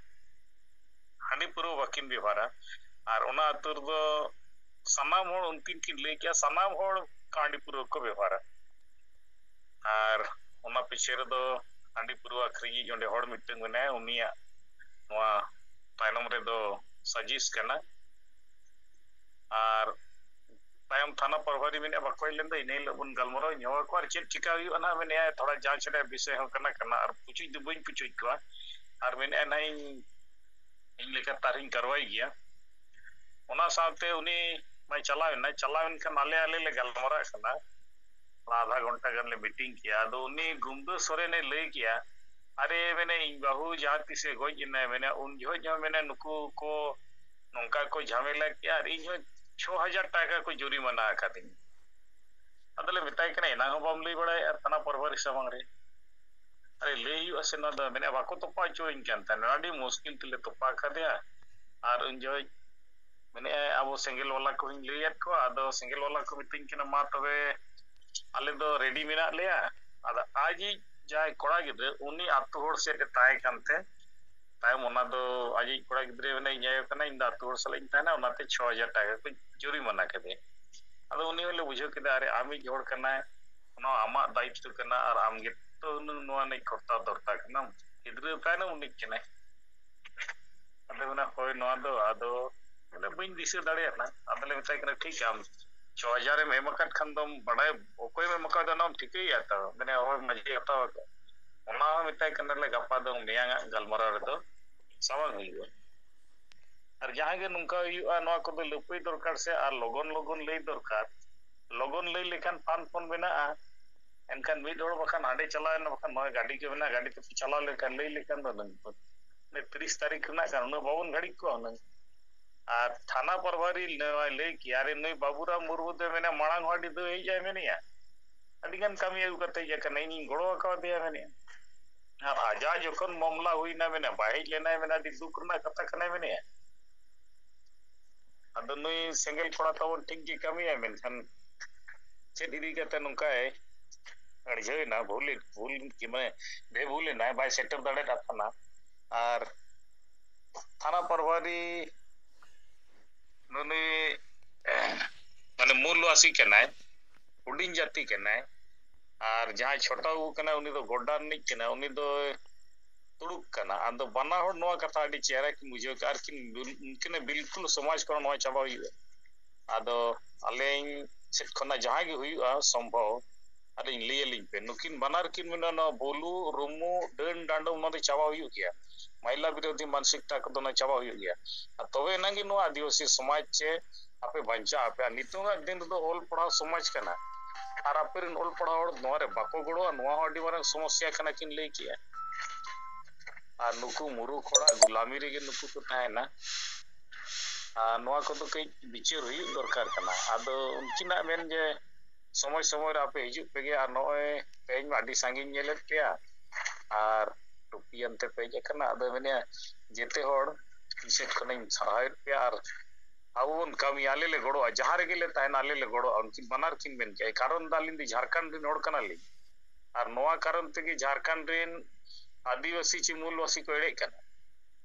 ᱦᱟᱺᱰᱤ ᱯᱟᱹᱣᱨᱟᱹ ᱵᱟᱹᱠᱤᱱ ᱵᱮᱵᱷᱟᱨᱟ᱾ ᱟᱨ ᱚᱱᱟ ᱟᱹᱛᱩ ᱨᱮᱫᱚ ᱥᱟᱱᱟᱢ ᱦᱚᱲ, ᱩᱱᱠᱤᱱ ᱠᱤᱱ ᱞᱟᱹᱭ ᱠᱮᱜᱼᱟ, ᱥᱟᱱᱟᱢ ᱦᱚᱲ ᱦᱟᱺᱰᱤ ᱯᱟᱹᱣᱨᱟᱹ ᱠᱚ ᱵᱮᱵᱷᱟᱨᱟ᱾ ᱟᱨ ᱚᱱᱟ ᱯᱤᱪᱷᱮ ᱨᱮᱫᱚ ᱦᱟᱺᱰᱤ ᱯᱟᱹᱣᱨᱟᱹ ᱟᱹᱠᱷᱨᱤᱧᱤᱡ ᱚᱸᱰᱮ ᱦᱚᱲ ᱢᱤᱫᱴᱟᱝ ᱢᱮᱱᱟᱭᱟ, ᱩᱱᱤᱭᱟᱜ ᱱᱚᱣᱟ ᱛᱟᱭᱱᱚᱢ ᱨᱮᱫᱚ ᱥᱟᱡᱤᱥ ᱠᱟᱱᱟ᱾ ᱟᱨ ᱛᱟᱭᱚᱢ ᱛᱷᱟᱱᱟ ᱯᱨᱚᱦᱟᱨᱤ ᱢᱮᱱᱮᱫᱼᱟ, ᱵᱟᱠᱚ ᱦᱮᱡ ᱞᱮᱱ ᱫᱚ, ᱤᱱᱟᱹ ᱦᱤᱞᱳᱜ ᱵᱚᱱ ᱜᱟᱞᱢᱟᱨᱟᱣ ᱧᱚᱜ ᱟᱠᱚᱣᱟ᱾ ᱟᱨ ᱪᱮᱫ ᱪᱤᱠᱟ ᱦᱩᱭᱩᱜᱼᱟ ᱱᱟᱦᱟᱜ ᱢᱮᱱᱮᱫᱼᱟᱭ, ᱛᱷᱚᱲᱟ ᱡᱟᱸᱪ ᱨᱮᱭᱟᱜ ᱵᱤᱥᱚᱭ ᱦᱚᱸ ᱠᱟᱱᱟ, ᱠᱟᱱᱟ᱾ ᱟᱨ ᱯᱩᱪᱩᱡ ᱫᱚ ᱵᱟᱹᱧ ᱯᱩᱪᱩᱡ ᱠᱚᱣᱟ, ᱟᱨ ᱢᱮᱱᱮᱫᱼᱟᱭ ᱱᱟᱦᱟᱜ ᱤᱧ, ᱤᱧ ᱞᱮᱠᱟ ᱛᱟᱨ ᱤᱧ ᱠᱟᱨᱣᱟᱭ ᱜᱮᱭᱟ᱾ ᱚᱱᱟ ᱥᱟᱶᱛᱮ ᱩᱱᱤ ᱢᱟᱭ ᱪᱟᱞᱟᱣ ᱮᱱᱟ, ᱪᱟᱞᱟᱣ ᱮᱱᱠᱷᱟᱱ ᱟᱞᱮ, ᱟᱞᱮ ᱞᱮ ᱜᱟᱞᱢᱟᱨᱟᱜ ᱠᱟᱱᱟ, ᱟᱫᱷᱟ ᱜᱷᱚᱱᱴᱟ ᱜᱟᱱ ᱞᱮ ᱢᱤᱴᱤᱝ ᱠᱮᱜᱼᱟ᱾ ᱟᱫᱚ ᱩᱱᱤ ᱜᱩᱢᱫᱟᱹ ᱥᱚᱨᱮᱱᱮ ᱞᱟᱹᱭ ᱠᱮᱜᱼᱟ, ᱟᱨᱮ ᱢᱮᱱᱮ, ᱤᱧ ᱵᱟᱹᱦᱩ ᱡᱟᱦᱟᱸ ᱛᱤᱥᱮ ᱜᱚᱡ ᱮᱱᱟᱭ, ᱢᱮᱱᱮ, ᱩᱱ ᱡᱚᱦᱚᱜ ᱦᱚᱸ ᱢᱮᱱᱮ ᱱᱩᱠᱩ ᱠᱚ ᱱᱚᱝᱠᱟ ᱠᱚ ᱡᱷᱟᱢᱮᱞᱟ ᱠᱮᱜᱼᱟ ᱟᱨ ᱤᱧ ᱦᱚᱸ ᱪᱷᱚ ᱦᱟᱡᱟᱨ ᱴᱟᱠᱟ ᱠᱚ ᱡᱩᱨᱤᱢᱟᱱᱟ ᱟᱠᱟᱫᱤᱧᱟ᱾ ᱟᱫᱚᱞᱮ ᱢᱮᱛᱟᱭ ᱠᱟᱱᱟ, ᱮᱱᱟᱝ ᱦᱚᱸ ᱵᱟᱢ ᱞᱟᱹᱭ ᱵᱟᱲᱟᱭᱮᱫᱼᱟ ᱛᱷᱟᱱᱟ ᱯᱨᱚᱦᱟᱨᱤ ᱥᱟᱢᱟᱝ ᱨᱮ? ᱟᱨᱮ ᱞᱟᱹᱭ ᱦᱩᱭᱩᱜᱼᱟ ᱥᱮ, ᱱᱚᱣᱟ ᱫᱚ ᱢᱮᱱᱮ ᱵᱟᱠᱚ ᱛᱚᱯᱟ ᱦᱚᱪᱚᱣᱟᱹᱧ ᱠᱟᱱ ᱛᱟᱦᱮᱱᱟ, ᱟᱹᱰᱤ ᱢᱩᱥᱠᱤᱞ ᱛᱮᱞᱮ ᱛᱚᱯᱟ ᱠᱟᱫᱮᱭᱟ᱾ ᱟᱨ ᱩᱱ ᱡᱚᱦᱚᱜ ᱢᱮᱱᱮᱫᱼᱟᱭ, ᱟᱵᱚ ᱥᱮᱸᱜᱮᱞ ᱵᱟᱞᱟ ᱠᱚᱦᱚᱧ ᱞᱟᱹᱭᱟᱫ ᱠᱚᱣᱟ, ᱟᱫᱚ ᱥᱮᱸᱜᱮᱞ ᱵᱟᱞᱟ ᱠᱚ ᱢᱤᱛᱟᱹᱧ ᱠᱟᱱᱟ, ᱢᱟ ᱛᱚᱵᱮ ᱟᱞᱮ ᱫᱚ ᱨᱮᱰᱤ ᱢᱮᱱᱟᱜ ᱞᱮᱭᱟ᱾ ᱟᱫᱚ ᱟᱡᱤᱡ ᱡᱟᱦᱟᱸᱭ ᱠᱚᱲᱟ ᱜᱤᱫᱽᱨᱟᱹ, ᱩᱱᱤ ᱟᱛᱳ ᱦᱚᱲ ᱥᱮᱫ ᱨᱮ ᱛᱟᱦᱮᱸ ᱠᱟᱱᱛᱮ, ᱛᱟᱭᱚᱢ ᱚᱱᱟ ᱫᱚ ᱟᱡᱤᱡ ᱠᱚᱲᱟ ᱜᱤᱫᱽᱨᱟᱹ ᱢᱮᱱᱟ, ᱤᱧ ᱟᱭᱳ ᱠᱟᱱᱟ, ᱤᱧ ᱫᱚ ᱟᱛᱳ ᱦᱚᱲ ᱥᱟᱞᱟᱜ ᱤᱧ ᱛᱟᱦᱮᱱᱟ, ᱚᱱᱟᱛᱮ ᱪᱷᱚ ᱦᱟᱡᱟᱨ ᱴᱟᱠᱟ ᱠᱚ ᱡᱩᱨᱤᱢᱟᱱᱟ ᱠᱮᱫᱮᱭᱟ᱾ ᱟᱫᱚ ᱩᱱᱤ ᱦᱚᱸᱞᱮ ᱵᱩᱡᱷᱟᱹᱣ ᱠᱮᱫᱟ, ᱟᱨᱮ ᱟᱢᱤᱡ ᱦᱚᱲ ᱠᱟᱱᱟᱭ, ᱚᱱᱟ ᱟᱢᱟᱜ ᱫᱟᱭᱤᱛᱛᱚ ᱠᱟᱱᱟ, ᱟᱨ ᱟᱢ ᱜᱮᱛᱚ ᱦᱩᱱᱟᱹᱝ ᱱᱚᱣᱟ ᱨᱤᱱᱤᱡ ᱠᱚᱨᱛᱟ ᱫᱷᱚᱨᱛᱟ ᱠᱟᱱᱟᱢ, ᱜᱤᱫᱽᱨᱟᱹ ᱛᱟᱭᱱᱚᱢ ᱩᱱᱤᱡ ᱠᱟᱱᱟᱭ᱾ ᱟᱫᱚ ᱢᱮᱱᱟ, ᱦᱳᱭ, ᱱᱚᱣᱟ ᱫᱚ ᱟᱫᱚ ᱵᱚᱞᱮ ᱵᱟᱹᱧ ᱫᱤᱥᱟᱹ ᱫᱟᱲᱮᱭᱟᱜ ᱠᱟᱱᱟ᱾ ᱟᱫᱚᱞᱮ ᱢᱮᱛᱟᱭ ᱠᱟᱱᱟ, ᱴᱷᱤᱠ ᱜᱮᱭᱟ, ᱟᱢ ᱪᱷᱚ ᱦᱟᱡᱟᱨ ᱮᱢ ᱮᱢ ᱟᱠᱟᱫ ᱠᱷᱟᱱ ᱫᱚᱢ ᱵᱟᱰᱟᱭ, ᱚᱠᱚᱭᱮᱢ ᱮᱢ ᱟᱠᱟᱫᱟ ᱚᱱᱟᱢ ᱴᱷᱤᱠᱟᱹᱭᱟ ᱛᱚ? ᱢᱮᱱᱟ, ᱦᱳᱭ, ᱢᱟᱹᱡᱷᱤᱭ ᱦᱟᱛᱟᱣ ᱟᱠᱟᱫ᱾ ᱚᱱᱟ ᱦᱚᱸ ᱢᱮᱛᱟᱭ ᱠᱟᱱᱟᱞᱮ, ᱜᱟᱯᱟ ᱫᱚ ᱢᱮᱭᱟᱝ ᱟᱜ ᱜᱟᱞᱢᱟᱨᱟᱣ ᱨᱮᱫᱚ ᱥᱟᱢᱟᱝ ᱦᱩᱭᱩᱜᱼᱟ᱾ ᱟᱨ ᱡᱟᱦᱟᱸ ᱜᱮ ᱱᱚᱝᱠᱟ ᱦᱩᱭᱩᱜᱼᱟ, ᱱᱚᱣᱟ ᱠᱚᱫᱚ ᱞᱟᱹᱯᱟᱹᱭ ᱫᱚᱨᱠᱟᱨ ᱥᱮ ᱟᱨ ᱞᱚᱜᱚᱱ ᱞᱚᱜᱚᱱ ᱞᱟᱹᱭ ᱫᱚᱨᱠᱟᱨ᱾ ᱞᱚᱜᱚᱱ ᱞᱟᱹᱭ ᱞᱮᱠᱷᱟᱱ ᱯᱷᱟᱱ ᱯᱷᱳᱱ ᱵᱮᱱᱟᱜᱼᱟ᱾ ᱮᱱᱠᱷᱟᱱ ᱢᱤᱫ ᱦᱚᱲ ᱵᱟᱠᱷᱟᱱ ᱦᱟᱸᱰᱮ ᱪᱟᱞᱟᱣ ᱮᱱᱟ, ᱵᱟᱠᱷᱟᱱ ᱱᱚᱜᱼᱚᱭ ᱜᱟᱹᱰᱤ ᱠᱚ ᱢᱮᱱᱟᱜᱼᱟ, ᱜᱟᱹᱰᱤ ᱛᱮᱯᱮ ᱪᱟᱞᱟᱣ ᱞᱮᱱᱠᱷᱟᱱ ᱞᱟᱹᱭ ᱞᱮᱠᱷᱟᱱ ᱫᱚ ᱱᱟᱹᱝ ᱠᱚ ᱛᱤᱨᱤᱥ ᱛᱟᱹᱨᱤᱠᱷ ᱨᱮᱱᱟᱜ ᱠᱟᱱᱟ, ᱩᱱᱟᱹᱜ ᱵᱟᱵᱚᱱ ᱜᱷᱟᱹᱲᱤᱡ ᱠᱚᱜᱼᱟ ᱦᱩᱱᱟᱹᱝ᱾ ᱟᱨ ᱛᱷᱟᱱᱟ ᱯᱨᱚᱵᱷᱟᱨᱤ ᱱᱚᱣᱟᱭ ᱞᱟᱹᱭ ᱠᱮᱭᱟ, ᱟᱨᱮ ᱱᱩᱭ ᱵᱟᱹᱵᱩᱨᱟᱢ ᱢᱩᱨᱢᱩ ᱫᱚᱭ ᱢᱮᱱᱟ ᱢᱟᱲᱟᱝ ᱦᱚᱸ ᱟᱹᱰᱤ ᱫᱟᱹᱭ ᱦᱮᱡ ᱟᱭ ᱢᱮᱱᱮᱜᱼᱟ, ᱟᱹᱰᱤ ᱜᱟᱱ ᱠᱟᱹᱢᱤ ᱟᱹᱜᱩ ᱠᱟᱛᱮ ᱦᱮᱡ ᱟᱠᱟᱱᱟ, ᱤᱧᱤᱧ ᱜᱚᱲᱚ ᱟᱠᱟᱣᱟᱫᱮᱭᱟ ᱢᱮᱱᱮᱜᱼᱟ᱾ ᱟᱨ ᱟᱡᱟᱜ ᱡᱚᱠᱷᱚᱱ ᱢᱟᱢᱞᱟ ᱦᱩᱭᱱᱟ ᱢᱮᱱᱟ ᱵᱟᱭ ᱦᱮᱡ ᱞᱮᱱᱟᱭ ᱢᱮᱱᱟ, ᱟᱹᱰᱤ ᱫᱩᱠ ᱨᱮᱱᱟᱜ ᱠᱟᱛᱷᱟ ᱠᱟᱱᱟᱭ ᱢᱮᱱᱮᱜᱼᱟ᱾ ᱟᱫᱚ ᱱᱩᱭ ᱥᱮᱸᱜᱮᱞ ᱠᱚᱲᱟ ᱛᱟᱵᱚᱱ ᱴᱷᱤᱠ ᱜᱮ ᱠᱟᱹᱢᱤᱭᱟᱭ, ᱢᱮᱱᱠᱷᱟᱱ ᱪᱮᱫ ᱤᱫᱤ ᱠᱟᱛᱮ ᱱᱚᱝᱠᱟᱭ ᱟᱹᱲᱡᱷᱟᱹᱣ ᱮᱱᱟ, ᱵᱷᱩᱞ ᱵᱷᱩᱞ ᱢᱟᱱᱮ ᱵᱮᱵᱷᱩᱞ ᱮᱱᱟᱭ, ᱵᱟᱭ ᱥᱮᱴᱮᱨ ᱫᱟᱲᱮᱭᱟᱫᱟ ᱛᱷᱟᱱᱟ᱾ ᱟᱨ ᱛᱷᱟᱱᱟ ᱯᱨᱚᱵᱷᱟᱨᱤ ᱱᱩᱭ ᱢᱟᱱᱮ ᱢᱩᱞ ᱵᱟᱥᱤ ᱠᱟᱱᱟᱭ, ᱦᱩᱰᱤᱧ ᱡᱟᱹᱛᱤ ᱠᱟᱱᱟᱭ, ᱟᱨ ᱡᱟᱦᱟᱸᱭ ᱪᱷᱳᱴᱟ ᱵᱟᱹᱵᱩ ᱠᱟᱱᱟᱭ ᱩᱱᱤ ᱫᱚ ᱜᱚᱰᱰᱟ ᱨᱤᱱᱤᱡ ᱠᱟᱱᱟᱭ, ᱩᱱᱤ ᱫᱚ ᱛᱩᱲᱩᱠ ᱠᱟᱱᱟ᱾ ᱟᱫᱚ ᱵᱟᱱᱟ ᱦᱚᱲ ᱱᱚᱣᱟ ᱠᱟᱛᱷᱟ ᱟᱹᱰᱤ ᱪᱮᱦᱨᱟ ᱠᱤᱱ ᱵᱩᱡᱷᱟᱹᱣ ᱠᱮᱫᱟ, ᱟᱨ ᱠᱤᱱ ᱵᱤᱞ-, ᱩᱱᱠᱤᱱᱟᱜ ᱵᱤᱞᱠᱩᱞ ᱥᱚᱢᱟᱡᱽ ᱠᱷᱚᱱ ᱱᱚᱣᱟ ᱪᱟᱵᱟ ᱦᱩᱭᱩᱜᱼᱟ᱾ ᱟᱫᱚ ᱟᱹᱞᱤᱧ ᱥᱮᱫ ᱠᱷᱚᱱᱟᱜ ᱡᱟᱦᱟᱸ ᱜᱮ ᱦᱩᱭᱩᱜᱼᱟ ᱥᱚᱢᱵᱷᱚᱵ, ᱟᱹᱞᱤᱧ ᱞᱟᱹᱭ ᱟᱹᱞᱤᱧ ᱯᱮ, ᱱᱩᱠᱤᱱ ᱵᱟᱱᱟᱨ ᱠᱤᱱ ᱢᱮᱱᱟ ᱱᱚᱣᱟ ᱵᱩᱞᱩ, ᱨᱩᱢᱩ, ᱰᱟᱹᱱ, ᱰᱟᱸᱰᱚᱢ, ᱱᱚᱣᱟ ᱫᱚ ᱪᱟᱵᱟ ᱦᱩᱭᱩᱜ ᱜᱮᱭᱟ᱾ ᱢᱟᱭᱞᱟ ᱵᱤᱨᱳᱫᱷᱤ ᱢᱟᱱᱥᱤᱠᱛᱟ ᱠᱚᱫᱚ ᱱᱚᱣᱟ ᱪᱟᱵᱟ ᱦᱩᱭᱩᱜ ᱜᱮᱭᱟ᱾ ᱟᱨ ᱛᱚᱵᱮ ᱮᱱᱟᱝ ᱜᱮ ᱱᱚᱣᱟ ᱟᱹᱫᱤᱵᱟᱹᱥᱤ ᱥᱚᱢᱟᱡᱽ ᱪᱮ ᱟᱯᱮ ᱵᱟᱧᱪᱟᱜ ᱟᱯᱮ᱾ ᱟᱨ ᱱᱤᱛᱚᱜᱟᱜ ᱫᱤᱱ ᱨᱮᱫᱚ ᱚᱞ ᱯᱟᱲᱦᱟᱣ ᱥᱚᱢᱟᱡᱽ ᱠᱟᱱᱟ, ᱟᱨ ᱟᱯᱮ ᱨᱮᱱ ᱚᱞ ᱯᱟᱲᱦᱟᱣ ᱦᱚᱲ ᱱᱚᱣᱟ ᱨᱮ ᱵᱟᱠᱚ ᱜᱚᱲᱚᱜᱼᱟ, ᱱᱚᱣᱟ ᱦᱚᱸ ᱟᱹᱰᱤ ᱢᱟᱨᱟᱝ ᱥᱚᱢᱚᱥᱥᱟ ᱠᱟᱱᱟ ᱠᱤᱱ ᱞᱟᱹᱭ ᱠᱮᱜᱼᱟ᱾ ᱟᱨ ᱱᱩᱠᱩ ᱢᱩᱨᱩᱠ ᱦᱚᱲᱟᱜ ᱜᱩᱞᱟᱢᱤ ᱨᱮᱜᱮ ᱱᱩᱠᱩ ᱠᱚ ᱛᱟᱦᱮᱱᱟ᱾ ᱟᱨ ᱱᱚᱣᱟ ᱠᱚᱫᱚ ᱠᱟᱹᱡ ᱵᱤᱪᱟᱹᱨ ᱦᱩᱭᱩᱜ ᱫᱚᱨᱠᱟᱨ ᱠᱟᱱᱟ᱾ ᱟᱫᱚ ᱩᱱᱠᱤᱱᱟᱜ ᱢᱮᱱ ᱡᱮ ᱥᱚᱢᱚᱭ ᱥᱚᱢᱚᱭ ᱨᱮ ᱟᱯᱮ ᱦᱤᱡᱩᱜ ᱯᱮᱜᱮ, ᱟᱨ ᱱᱚᱜᱼᱚᱭ ᱛᱮᱦᱮᱧ ᱢᱟ ᱟᱹᱰᱤ ᱥᱟᱺᱜᱤᱧ ᱧᱮᱞᱮᱫ ᱯᱮᱭᱟ ᱟᱨ ᱴᱩᱯᱤᱭᱟᱱ ᱛᱮᱯᱮ ᱦᱮᱡ ᱟᱠᱟᱱᱟ᱾ ᱟᱫᱚ ᱢᱮᱱᱮᱫᱼᱟ ᱡᱮᱛᱮ ᱦᱚᱲ ᱤᱧ ᱥᱮᱫ ᱠᱷᱚᱱᱤᱧ ᱥᱟᱨᱦᱟᱣᱮᱫ ᱯᱮᱭᱟ, ᱟᱨ ᱟᱵᱚ ᱵᱚᱱ ᱠᱟᱹᱢᱤᱭᱟ, ᱟᱞᱮ ᱞᱮ ᱜᱚᱲᱚᱜᱼᱟ, ᱡᱟᱦᱟᱸ ᱨᱮᱜᱮ ᱞᱮ ᱛᱟᱦᱮᱱᱟ ᱟᱞᱮ ᱞᱮ ᱜᱚᱲᱚᱜᱼᱟ, ᱩᱱᱠᱤᱱ ᱵᱟᱱᱟᱨ ᱠᱤᱱ ᱢᱮᱱ ᱠᱮᱜᱼᱟ᱾ ᱠᱟᱨᱚᱱ ᱫᱚ ᱟᱹᱞᱤᱧ ᱫᱚ ᱡᱷᱟᱲᱠᱷᱚᱸᱰ ᱨᱮᱱ ᱦᱚᱲ ᱠᱟᱱᱟᱞᱤᱧ, ᱟᱨ ᱱᱚᱣᱟ ᱠᱟᱨᱚᱱ ᱛᱮᱜᱮ ᱡᱷᱟᱲᱠᱷᱚᱸᱰ ᱨᱮᱱ ᱟᱹᱫᱤᱵᱟᱹᱥᱤ ᱪᱮ ᱢᱩᱞᱵᱟᱹᱥᱤ ᱠᱚ ᱮᱲᱮᱜ ᱠᱟᱱᱟ᱾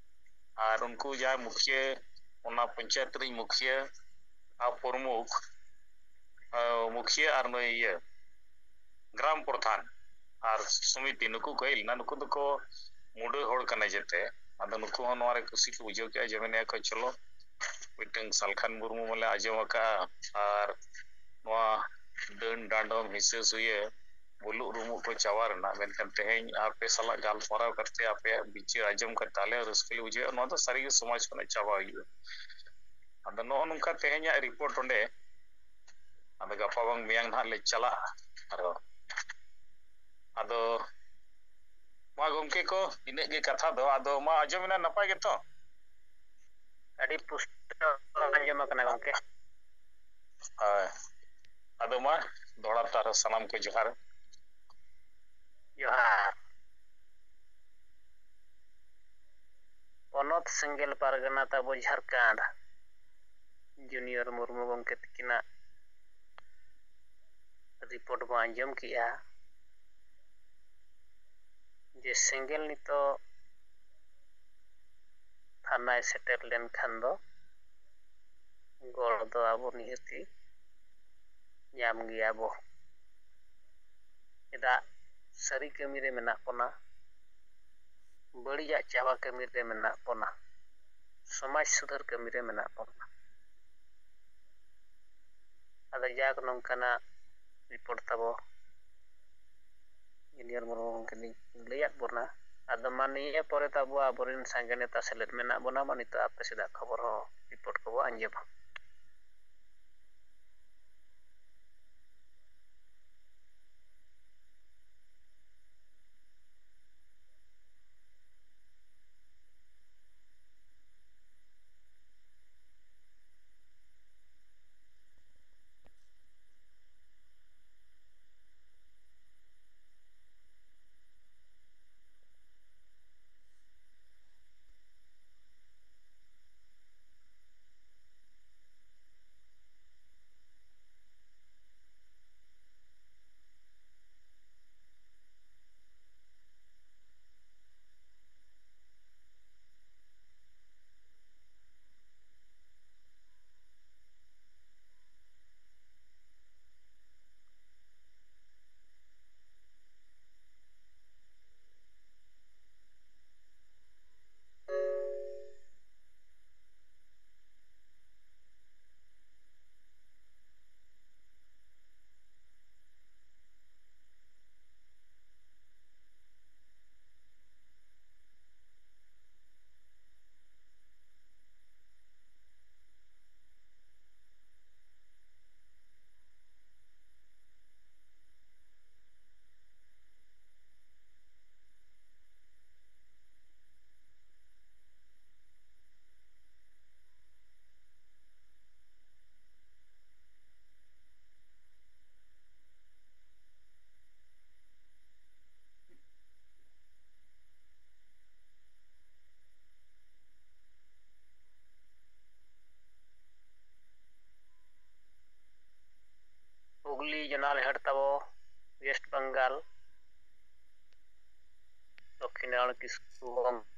ᱟᱨ ᱩᱱᱠᱩ ᱡᱟᱦᱟᱸᱭ ᱢᱩᱠᱷᱤᱭᱟᱹ, ᱚᱱᱟ ᱯᱚᱧᱪᱟᱭᱮᱛ ᱨᱤᱱ ᱢᱩᱠᱷᱤᱭᱟᱹ ᱟᱨ ᱯᱨᱚᱢᱩᱠᱷ, ᱟᱸ, ᱢᱩᱠᱷᱤᱭᱟᱹ ᱟᱨ ᱱᱩᱭ ᱤᱭᱟᱹ ᱜᱨᱟᱢ ᱯᱨᱚᱫᱷᱟᱱ ᱟᱨ ᱥᱚᱢᱤᱛᱤ, ᱱᱩᱠᱩ ᱠᱚ ᱦᱮᱡ ᱞᱮᱱᱟ᱾ ᱱᱩᱠᱩ ᱫᱚᱠᱚ ᱢᱩᱰᱟᱹ ᱦᱚᱲ ᱠᱟᱱᱟ ᱡᱮᱛᱮ᱾ ᱟᱫᱚ ᱱᱩᱠᱩ ᱦᱚᱸ ᱱᱚᱣᱟ ᱨᱮ ᱠᱩᱥᱤ ᱠᱚ ᱵᱩᱡᱷᱟᱹᱣ ᱠᱮᱜᱼᱟ ᱡᱮ ᱢᱮᱱᱮᱫᱼᱟ ᱠᱚ, "ᱪᱚᱞᱚ, ᱢᱤᱫᱴᱟᱝ ᱥᱟᱞᱠᱷᱟᱱ ᱢᱩᱨᱢᱩ ᱢᱟᱞᱮ ᱟᱸᱡᱚᱢ ᱟᱠᱟᱫᱼᱟ, ᱟᱨ ᱱᱚᱣᱟ ᱰᱟᱹᱱ ᱰᱟᱸᱰᱚᱢ ᱦᱤᱥᱟᱹ ᱥᱩᱭᱟᱹ ᱵᱩᱞᱩᱜ ᱨᱩᱢᱩᱜ ᱠᱚ ᱪᱟᱵᱟ ᱨᱮᱱᱟᱜ, ᱢᱮᱱᱠᱷᱟᱱ ᱛᱮᱦᱮᱧ ᱟᱯᱮ ᱥᱟᱞᱟᱜ ᱜᱟᱞᱢᱟᱨᱟᱣ ᱠᱟᱛᱮ, ᱟᱯᱮᱭᱟᱜ ᱵᱤᱪᱟᱹᱨ ᱟᱸᱡᱚᱢ ᱠᱟᱛᱮ ᱟᱞᱮ ᱦᱚᱸ ᱨᱟᱹᱥᱠᱟᱹ ᱞᱮ ᱵᱩᱡᱷᱟᱹᱣᱮᱫᱼᱟ᱾ ᱱᱚᱣᱟ ᱫᱚ ᱥᱟᱹᱨᱤᱜᱮ ᱥᱚᱢᱟᱡᱽ ᱠᱷᱚᱱᱟᱜ ᱪᱟᱵᱟ ᱦᱩᱭᱩᱜᱼᱟ᱾ ᱟᱫᱚ ᱱᱚᱜᱼᱚ ᱱᱚᱝᱠᱟ ᱛᱮᱦᱮᱧᱟᱜ ᱨᱤᱯᱳᱨᱴ ᱚᱸᱰᱮ᱾ ᱟᱫᱚ ᱜᱟᱯᱟ ᱵᱟᱝ ᱢᱮᱭᱟᱝ ᱱᱟᱦᱟᱜ ᱞᱮ ᱪᱟᱞᱟᱜᱼᱟ ᱟᱨᱚ᱾ ᱟᱫᱚ ᱢᱟ ᱜᱚᱢᱠᱮ ᱠᱚ, ᱤᱱᱟᱹᱜ ᱜᱮ ᱠᱟᱛᱷᱟ ᱫᱚ᱾ ᱟᱫᱚ ᱢᱟ ᱟᱸᱡᱚᱢ ᱮᱱᱟ, ᱱᱟᱯᱟᱭ ᱜᱮᱛᱚ? ᱟᱹᱰᱤ ᱯᱩᱥᱴᱟᱹᱣ ᱟᱸᱡᱚᱢ ᱟᱠᱟᱱᱟ ᱜᱚᱢᱠᱮ᱾ ᱦᱳᱭ, ᱟᱫᱚ ᱢᱟ ᱫᱚᱦᱲᱟ ᱛᱮ ᱟᱨᱦᱚᱸ ᱥᱟᱱᱟᱢ ᱠᱚ ᱡᱚᱦᱟᱨ᱾ ᱡᱚᱦᱟᱨ᱾ ᱯᱚᱱᱚᱛ ᱥᱮᱸᱜᱮᱞ ᱯᱟᱨᱜᱟᱱᱟ ᱛᱟᱵᱚ ᱡᱷᱟᱲᱠᱷᱚᱸᱰ, ᱡᱩᱱᱤᱭᱚᱨ ᱢᱩᱨᱢᱩ ᱜᱚᱢᱠᱮ ᱛᱤᱠᱤᱱᱟᱜ ᱨᱤᱯᱳᱨᱴ ᱵᱚ ᱟᱸᱡᱚᱢ ᱠᱮᱜᱼᱟ ᱡᱮ ᱥᱮᱸᱜᱮᱞ ᱱᱤᱛᱚᱜ ᱛᱷᱟᱱᱟᱭ ᱥᱮᱴᱮᱨ ᱞᱮᱱᱠᱷᱟᱱ ᱫᱚ ᱜᱚᱲ ᱫᱚ ᱟᱵᱚ ᱱᱤᱦᱟᱹᱛᱤ ᱧᱟᱢ ᱜᱮᱭᱟ ᱵᱚ᱾ ᱪᱮᱫᱟᱜ? ᱥᱟᱹᱨᱤ ᱠᱟᱹᱢᱤ ᱨᱮ ᱢᱮᱱᱟᱜ ᱵᱚᱱᱟ, ᱵᱟᱹᱲᱤᱡᱟᱜ ᱪᱟᱵᱟ ᱠᱟᱹᱢᱤ ᱨᱮ ᱢᱮᱱᱟᱜ ᱵᱚᱱᱟ, ᱥᱚᱢᱟᱡᱽ ᱥᱩᱫᱷᱟᱹᱨ ᱠᱟᱹᱢᱤ ᱨᱮ ᱢᱮᱱᱟᱜ ᱵᱚᱱᱟ᱾ ᱟᱫᱚ ᱡᱟᱠ, ᱱᱚᱝᱠᱟᱱᱟᱜ ᱨᱤᱯᱳᱨᱴ ᱛᱟᱵᱚ ᱡᱩᱱᱤᱭᱚᱨ ᱢᱩᱨᱢᱩ ᱜᱚᱢᱠᱮ ᱞᱤᱧ ᱞᱟᱹᱭᱟᱫ ᱵᱚᱱᱟ᱾ ᱟᱫᱚ ᱢᱟ ᱱᱤᱭᱟᱹ ᱯᱚᱨᱮ ᱛᱮ ᱟᱵᱚ ᱟᱵᱚᱨᱮᱱ ᱥᱟᱸᱜᱮ ᱱᱮᱛᱟ ᱥᱮᱞᱮᱫ ᱢᱮᱱᱟᱜ ᱵᱚᱱᱟ᱾ ᱢᱟ ᱱᱤᱛᱚᱜ ᱟᱯᱮ ᱥᱮᱫᱟᱜ ᱠᱷᱚᱵᱚᱨ ᱦᱚᱸ ᱨᱤᱯᱳᱨᱴ ᱠᱚᱵᱚ ᱟᱸᱡᱚᱢᱟ᱾ ᱠᱩᱠᱞᱤ ᱡᱚᱱᱟ ᱞᱮᱦᱟᱲ ᱛᱟᱵᱚ ᱳᱭᱮᱥᱴ ᱵᱮᱝᱜᱟᱞ ᱞᱚᱠᱠᱷᱤᱱᱟᱨᱟᱭᱚᱬ ᱠᱤᱥᱠᱩ ᱜᱚᱢᱠᱮ᱾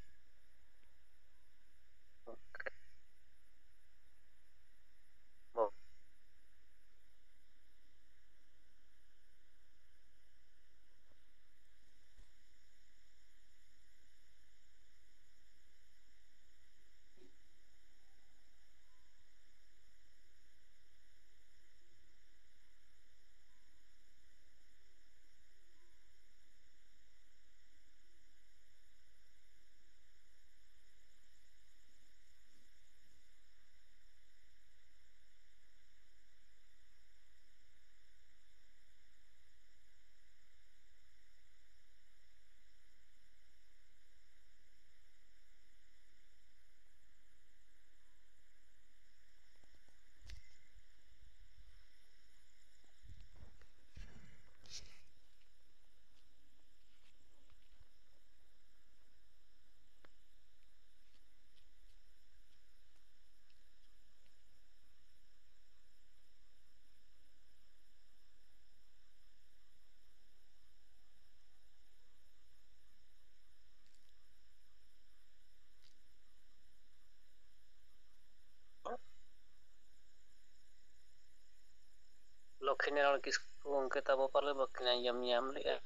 ᱞᱚᱠᱠᱷᱤᱱᱟᱨᱟᱭᱚᱬ ᱠᱤᱥᱠᱩ ᱜᱚᱢᱠᱮ ᱛᱟᱵᱚ ᱯᱟᱞᱮ ᱵᱟᱹᱠᱤᱱ ᱟᱸᱡᱚᱢ ᱧᱟᱢ ᱞᱮᱜᱼᱟ,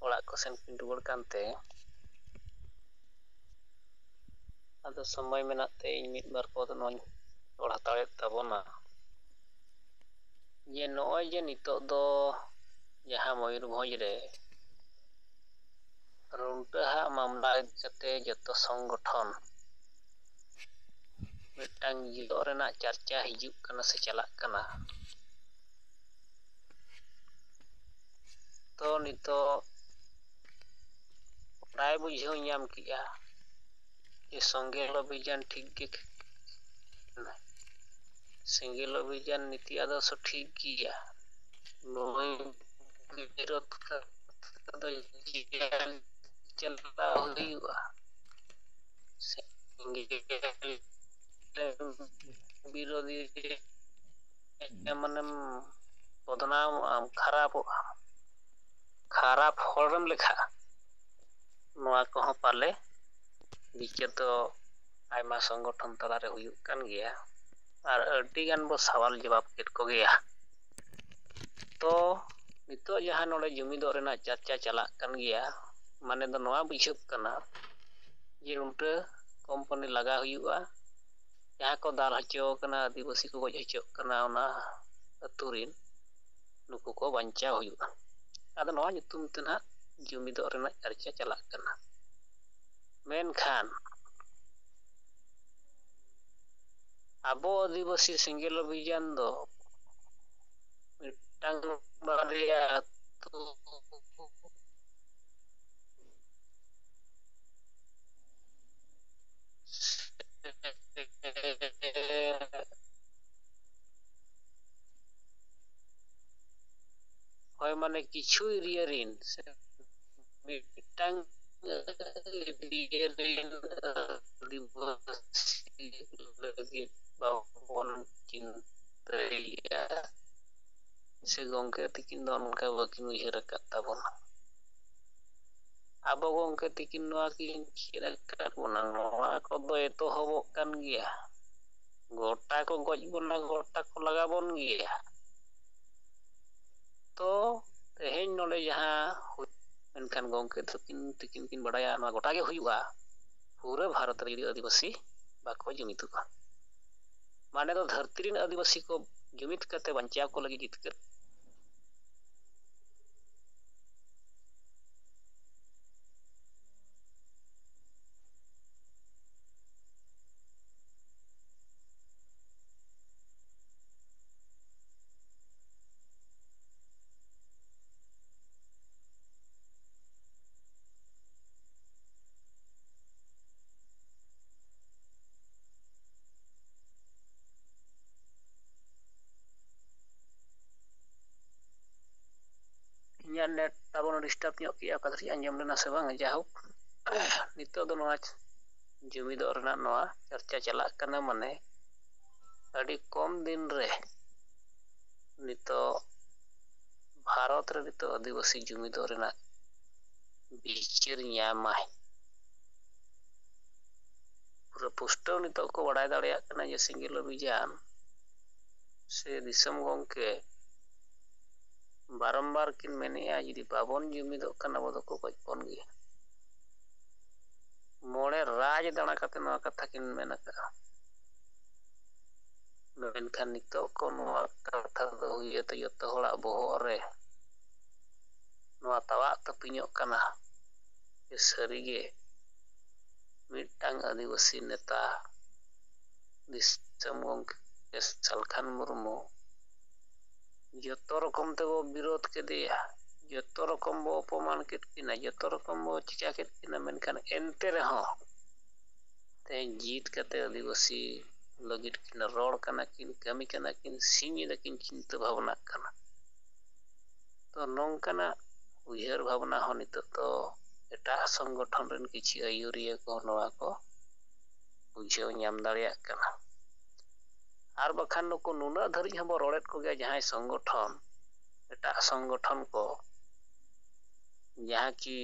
ᱚᱲᱟᱜ ᱠᱚ ᱥᱮᱱ ᱠᱤᱱ ᱨᱩᱣᱟᱹᱲ ᱠᱟᱱᱛᱮ᱾ ᱟᱫᱚ ᱥᱚᱢᱚᱭ ᱢᱮᱱᱟᱜ ᱛᱮ ᱤᱧ ᱢᱤᱫ ᱵᱟᱨ ᱯᱚᱫ ᱱᱚᱣᱟᱧ ᱨᱚᱲ ᱦᱟᱛᱟᱲᱮᱫ ᱛᱟᱵᱚᱱᱟ, ᱡᱮ ᱱᱚᱜᱼᱚᱭ ᱡᱮ ᱱᱤᱛᱚᱜ ᱫᱚ ᱡᱟᱦᱟᱸ ᱢᱚᱭᱩᱨᱵᱷᱚᱸᱡᱽ ᱨᱮ ᱨᱩᱱᱴᱟᱹ ᱦᱟᱜ ᱢᱟᱢᱞᱟ ᱤᱫᱤ ᱠᱟᱛᱮ ᱡᱚᱛᱚ ᱥᱚᱝᱜᱚᱴᱷᱚᱱ ᱢᱤᱫᱴᱟᱝ ᱡᱤᱨᱟᱹᱜ ᱨᱮᱱᱟᱜ ᱪᱟᱨᱪᱟ ᱦᱤᱡᱩᱜ ᱠᱟᱱᱟ ᱥᱮ ᱪᱟᱞᱟᱜ ᱠᱟᱱᱟ᱾ ᱛᱚ ᱱᱤᱛᱚᱜ ᱵᱟᱰᱟᱭ ᱵᱩᱡᱷᱟᱹᱣ ᱧᱟᱢ ᱠᱮᱜᱼᱟ ᱡᱮ ᱥᱮᱸᱜᱮᱞ ᱚᱵᱷᱤᱡᱟᱱ ᱴᱷᱤᱠ ᱜᱮ, ᱥᱮᱸᱜᱮᱞ ᱚᱵᱷᱤᱡᱟᱱ ᱱᱤᱛᱤ ᱟᱫᱚᱨᱥᱚ ᱴᱷᱤᱠ ᱜᱮᱭᱟ᱾ ᱱᱩᱭ ᱵᱤᱨᱳᱫᱷ ᱠᱟᱛᱮ ᱫᱚ ᱡᱮᱞ ᱪᱟᱞᱟᱣ ᱦᱩᱭᱩᱜᱼᱟ᱾ ᱥᱮᱸᱜᱮᱞ ᱵᱤᱨᱳᱫᱷᱤ ᱢᱟᱱᱮᱢ ᱵᱚᱫᱱᱟᱢᱚᱜ ᱟᱢ, ᱠᱷᱟᱨᱟᱯᱚᱜ ᱟᱢ, ᱠᱷᱟᱨᱟᱯ ᱦᱚᱲᱮᱢ ᱞᱮᱠᱷᱟᱜᱼᱟ᱾ ᱱᱚᱣᱟ ᱠᱚᱦᱚᱸ ᱯᱟᱞᱮ ᱵᱤᱪᱟᱹᱨ ᱫᱚ ᱟᱭᱢᱟ ᱥᱚᱝᱜᱚᱴᱷᱚᱱ ᱛᱟᱞᱟᱨᱮ ᱦᱩᱭᱩᱜ ᱠᱟᱱ ᱜᱮᱭᱟ, ᱟᱨ ᱟᱹᱰᱤ ᱜᱟᱱ ᱵᱚ ᱥᱟᱣᱟᱞ ᱡᱚᱵᱟᱵ ᱠᱮᱫ ᱠᱚᱜᱮᱭᱟ᱾ ᱛᱚ ᱱᱤᱛᱚᱜ ᱡᱟᱦᱟᱸ ᱱᱚᱰᱮ ᱡᱩᱢᱤᱫᱚᱜ ᱨᱮᱱᱟᱜ ᱪᱟᱨᱪᱟ ᱪᱟᱞᱟᱜ ᱠᱟᱱ ᱜᱮᱭᱟ, ᱢᱟᱱᱮ ᱫᱚ ᱱᱚᱣᱟ ᱵᱩᱡᱷᱟᱹᱜ ᱠᱟᱱᱟ ᱡᱮ ᱨᱩᱸᱰᱟᱹ ᱠᱳᱢᱯᱟᱱᱤ ᱞᱟᱜᱟ ᱦᱩᱭᱩᱜᱼᱟ, ᱡᱟᱦᱟᱸ ᱠᱚ ᱫᱟᱞ ᱦᱚᱪᱚ ᱠᱟᱱᱟ, ᱟᱹᱫᱤᱵᱟᱹᱥᱤ ᱠᱚ ᱜᱚᱡ ᱦᱚᱪᱚᱜ ᱠᱟᱱᱟ ᱚᱱᱟ ᱟᱹᱛᱩ ᱨᱮᱱ, ᱱᱩᱠᱩ ᱠᱚ ᱵᱟᱧᱪᱟᱣ ᱦᱩᱭᱩᱜᱼᱟ᱾ ᱟᱫᱚ ᱱᱚᱣᱟ ᱧᱩᱛᱩᱢ ᱛᱮ ᱱᱟᱦᱟᱜ ᱡᱩᱢᱤᱫᱚᱜ ᱨᱮᱱᱟᱜ ᱪᱟᱨᱪᱟ ᱪᱟᱞᱟᱜ ᱠᱟᱱᱟ᱾ ᱢᱮᱱᱠᱷᱟᱱ ᱟᱵᱚ ᱟᱹᱫᱤᱵᱟᱹᱥᱤ ᱥᱮᱸᱜᱮᱞ ᱚᱵᱷᱤᱡᱟᱱ ᱫᱚ ᱢᱤᱫᱴᱟᱝ ᱵᱟᱨᱭᱟ ᱟᱹᱛᱩ ᱦᱳᱭ, ᱢᱟᱱᱮ ᱠᱤᱪᱷᱩ ᱮᱨᱤᱭᱟ ᱨᱮᱱ ᱥᱮ ᱢᱤᱫᱴᱟᱝ ᱮᱨᱤᱭᱟ ᱨᱮᱱ ᱟᱹᱫᱤᱵᱟᱹᱥᱤ ᱞᱟᱹᱜᱤᱫ ᱵᱟᱵᱚᱱ ᱪᱤᱱᱛᱟᱹᱭᱟ, ᱥᱮ ᱜᱚᱢᱠᱮ ᱛᱤᱠᱤᱱ ᱫᱚ ᱚᱱᱠᱟ ᱵᱟᱹᱠᱤᱱ ᱩᱭᱦᱟᱹᱨ ᱟᱠᱟᱫ ᱛᱟᱵᱚᱱᱟ᱾ ᱟᱵᱚ ᱜᱚᱢᱠᱮ ᱛᱤᱠᱤᱱ ᱱᱚᱣᱟ ᱠᱤᱱ ᱪᱮᱫ ᱟᱠᱟᱫ ᱵᱚᱱᱟ, ᱱᱚᱣᱟ ᱠᱚᱫᱚ ᱮᱛᱚᱦᱚᱵᱚᱜ ᱠᱟᱱ ᱜᱮᱭᱟ᱾ ᱜᱚᱴᱟ ᱠᱚ ᱜᱚᱡ ᱵᱚᱱᱟ, ᱜᱚᱴᱟ ᱠᱚ ᱞᱟᱜᱟ ᱵᱚᱱ ᱜᱮᱭᱟ᱾ ᱛᱚ ᱛᱮᱦᱮᱧ ᱱᱚᱰᱮ ᱡᱟᱦᱟᱸ ᱦᱩᱭ, ᱢᱮᱱᱠᱷᱟᱱ ᱜᱚᱢᱠᱮ ᱛᱟᱹᱠᱤᱱ, ᱛᱤᱠᱤᱱ ᱠᱤᱱ ᱵᱟᱰᱟᱭᱟ ᱱᱚᱣᱟ ᱜᱚᱴᱟ ᱜᱮ ᱦᱩᱭᱩᱜᱼᱟ, ᱯᱩᱨᱟᱹ ᱵᱷᱟᱨᱚᱛ ᱨᱮ ᱡᱩᱫᱤ ᱟᱹᱫᱤᱵᱟᱹᱥᱤ ᱵᱟᱠᱚ ᱡᱩᱢᱤᱫᱚᱜᱼᱟ᱾ ᱢᱟᱱᱮ ᱫᱚ ᱫᱷᱟᱹᱨᱛᱤ ᱨᱮᱱ ᱟᱹᱫᱤᱵᱟᱹᱥᱤ ᱠᱚ ᱡᱩᱢᱤᱫ ᱠᱟᱛᱮ ᱵᱟᱧᱪᱟᱣ ᱠᱚ ᱞᱟᱹᱜᱤᱫ ᱡᱤᱛᱠᱟᱹᱨ᱾ ᱤᱧᱟᱹᱜ ᱱᱮᱴ ᱛᱟᱵᱚᱱ ᱰᱤᱥᱴᱟᱵᱽ ᱧᱚᱜ ᱠᱮᱜᱼᱟ, ᱚᱠᱟ ᱫᱷᱟᱹᱨᱤᱡ ᱟᱸᱡᱚᱢ ᱞᱮᱱᱟ ᱥᱮ ᱵᱟᱝ᱾ ᱡᱟᱭᱦᱳᱠ, ᱱᱤᱛᱚᱜ ᱫᱚ ᱱᱚᱣᱟ ᱡᱩᱢᱤᱫᱚᱜ ᱨᱮᱱᱟᱜ ᱱᱚᱣᱟ ᱪᱟᱨᱪᱟ ᱪᱟᱞᱟᱜ ᱠᱟᱱᱟ, ᱢᱟᱱᱮ ᱟᱹᱰᱤ ᱠᱚᱢ ᱫᱤᱱ ᱨᱮ ᱱᱤᱛᱚᱜ ᱵᱷᱟᱨᱚᱛ ᱨᱮ ᱱᱤᱛᱚᱜ ᱟᱹᱫᱤᱵᱟᱹᱥᱤ ᱡᱩᱢᱤᱫᱚᱜ ᱨᱮᱱᱟᱜ ᱵᱤᱪᱟᱹᱨ ᱧᱟᱢᱟᱭ᱾ ᱯᱩᱨᱟᱹ ᱯᱩᱥᱴᱟᱹᱣ ᱱᱤᱛᱚᱜ ᱠᱚ ᱵᱟᱲᱟᱭ ᱫᱟᱲᱮᱭᱟᱜ ᱠᱟᱱᱟ ᱡᱮ ᱥᱮᱸᱜᱮᱞ ᱚᱵᱷᱤᱡᱟᱱ ᱥᱮ ᱫᱤᱥᱚᱢ ᱜᱚᱢᱠᱮ ᱵᱟᱨᱚᱢᱵᱟᱨ ᱠᱤᱱ ᱢᱮᱱᱮᱜᱼᱟ, ᱡᱩᱫᱤ ᱵᱟᱵᱚᱱ ᱡᱩᱢᱤᱫᱚᱜ ᱠᱟᱱᱟ, ᱟᱵᱚ ᱫᱚᱠᱚ ᱜᱚᱡ ᱵᱚᱱ ᱜᱮᱭᱟ᱾ ᱢᱚᱬᱮ ᱨᱟᱡᱽ ᱫᱟᱬᱟ ᱠᱟᱛᱮ ᱱᱚᱣᱟ ᱠᱟᱛᱷᱟ ᱠᱤᱱ ᱢᱮᱱ ᱟᱠᱟᱫᱼᱟ᱾ ᱢᱮᱱᱠᱷᱟᱱ ᱱᱤᱛᱚᱜ ᱠᱚ ᱱᱚᱣᱟ ᱠᱟᱛᱷᱟ ᱫᱚ ᱦᱩᱭ ᱟᱛᱮ ᱡᱚᱛᱚ ᱦᱚᱲᱟᱜ ᱵᱚᱦᱚᱜ ᱨᱮ ᱱᱚᱣᱟ ᱛᱟᱣᱟᱜ ᱛᱟᱹᱯᱤᱧᱚᱜ ᱠᱟᱱᱟ ᱡᱮ ᱥᱟᱹᱨᱤᱜᱮ ᱢᱤᱫᱴᱟᱝ ᱟᱹᱫᱤᱵᱟᱹᱥᱤ ᱱᱮᱛᱟ ᱫᱤᱥᱚᱢ ᱜᱚᱢᱠᱮ ᱥᱟᱞᱠᱷᱟᱱ ᱢᱩᱨᱢᱩ ᱡᱚᱛᱚ ᱨᱚᱠᱚᱢ ᱛᱮᱵᱚ ᱵᱤᱨᱳᱫ ᱠᱮᱫᱮᱭᱟ, ᱡᱚᱛᱚ ᱨᱚᱠᱚᱢ ᱵᱚ ᱚᱯᱚᱢᱟᱱ ᱠᱮᱫ ᱠᱤᱱᱟ, ᱡᱚᱛᱚ ᱨᱚᱠᱚᱢ ᱵᱚ ᱪᱤᱠᱟ ᱠᱮᱫ ᱠᱤᱱᱟ, ᱢᱮᱱᱠᱷᱟᱱ ᱮᱱᱛᱮ ᱨᱮᱦᱚᱸ ᱛᱮᱦᱮᱧ ᱡᱤᱛ ᱠᱟᱛᱮ ᱟᱹᱫᱤᱵᱟᱹᱥᱤ ᱞᱟᱹᱜᱤᱫ ᱠᱤᱱ ᱨᱚᱲ ᱠᱟᱱᱟ ᱠᱤᱱ, ᱠᱟᱹᱢᱤ ᱠᱟᱱᱟ ᱠᱤᱱ, ᱥᱤᱧ ᱧᱤᱫᱟᱹ ᱠᱤᱱ ᱪᱤᱱᱛᱟᱹ ᱵᱷᱟᱵᱽᱱᱟᱜ ᱠᱟᱱᱟ᱾ ᱛᱚ ᱱᱚᱝᱠᱟᱱᱟᱜ ᱩᱭᱦᱟᱹᱨ ᱵᱷᱟᱵᱽᱱᱟ ᱦᱚᱸ ᱱᱤᱛᱚᱜ ᱫᱚ ᱮᱴᱟᱜ ᱥᱚᱝᱜᱚᱴᱷᱚᱱ ᱨᱮᱱ ᱠᱤᱪᱷᱩ ᱟᱹᱭᱩᱨᱤᱭᱟᱹ ᱠᱚ ᱱᱚᱣᱟ ᱠᱚ ᱵᱩᱡᱷᱟᱹᱣ ᱧᱟᱢ ᱫᱟᱲᱮᱭᱟᱜ ᱠᱟᱱᱟ᱾ ᱟᱨ ᱵᱟᱠᱷᱟᱱ ᱱᱩᱠᱩ ᱱᱩᱱᱟᱹᱜ ᱫᱷᱟᱹᱨᱤᱡ ᱦᱚᱸᱵᱚ ᱨᱚᱲᱮᱫ ᱠᱚᱜᱮᱭᱟ, ᱡᱟᱦᱟᱸᱭ ᱥᱚᱝᱜᱚᱴᱷᱚᱱ, ᱮᱴᱟᱜ ᱥᱚᱝᱜᱚᱴᱷᱚᱱ ᱠᱚ, ᱡᱟᱦᱟᱸ ᱠᱤ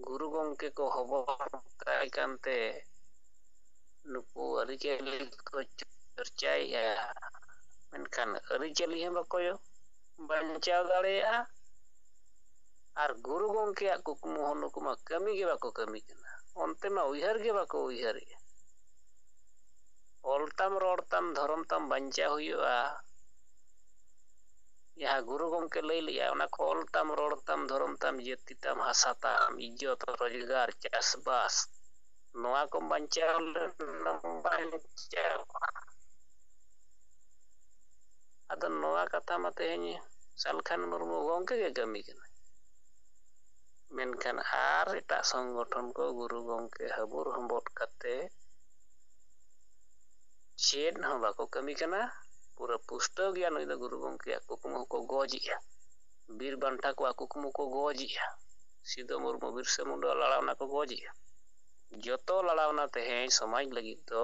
ᱜᱩᱨᱩ ᱜᱚᱢᱠᱮ ᱠᱚ ᱦᱚᱵᱚᱨ ᱠᱟᱭ ᱠᱟᱱᱛᱮ ᱱᱩᱠᱩ ᱟᱹᱨᱤᱪᱟᱹᱞᱤ ᱠᱚ ᱪᱚᱨᱪᱟᱭᱮᱫᱼᱟ, ᱢᱮᱱᱠᱷᱟᱱ ᱟᱹᱨᱤᱪᱟᱹᱞᱤ ᱦᱚᱸ ᱵᱟᱠᱚ ᱵᱟᱧᱪᱟᱣ ᱫᱟᱲᱮᱭᱟᱜᱼᱟ᱾ ᱟᱨ ᱜᱩᱨᱩ ᱜᱚᱢᱠᱮᱭᱟᱜ ᱠᱩᱠᱢᱩ ᱦᱚᱸ ᱱᱩᱠᱩ ᱢᱟ ᱠᱟᱹᱢᱤ ᱜᱮ ᱵᱟᱠᱚ ᱠᱟᱹᱢᱤ ᱠᱟᱱᱟ, ᱚᱱᱛᱮ ᱢᱟ ᱩᱭᱦᱟᱹᱨ ᱜᱮ ᱵᱟᱠᱚ ᱩᱭᱦᱟᱹᱨᱮᱜᱼᱟ᱾ ᱚᱞ ᱛᱟᱢ, ᱨᱚᱲ ᱛᱟᱢ, ᱫᱷᱚᱨᱚᱢ ᱛᱟᱢ ᱵᱟᱧᱪᱟᱣ ᱦᱩᱭᱩᱜᱼᱟ᱾ ᱡᱟᱦᱟᱸ ᱜᱩᱨᱩ ᱜᱚᱢᱠᱮ ᱞᱟᱹᱭ ᱞᱮᱜᱼᱟ, ᱚᱱᱟ ᱠᱚ ᱚᱞ ᱛᱟᱢ, ᱨᱚᱲ ᱛᱟᱢ, ᱫᱷᱚᱨᱚᱢ ᱛᱟᱢ, ᱡᱟᱹᱛᱤ ᱛᱟᱢ, ᱦᱟᱥᱟ ᱛᱟᱢ, ᱤᱡᱽᱡᱚᱛ, ᱨᱳᱡᱽᱜᱟᱨ, ᱪᱟᱥᱵᱟᱥ, ᱱᱚᱣᱟ ᱠᱚᱢ ᱵᱟᱧᱪᱟᱣ ᱞᱮᱱᱠᱷᱟᱱ ᱵᱟᱧᱪᱟᱣ᱾ ᱟᱫᱚ ᱱᱚᱣᱟ ᱠᱟᱛᱷᱟ ᱢᱟ ᱛᱮᱦᱮᱧ ᱥᱟᱞᱠᱷᱟᱱ ᱢᱩᱨᱢᱩ ᱜᱚᱢᱠᱮ ᱜᱮ ᱠᱟᱹᱢᱤ ᱠᱟᱱᱟ᱾ ᱢᱮᱱᱠᱷᱟᱱ ᱟᱨ ᱮᱴᱟᱜ ᱥᱚᱝᱜᱚᱴᱷᱚᱱ ᱠᱚ ᱜᱩᱨᱩ ᱜᱚᱢᱠᱮ ᱦᱟᱹᱵᱩᱨ ᱦᱚᱸᱵᱚᱫ ᱠᱟᱛᱮ ᱪᱮᱫ ᱦᱚᱸ ᱵᱟᱠᱚ ᱠᱟᱹᱢᱤ ᱠᱟᱱᱟ᱾ ᱯᱩᱨᱟᱹ ᱯᱩᱥᱴᱟᱹᱣ ᱜᱮᱭᱟ, ᱱᱩᱭ ᱫᱚ ᱜᱩᱨᱩ ᱜᱚᱢᱠᱮᱭᱟᱜ ᱠᱩᱠᱢᱩ ᱦᱚᱸᱠᱚ ᱜᱚᱡᱮᱜᱼᱟ, ᱵᱤᱨ ᱵᱟᱱᱴᱟ ᱠᱚᱣᱟᱜ ᱠᱩᱠᱢᱩ ᱠᱚ ᱜᱚᱡᱮᱜᱼᱟ, ᱥᱤᱫᱩ ᱢᱩᱨᱢᱩ, ᱵᱤᱨᱥᱟ ᱢᱩᱱᱰᱟ ᱞᱟᱲᱟᱣᱱᱟ ᱠᱚ ᱜᱚᱡᱮᱜᱼᱟ᱾ ᱡᱚᱛᱚ ᱞᱟᱲᱟᱣᱱᱟ ᱛᱮᱦᱮᱧ ᱥᱚᱢᱟᱡᱽ ᱞᱟᱹᱜᱤᱫ ᱫᱚ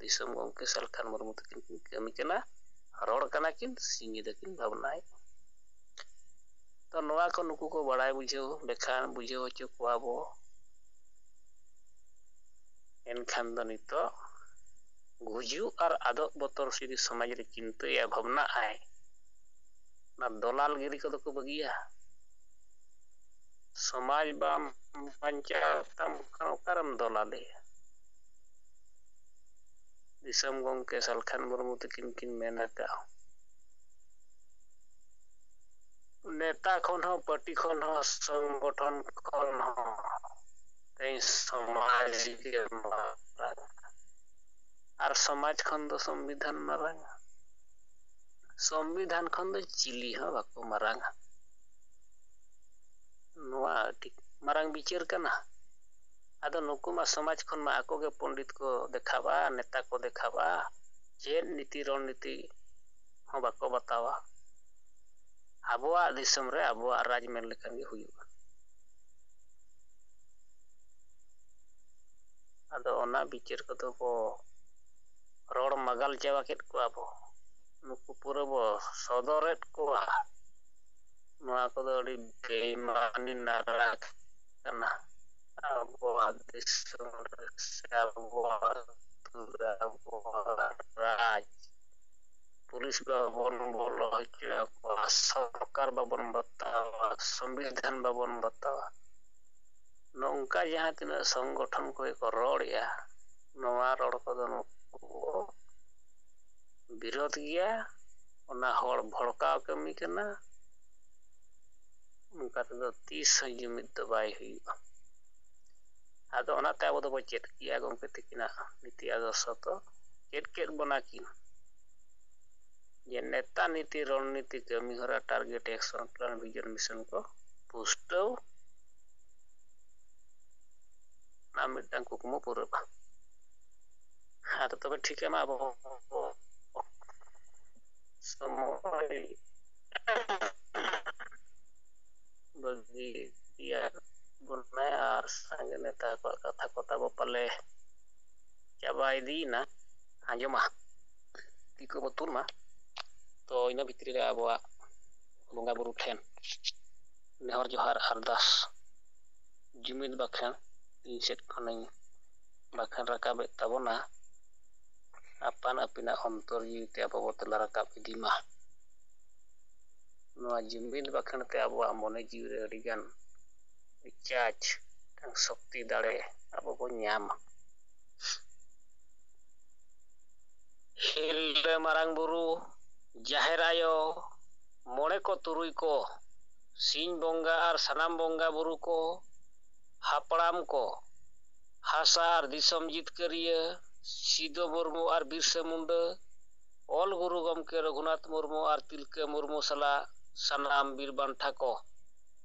ᱫᱤᱥᱚᱢ ᱜᱚᱢᱠᱮ ᱥᱟᱞᱠᱷᱟᱱ ᱢᱩᱨᱢᱩ ᱛᱟᱹᱠᱤᱱ ᱠᱤᱱ ᱠᱟᱹᱢᱤ ᱠᱟᱱᱟ, ᱨᱚᱲ ᱠᱟᱱᱟ ᱠᱤᱱ, ᱥᱤᱧ ᱧᱤᱫᱟᱹ ᱠᱤᱱ ᱵᱷᱟᱵᱽᱱᱟᱭᱮᱫᱼᱟ᱾ ᱛᱚ ᱱᱚᱣᱟ ᱠᱚ ᱱᱩᱠᱩ ᱠᱚ ᱵᱟᱲᱟᱭ ᱵᱩᱡᱷᱟᱹᱣ ᱞᱮᱠᱷᱟᱱ, ᱵᱩᱡᱷᱟᱹᱣ ᱦᱚᱪᱚ ᱠᱚᱣᱟ ᱵᱚ, ᱮᱱᱠᱷᱟᱱ ᱫᱚ ᱱᱤᱛᱚᱜ ᱜᱩᱡᱩᱜ ᱟᱨ ᱟᱫᱚᱜ ᱵᱚᱛᱚᱨ ᱡᱩᱫᱤ ᱥᱚᱢᱟᱡᱽ ᱨᱮ ᱪᱤᱱᱛᱟᱹᱭᱟ, ᱵᱷᱟᱵᱽᱱᱟᱜ ᱟᱭ, ᱚᱱᱟ ᱫᱚᱞᱟᱞᱜᱤᱨᱤ ᱠᱚᱫᱚ ᱠᱚ ᱵᱟᱹᱜᱤᱭᱟ᱾ ᱥᱚᱢᱟᱡᱽ ᱵᱟᱢ ᱵᱟᱧᱪᱟᱣ ᱛᱟᱢ ᱠᱷᱟᱱ ᱚᱠᱟᱨᱮᱢ ᱫᱚᱞᱟᱞᱮᱭᱟ? ᱫᱤᱥᱚᱢ ᱜᱚᱢᱠᱮ ᱥᱟᱞᱠᱷᱟᱱ ᱢᱩᱨᱢᱩ ᱛᱟᱹᱠᱤᱱ ᱠᱤᱱ ᱢᱮᱱ ᱟᱠᱟᱫᱼᱟ, ᱱᱮᱛᱟ ᱠᱷᱚᱱ ᱦᱚᱸ, ᱯᱟᱹᱴᱤ ᱠᱷᱚᱱ ᱦᱚᱸ, ᱥᱚᱝᱜᱚᱴᱷᱚᱱ ᱠᱷᱚᱱ ᱦᱚᱸ ᱛᱮᱦᱮᱧ ᱥᱚᱢᱟᱡᱽ ᱜᱮ ᱢᱟᱨᱟᱝ᱾ ᱟᱨ ᱥᱚᱢᱟᱡᱽ ᱠᱷᱚᱱ ᱫᱚ ᱥᱚᱝᱵᱤᱫᱷᱟᱱ ᱢᱟᱨᱟᱝᱟ᱾ ᱥᱚᱝᱵᱤᱫᱷᱟᱱ ᱠᱷᱚᱱ ᱫᱚ ᱪᱤᱞᱤ ᱦᱚᱸ ᱵᱟᱠᱚ ᱢᱟᱨᱟᱝᱟ᱾ ᱱᱚᱣᱟ ᱟᱹᱰᱤ ᱢᱟᱨᱟᱝ ᱵᱤᱪᱟᱹᱨ ᱠᱟᱱᱟ᱾ ᱟᱫᱚ ᱱᱩᱠᱩ ᱢᱟ ᱥᱚᱢᱟᱡᱽ ᱠᱷᱚᱱ ᱢᱟ ᱟᱠᱚ ᱜᱮ ᱯᱚᱱᱰᱤᱛ ᱠᱚ ᱫᱮᱠᱷᱟᱣᱟ, ᱱᱮᱛᱟ ᱠᱚ ᱫᱮᱠᱷᱟᱣᱟ, ᱪᱮᱫ ᱱᱤᱛᱤ ᱨᱚᱲᱱᱤᱛᱤ ᱦᱚᱸ ᱵᱟᱠᱚ ᱵᱟᱛᱟᱣᱟ᱾ ᱟᱵᱚᱣᱟᱜ ᱫᱤᱥᱚᱢ ᱨᱮ ᱟᱵᱚᱣᱟᱜ ᱨᱟᱡᱽ ᱢᱮᱱ ᱞᱮᱠᱷᱟᱱ ᱜᱮ ᱦᱩᱭᱩᱜᱼᱟ᱾ ᱟᱫᱚ ᱚᱱᱟ ᱵᱤᱪᱟᱹᱨ ᱠᱚᱫᱚ ᱠᱚ ᱨᱚᱲ ᱢᱟᱜᱟᱞ ᱪᱟᱵᱟ ᱠᱮᱫ ᱠᱚᱣᱟ ᱵᱚ, ᱱᱩᱠᱩ ᱯᱩᱨᱟᱹ ᱵᱚ ᱥᱚᱫᱚᱨᱮᱫ ᱠᱚᱣᱟ᱾ ᱱᱚᱣᱟ ᱠᱚᱫᱚ ᱟᱹᱰᱤ ᱵᱮᱭᱤᱢᱟᱱᱤ ᱱᱟᱨᱟ ᱠᱟᱱᱟ᱾ ᱟᱵᱚᱣᱟᱜ ᱫᱤᱥᱚᱢ ᱨᱮ ᱥᱮ ᱟᱵᱚᱣᱟᱜ ᱟᱹᱛᱩ ᱨᱮ ᱟᱵᱚᱣᱟᱜ ᱨᱟᱡᱽ ᱯᱩᱞᱤᱥ ᱵᱟᱵᱚᱱ ᱵᱚᱞᱚ ᱦᱚᱪᱚ ᱟᱠᱚᱣᱟ, ᱥᱚᱨᱠᱟᱨ ᱵᱟᱵᱚᱱ ᱵᱟᱛᱟᱣᱟ, ᱥᱚᱝᱵᱤᱫᱷᱟᱱ ᱵᱟᱵᱚᱱ ᱵᱟᱛᱟᱣᱟ᱾ ᱱᱚᱝᱠᱟ ᱡᱟᱦᱟᱸ ᱛᱤᱱᱟᱹᱜ ᱥᱚᱝᱜᱚᱴᱷᱚᱱ ᱠᱚᱜᱮ ᱠᱚ ᱨᱚᱲᱮᱜᱼᱟ, ᱱᱚᱣᱟ ᱨᱚᱲ ᱠᱚᱫᱚ ᱱᱩᱠᱩ ᱵᱤᱨᱳᱫᱷ ᱜᱮᱭᱟ᱾ ᱚᱱᱟ ᱦᱚᱲ ᱵᱷᱚᱲᱠᱟᱣ ᱠᱟᱹᱢᱤ ᱠᱟᱱᱟ᱾ ᱚᱱᱠᱟ ᱛᱮᱫᱚ ᱛᱤᱥ ᱦᱚᱸ ᱡᱩᱢᱤᱫ ᱫᱚ ᱵᱟᱭ ᱦᱩᱭᱩᱜᱼᱟ᱾ ᱟᱫᱚ ᱚᱱᱟᱛᱮ ᱟᱵᱚ ᱫᱚᱵᱚ ᱪᱮᱫ ᱠᱮᱜᱼᱟ ᱜᱚᱢᱠᱮ ᱛᱤᱠᱤᱱᱟᱜ ᱱᱤᱛᱤ ᱟᱫᱚᱨᱥᱚ ᱫᱚ, ᱪᱮᱫ ᱠᱮᱫ ᱵᱚᱱᱟ ᱠᱤᱱ ᱡᱮ ᱱᱮᱛᱟ, ᱱᱤᱛᱤ, ᱨᱚᱬᱱᱤᱛᱤ, ᱠᱟᱹᱢᱤᱦᱚᱨᱟ, target, action plan, vision, mission ᱠᱚ ᱯᱩᱥᱴᱟᱹᱣ ᱨᱮᱱᱟᱜ ᱢᱤᱫᱴᱟᱝ ᱠᱩᱠᱢᱩ ᱯᱩᱨᱟᱹᱜᱼᱟ᱾ ᱟᱫᱚ ᱛᱚᱵᱮ ᱴᱷᱤᱠ ᱢᱟ ᱟᱵᱚ ᱥᱚᱢᱚᱭ ᱵᱟᱹᱜᱤ ᱤᱫᱤᱭᱟ ᱵᱚᱱᱟᱭ ᱟᱨ ᱥᱟᱸᱜᱮ ᱱᱮᱛᱟ ᱠᱚᱣᱟᱜ ᱠᱟᱛᱷᱟ ᱠᱚ ᱛᱟᱵᱚ ᱯᱟᱞᱮ ᱪᱟᱵᱟ ᱤᱫᱤᱭᱮᱱᱟ᱾ ᱟᱸᱡᱚᱢᱟ, ᱛᱤ ᱠᱚᱵᱚ ᱛᱩᱞ ᱢᱟ᱾ ᱛᱚ ᱤᱱᱟᱹ ᱵᱷᱤᱛᱨᱤ ᱨᱮ ᱟᱵᱚᱣᱟᱜ ᱵᱚᱸᱜᱟ ᱵᱩᱨᱩ ᱴᱷᱮᱱ ᱱᱮᱦᱚᱨ ᱡᱚᱦᱟᱨ ᱟᱨᱫᱟᱥ ᱡᱩᱢᱤᱫ ᱵᱟᱠᱷᱮᱬ ᱤᱧ ᱥᱮᱫ ᱠᱷᱚᱱᱤᱧ ᱵᱟᱠᱷᱮᱬ ᱨᱟᱠᱟᱵᱮᱫ ᱛᱟᱵᱚᱱᱟ᱾ ᱟᱯᱟᱱ ᱟᱹᱯᱤᱱᱟᱜ ᱚᱱᱛᱚᱨ ᱡᱤᱣᱤᱛᱮ ᱟᱵᱚ ᱵᱚ ᱛᱮᱞᱟ ᱨᱟᱠᱟᱵ ᱤᱫᱤ ᱢᱟ᱾ ᱱᱚᱣᱟ ᱡᱩᱢᱤᱫ ᱵᱟᱠᱷᱮᱬ ᱛᱮ ᱟᱵᱚᱣᱟᱜ ᱢᱚᱱᱮ ᱡᱤᱣᱤ ᱨᱮ ᱟᱹᱰᱤᱜᱟᱱ ᱪᱟᱨᱡᱽ, ᱢᱤᱫᱴᱟᱝ ᱥᱚᱠᱛᱤ ᱫᱟᱲᱮ ᱟᱵᱚ ᱵᱚᱱ ᱧᱟᱢᱟ᱾ ᱦᱤᱞᱫᱟᱹ ᱢᱟᱨᱟᱝ ᱵᱩᱨᱩ, ᱡᱟᱦᱮᱨ ᱟᱭᱳ, ᱢᱚᱬᱮ ᱠᱚ ᱛᱩᱨᱩᱭ ᱠᱚ, ᱥᱤᱧ ᱵᱚᱸᱜᱟ ᱟᱨ ᱥᱟᱱᱟᱢ ᱵᱚᱸᱜᱟ ᱵᱩᱨᱩ ᱠᱚ, ᱦᱟᱯᱲᱟᱢ ᱠᱚ, ᱦᱟᱥᱟ ᱟᱨ ᱫᱤᱥᱚᱢ ᱡᱤᱛᱠᱟᱹᱨᱤᱭᱟᱹ, ᱥᱤᱫᱚ ᱢᱩᱨᱢᱩ ᱟᱨ ᱵᱤᱨᱥᱟᱹ ᱢᱩᱱᱰᱟᱹ, ᱚᱞ ᱜᱩᱨᱩ ᱜᱚᱢᱠᱮ ᱨᱚᱜᱷᱩᱱᱟᱛᱷ ᱢᱩᱨᱢᱩ ᱟᱨ ᱛᱤᱞᱠᱟᱹ ᱢᱩᱨᱢᱩ ᱥᱟᱞᱟᱜ ᱥᱟᱱᱟᱢ ᱵᱤᱨ ᱵᱟᱱᱴᱷᱟ ᱠᱚ,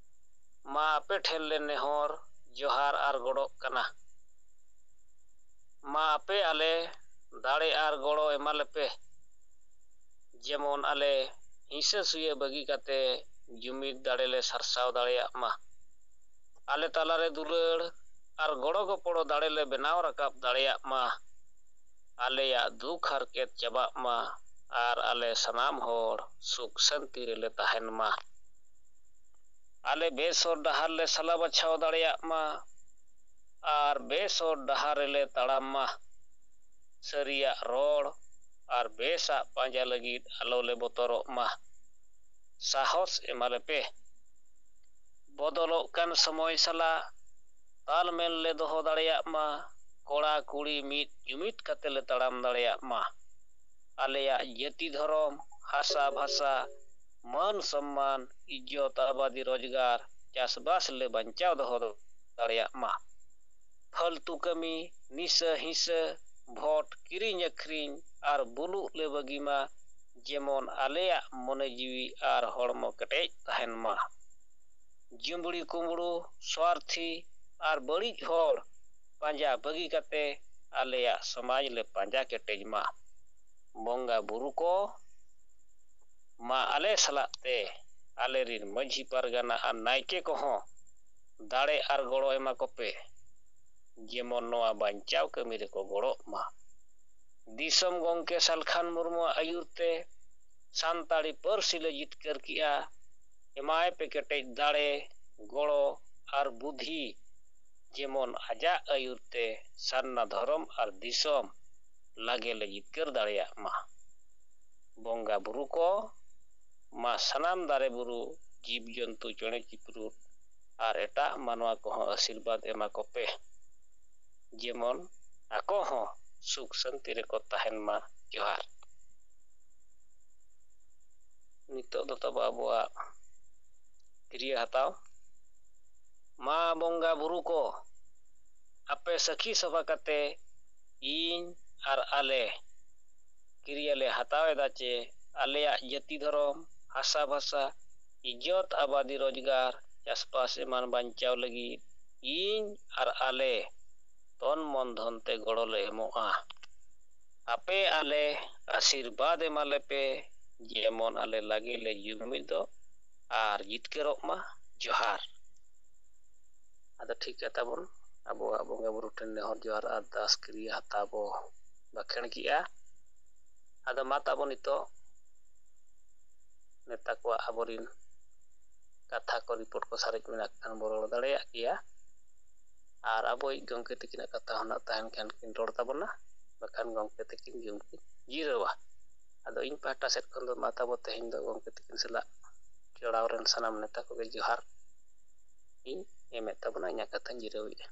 ᱢᱟ ᱟᱯᱮ ᱴᱷᱮᱱ ᱞᱮ ᱱᱮᱦᱚᱨ ᱡᱚᱦᱟᱨ ᱟᱨ ᱜᱚᱰᱚᱜ ᱠᱟᱱᱟ᱾ ᱢᱟ ᱟᱯᱮ ᱟᱞᱮ ᱫᱟᱲᱮ ᱟᱨ ᱜᱚᱲᱚ ᱮᱢᱟ ᱞᱮᱯᱮ, ᱡᱮᱢᱚᱱ ᱟᱞᱮ ᱦᱤᱸᱥᱟᱹ ᱥᱩᱭᱟᱹ ᱵᱟᱹᱜᱤ ᱠᱟᱛᱮ ᱡᱩᱢᱤᱫ ᱫᱟᱲᱮ ᱞᱮ ᱥᱟᱨᱥᱟᱣ ᱫᱟᱲᱮᱭᱟᱜ ᱢᱟ᱾ ᱟᱞᱮ ᱛᱟᱞᱟᱨᱮ ᱫᱩᱞᱟᱹᱲ ᱟᱨ ᱜᱚᱲᱚ ᱜᱚᱯᱚᱲᱚ ᱫᱟᱲᱮ ᱞᱮ ᱵᱮᱱᱟᱣ ᱨᱟᱠᱟᱵ ᱫᱟᱲᱮᱭᱟᱜ ᱢᱟ᱾ ᱟᱞᱮᱭᱟᱜ ᱫᱩᱠ ᱦᱟᱨᱠᱮᱛ ᱪᱟᱵᱟᱜ ᱢᱟ ᱟᱨ ᱟᱞᱮ ᱥᱟᱱᱟᱢ ᱦᱚᱲ ᱥᱩᱠ ᱥᱟᱹᱱᱛᱤ ᱨᱮᱞᱮ ᱛᱟᱦᱮᱱ ᱢᱟ᱾ ᱟᱞᱮ ᱵᱮᱥ ᱦᱚᱨ ᱰᱟᱦᱟᱨ ᱞᱮ ᱥᱟᱞᱟ ᱵᱟᱪᱷᱟᱣ ᱫᱟᱲᱮᱭᱟᱜ ᱢᱟ ᱟᱨ ᱵᱮᱥ ᱦᱚᱨ ᱰᱟᱦᱟᱨ ᱨᱮᱞᱮ ᱛᱟᱲᱟᱢ ᱢᱟ᱾ ᱥᱟᱹᱨᱤᱭᱟᱜ ᱨᱚᱲ ᱟᱨ ᱵᱮᱥᱟᱜ ᱯᱟᱸᱡᱟ ᱞᱟᱹᱜᱤᱫ ᱟᱞᱚ ᱞᱮ ᱵᱚᱛᱚᱨᱚᱜ ᱢᱟ᱾ ᱥᱟᱦᱚᱥ ᱮᱢᱟ ᱞᱮᱯᱮ᱾ ᱵᱚᱫᱚᱞᱚᱜ ᱠᱟᱱ ᱥᱚᱢᱚᱭ ᱥᱟᱞᱟᱜ ᱛᱟᱞᱢᱮᱞ ᱞᱮ ᱫᱚᱦᱚ ᱫᱟᱲᱮᱭᱟᱜ ᱢᱟ᱾ ᱠᱚᱲᱟ ᱠᱩᱲᱤ ᱢᱤᱫ ᱡᱩᱢᱤᱫ ᱠᱟᱛᱮ ᱞᱮ ᱛᱟᱲᱟᱢ ᱫᱟᱲᱮᱭᱟᱜ ᱢᱟ᱾ ᱟᱞᱮᱭᱟᱜ ᱡᱟᱹᱛᱤ ᱫᱷᱚᱨᱚᱢ, ᱦᱟᱥᱟ ᱵᱷᱟᱥᱟ, ᱢᱟᱹᱱ ᱥᱚᱢᱢᱟᱱ, ᱤᱡᱽᱡᱚᱛ, ᱟᱵᱟᱫᱤ, ᱨᱳᱡᱽᱜᱟᱨ, ᱪᱟᱥᱵᱟᱥ ᱞᱮ ᱵᱟᱧᱪᱟᱣ ᱫᱚᱦᱚ ᱫᱟᱲᱮᱭᱟᱜ ᱢᱟ᱾ ᱯᱷᱟᱹᱞᱛᱩ ᱠᱟᱹᱢᱤ, ᱱᱤᱥᱟᱹ ᱦᱤᱸᱥᱟᱹ, ᱵᱷᱳᱴ, ᱠᱤᱨᱤᱧ ᱟᱹᱠᱷᱨᱤᱧ ᱟᱨ ᱵᱩᱞᱩᱜ ᱞᱮ ᱵᱟᱹᱜᱤ ᱢᱟ, ᱡᱮᱢᱚᱱ ᱟᱞᱮᱭᱟᱜ ᱢᱚᱱᱮ ᱡᱤᱣᱤ ᱟᱨ ᱦᱚᱲᱢᱚ ᱠᱮᱴᱮᱡ ᱛᱟᱦᱮᱱ ᱢᱟ᱾ ᱡᱩᱢᱵᱽᱲᱤ ᱠᱩᱢᱵᱽᱲᱩ, ᱥᱣᱟᱨᱛᱷᱤ ᱟᱨ ᱵᱟᱹᱲᱤᱡ ᱦᱚᱲ ᱯᱟᱸᱡᱟ ᱵᱟᱹᱜᱤ ᱠᱟᱛᱮ ᱟᱞᱮᱭᱟᱜ ᱥᱚᱢᱟᱡᱽ ᱞᱮ ᱯᱟᱸᱡᱟ ᱠᱮᱴᱮᱡ ᱢᱟ᱾ ᱵᱚᱸᱜᱟ ᱵᱩᱨᱩ ᱠᱚ ᱢᱟ ᱟᱞᱮ ᱥᱟᱞᱟᱜ ᱛᱮ ᱟᱞᱮ ᱨᱤᱱ ᱢᱟᱹᱡᱷᱤ ᱯᱟᱨᱜᱟᱱᱟ ᱟᱨ ᱱᱟᱭᱠᱮ ᱠᱚᱦᱚᱸ ᱫᱟᱲᱮ ᱟᱨ ᱜᱚᱲᱚ ᱮᱢᱟ ᱠᱚᱯᱮ, ᱡᱮᱢᱚᱱ ᱱᱚᱣᱟ ᱵᱟᱧᱪᱟᱣ ᱠᱟᱹᱢᱤ ᱨᱮᱠᱚ ᱜᱚᱲᱚᱜ ᱢᱟ᱾ ᱫᱤᱥᱚᱢ ᱜᱚᱢᱠᱮ ᱥᱟᱞᱠᱷᱟᱱ ᱢᱩᱨᱢᱩᱣᱟᱜ ᱟᱹᱭᱩᱨ ᱛᱮ ᱥᱟᱱᱛᱟᱲᱤ ᱯᱟᱹᱨᱥᱤ ᱞᱮ ᱡᱤᱛᱠᱟᱹᱨ ᱠᱮᱜᱼᱟ᱾ ᱮᱢᱟᱭ ᱯᱮ ᱠᱮᱴᱮᱡ ᱫᱟᱲᱮ, ᱜᱚᱲᱚ ᱟᱨ ᱵᱩᱫᱷᱤ, ᱡᱮᱢᱚᱱ ᱟᱡᱟᱜ ᱟᱹᱭᱩᱨ ᱛᱮ ᱥᱟᱨᱱᱟ ᱫᱷᱚᱨᱚᱢ ᱟᱨ ᱫᱤᱥᱚᱢ ᱞᱟᱜᱮ ᱞᱮ ᱡᱤᱛᱠᱟᱹᱨ ᱫᱟᱲᱮᱭᱟᱜ ᱢᱟ᱾ ᱵᱚᱸᱜᱟ ᱵᱩᱨᱩ ᱠᱚ, ᱢᱟ ᱥᱟᱱᱟᱢ ᱫᱟᱨᱮ ᱵᱩᱨᱩ, ᱡᱤᱵᱽ ᱡᱚᱱᱛᱩ, ᱪᱮᱬᱮ ᱪᱤᱯᱨᱩᱫ ᱟᱨ ᱮᱴᱟᱜ ᱢᱟᱱᱣᱟ ᱠᱚᱦᱚᱸ ᱟᱥᱤᱨᱵᱟᱫᱽ ᱮᱢᱟ ᱠᱚᱯᱮ, ᱡᱮᱢᱚᱱ ᱟᱠᱚ ᱦᱚᱸ ᱥᱩᱠ ᱥᱟᱱᱛᱤ ᱨᱮᱠᱚ ᱛᱟᱦᱮᱱ ᱢᱟ᱾ ᱡᱚᱦᱟᱨ᱾ ᱱᱤᱛᱚᱜ ᱫᱚ ᱛᱟᱵᱚ ᱟᱵᱚᱣᱟᱜ ᱠᱤᱨᱭᱟᱹ ᱦᱟᱛᱟᱣ᱾ ᱢᱟ ᱵᱚᱸᱜᱟ ᱵᱩᱨᱩ ᱠᱚ, ᱟᱯᱮ ᱥᱟᱹᱠᱷᱤ ᱥᱚᱵᱷᱟ ᱠᱟᱛᱮ ᱤᱧ ᱟᱨ ᱟᱞᱮ ᱠᱤᱨᱭᱟᱹ ᱞᱮ ᱦᱟᱛᱟᱣ ᱮᱫᱟ ᱪᱮ ᱟᱞᱮᱭᱟᱜ ᱡᱟᱹᱛᱤ ᱫᱷᱚᱨᱚᱢ, ᱦᱟᱥᱟ ᱵᱷᱟᱥᱟ, ᱤᱡᱽᱡᱚᱛ, ᱟᱵᱟᱫᱤ, ᱨᱳᱡᱽᱜᱟᱨ, ᱪᱟᱥᱵᱟᱥ ᱮᱢᱟᱱ ᱵᱟᱧᱪᱟᱣ ᱞᱟᱹᱜᱤᱫ ᱤᱧ ᱟᱨ ᱟᱞᱮ ᱛᱚᱱ ᱢᱚᱱ ᱫᱷᱚᱱ ᱛᱮ ᱜᱚᱲᱚ ᱞᱮ ᱮᱢᱚᱜᱼᱟ᱾ ᱟᱯᱮ ᱟᱞᱮ ᱟᱥᱤᱨᱵᱟᱫᱽ ᱮᱢᱟᱞᱮ ᱯᱮ, ᱡᱮᱢᱚᱱ ᱟᱞᱮ ᱞᱟᱜᱮ ᱞᱮ ᱡᱩᱢᱤᱫᱚᱜ ᱟᱨ ᱡᱤᱛᱠᱟᱹᱨᱚᱜ ᱢᱟ᱾ ᱡᱚᱦᱟᱨ᱾ ᱟᱫᱚ ᱴᱷᱤᱠ ᱜᱮᱭᱟ ᱛᱟᱵᱚᱱ, ᱟᱵᱚᱣᱟᱜ ᱵᱚᱸᱜᱟ ᱵᱩᱨᱩ ᱴᱷᱮᱱ ᱱᱮᱦᱚᱨ ᱡᱚᱦᱟᱨ ᱟᱨᱫᱟᱥ ᱠᱤᱨᱭᱟᱹ ᱦᱟᱛᱟᱣ ᱵᱚ ᱵᱟᱠᱷᱮᱲ ᱠᱮᱜᱼᱟ᱾ ᱟᱫᱚ ᱢᱟ ᱛᱟᱵᱚᱱ ᱱᱤᱛᱚᱜ ᱱᱮᱛᱟ ᱠᱚᱣᱟᱜ ᱟᱵᱚᱨᱤᱱ ᱠᱟᱛᱷᱟ ᱠᱚ, ᱨᱤᱯᱳᱨᱴ ᱠᱚ ᱥᱟᱨᱮᱡ ᱢᱮᱱᱟᱜ ᱠᱷᱟᱱ ᱵᱚ ᱨᱚᱲ ᱫᱟᱲᱮᱭᱟᱜ ᱜᱮᱭᱟ᱾ ᱟᱨ ᱟᱵᱚᱭᱤᱡ ᱜᱚᱢᱠᱮ ᱛᱟᱹᱠᱤᱱᱟᱜ ᱠᱟᱛᱷᱟ ᱦᱚᱸ ᱱᱟᱜ ᱛᱟᱦᱮᱱ ᱠᱷᱟᱱ ᱠᱤᱱ ᱨᱚᱲ ᱛᱟᱵᱚᱱᱟ, ᱵᱟᱠᱷᱟᱱ ᱜᱚᱢᱠᱮ ᱛᱟᱹᱠᱤᱱ ᱡᱚᱢ ᱠᱤᱱ ᱡᱤᱨᱟᱹᱣᱟ᱾ ᱟᱫᱚ ᱤᱧ ᱯᱟᱦᱴᱟ ᱥᱮᱫ ᱠᱷᱚᱱ ᱫᱚ ᱢᱟ ᱛᱟᱵᱚ ᱛᱮᱦᱮᱧ ᱫᱚ ᱜᱚᱢᱠᱮ ᱛᱟᱹᱠᱤᱱ ᱥᱟᱞᱟᱜ ᱡᱚᱲᱟᱣ ᱨᱮᱱ ᱥᱟᱱᱟᱢ ᱱᱮᱛᱟ ᱠᱚᱜᱮ ᱡᱚᱦᱟᱨ ᱤᱧ ᱮᱢᱮᱫ ᱛᱟᱵᱚᱱᱟ, ᱤᱧᱟᱹᱜ ᱠᱟᱛᱷᱟᱧ ᱡᱤᱨᱟᱹᱣᱮᱫᱼᱟ᱾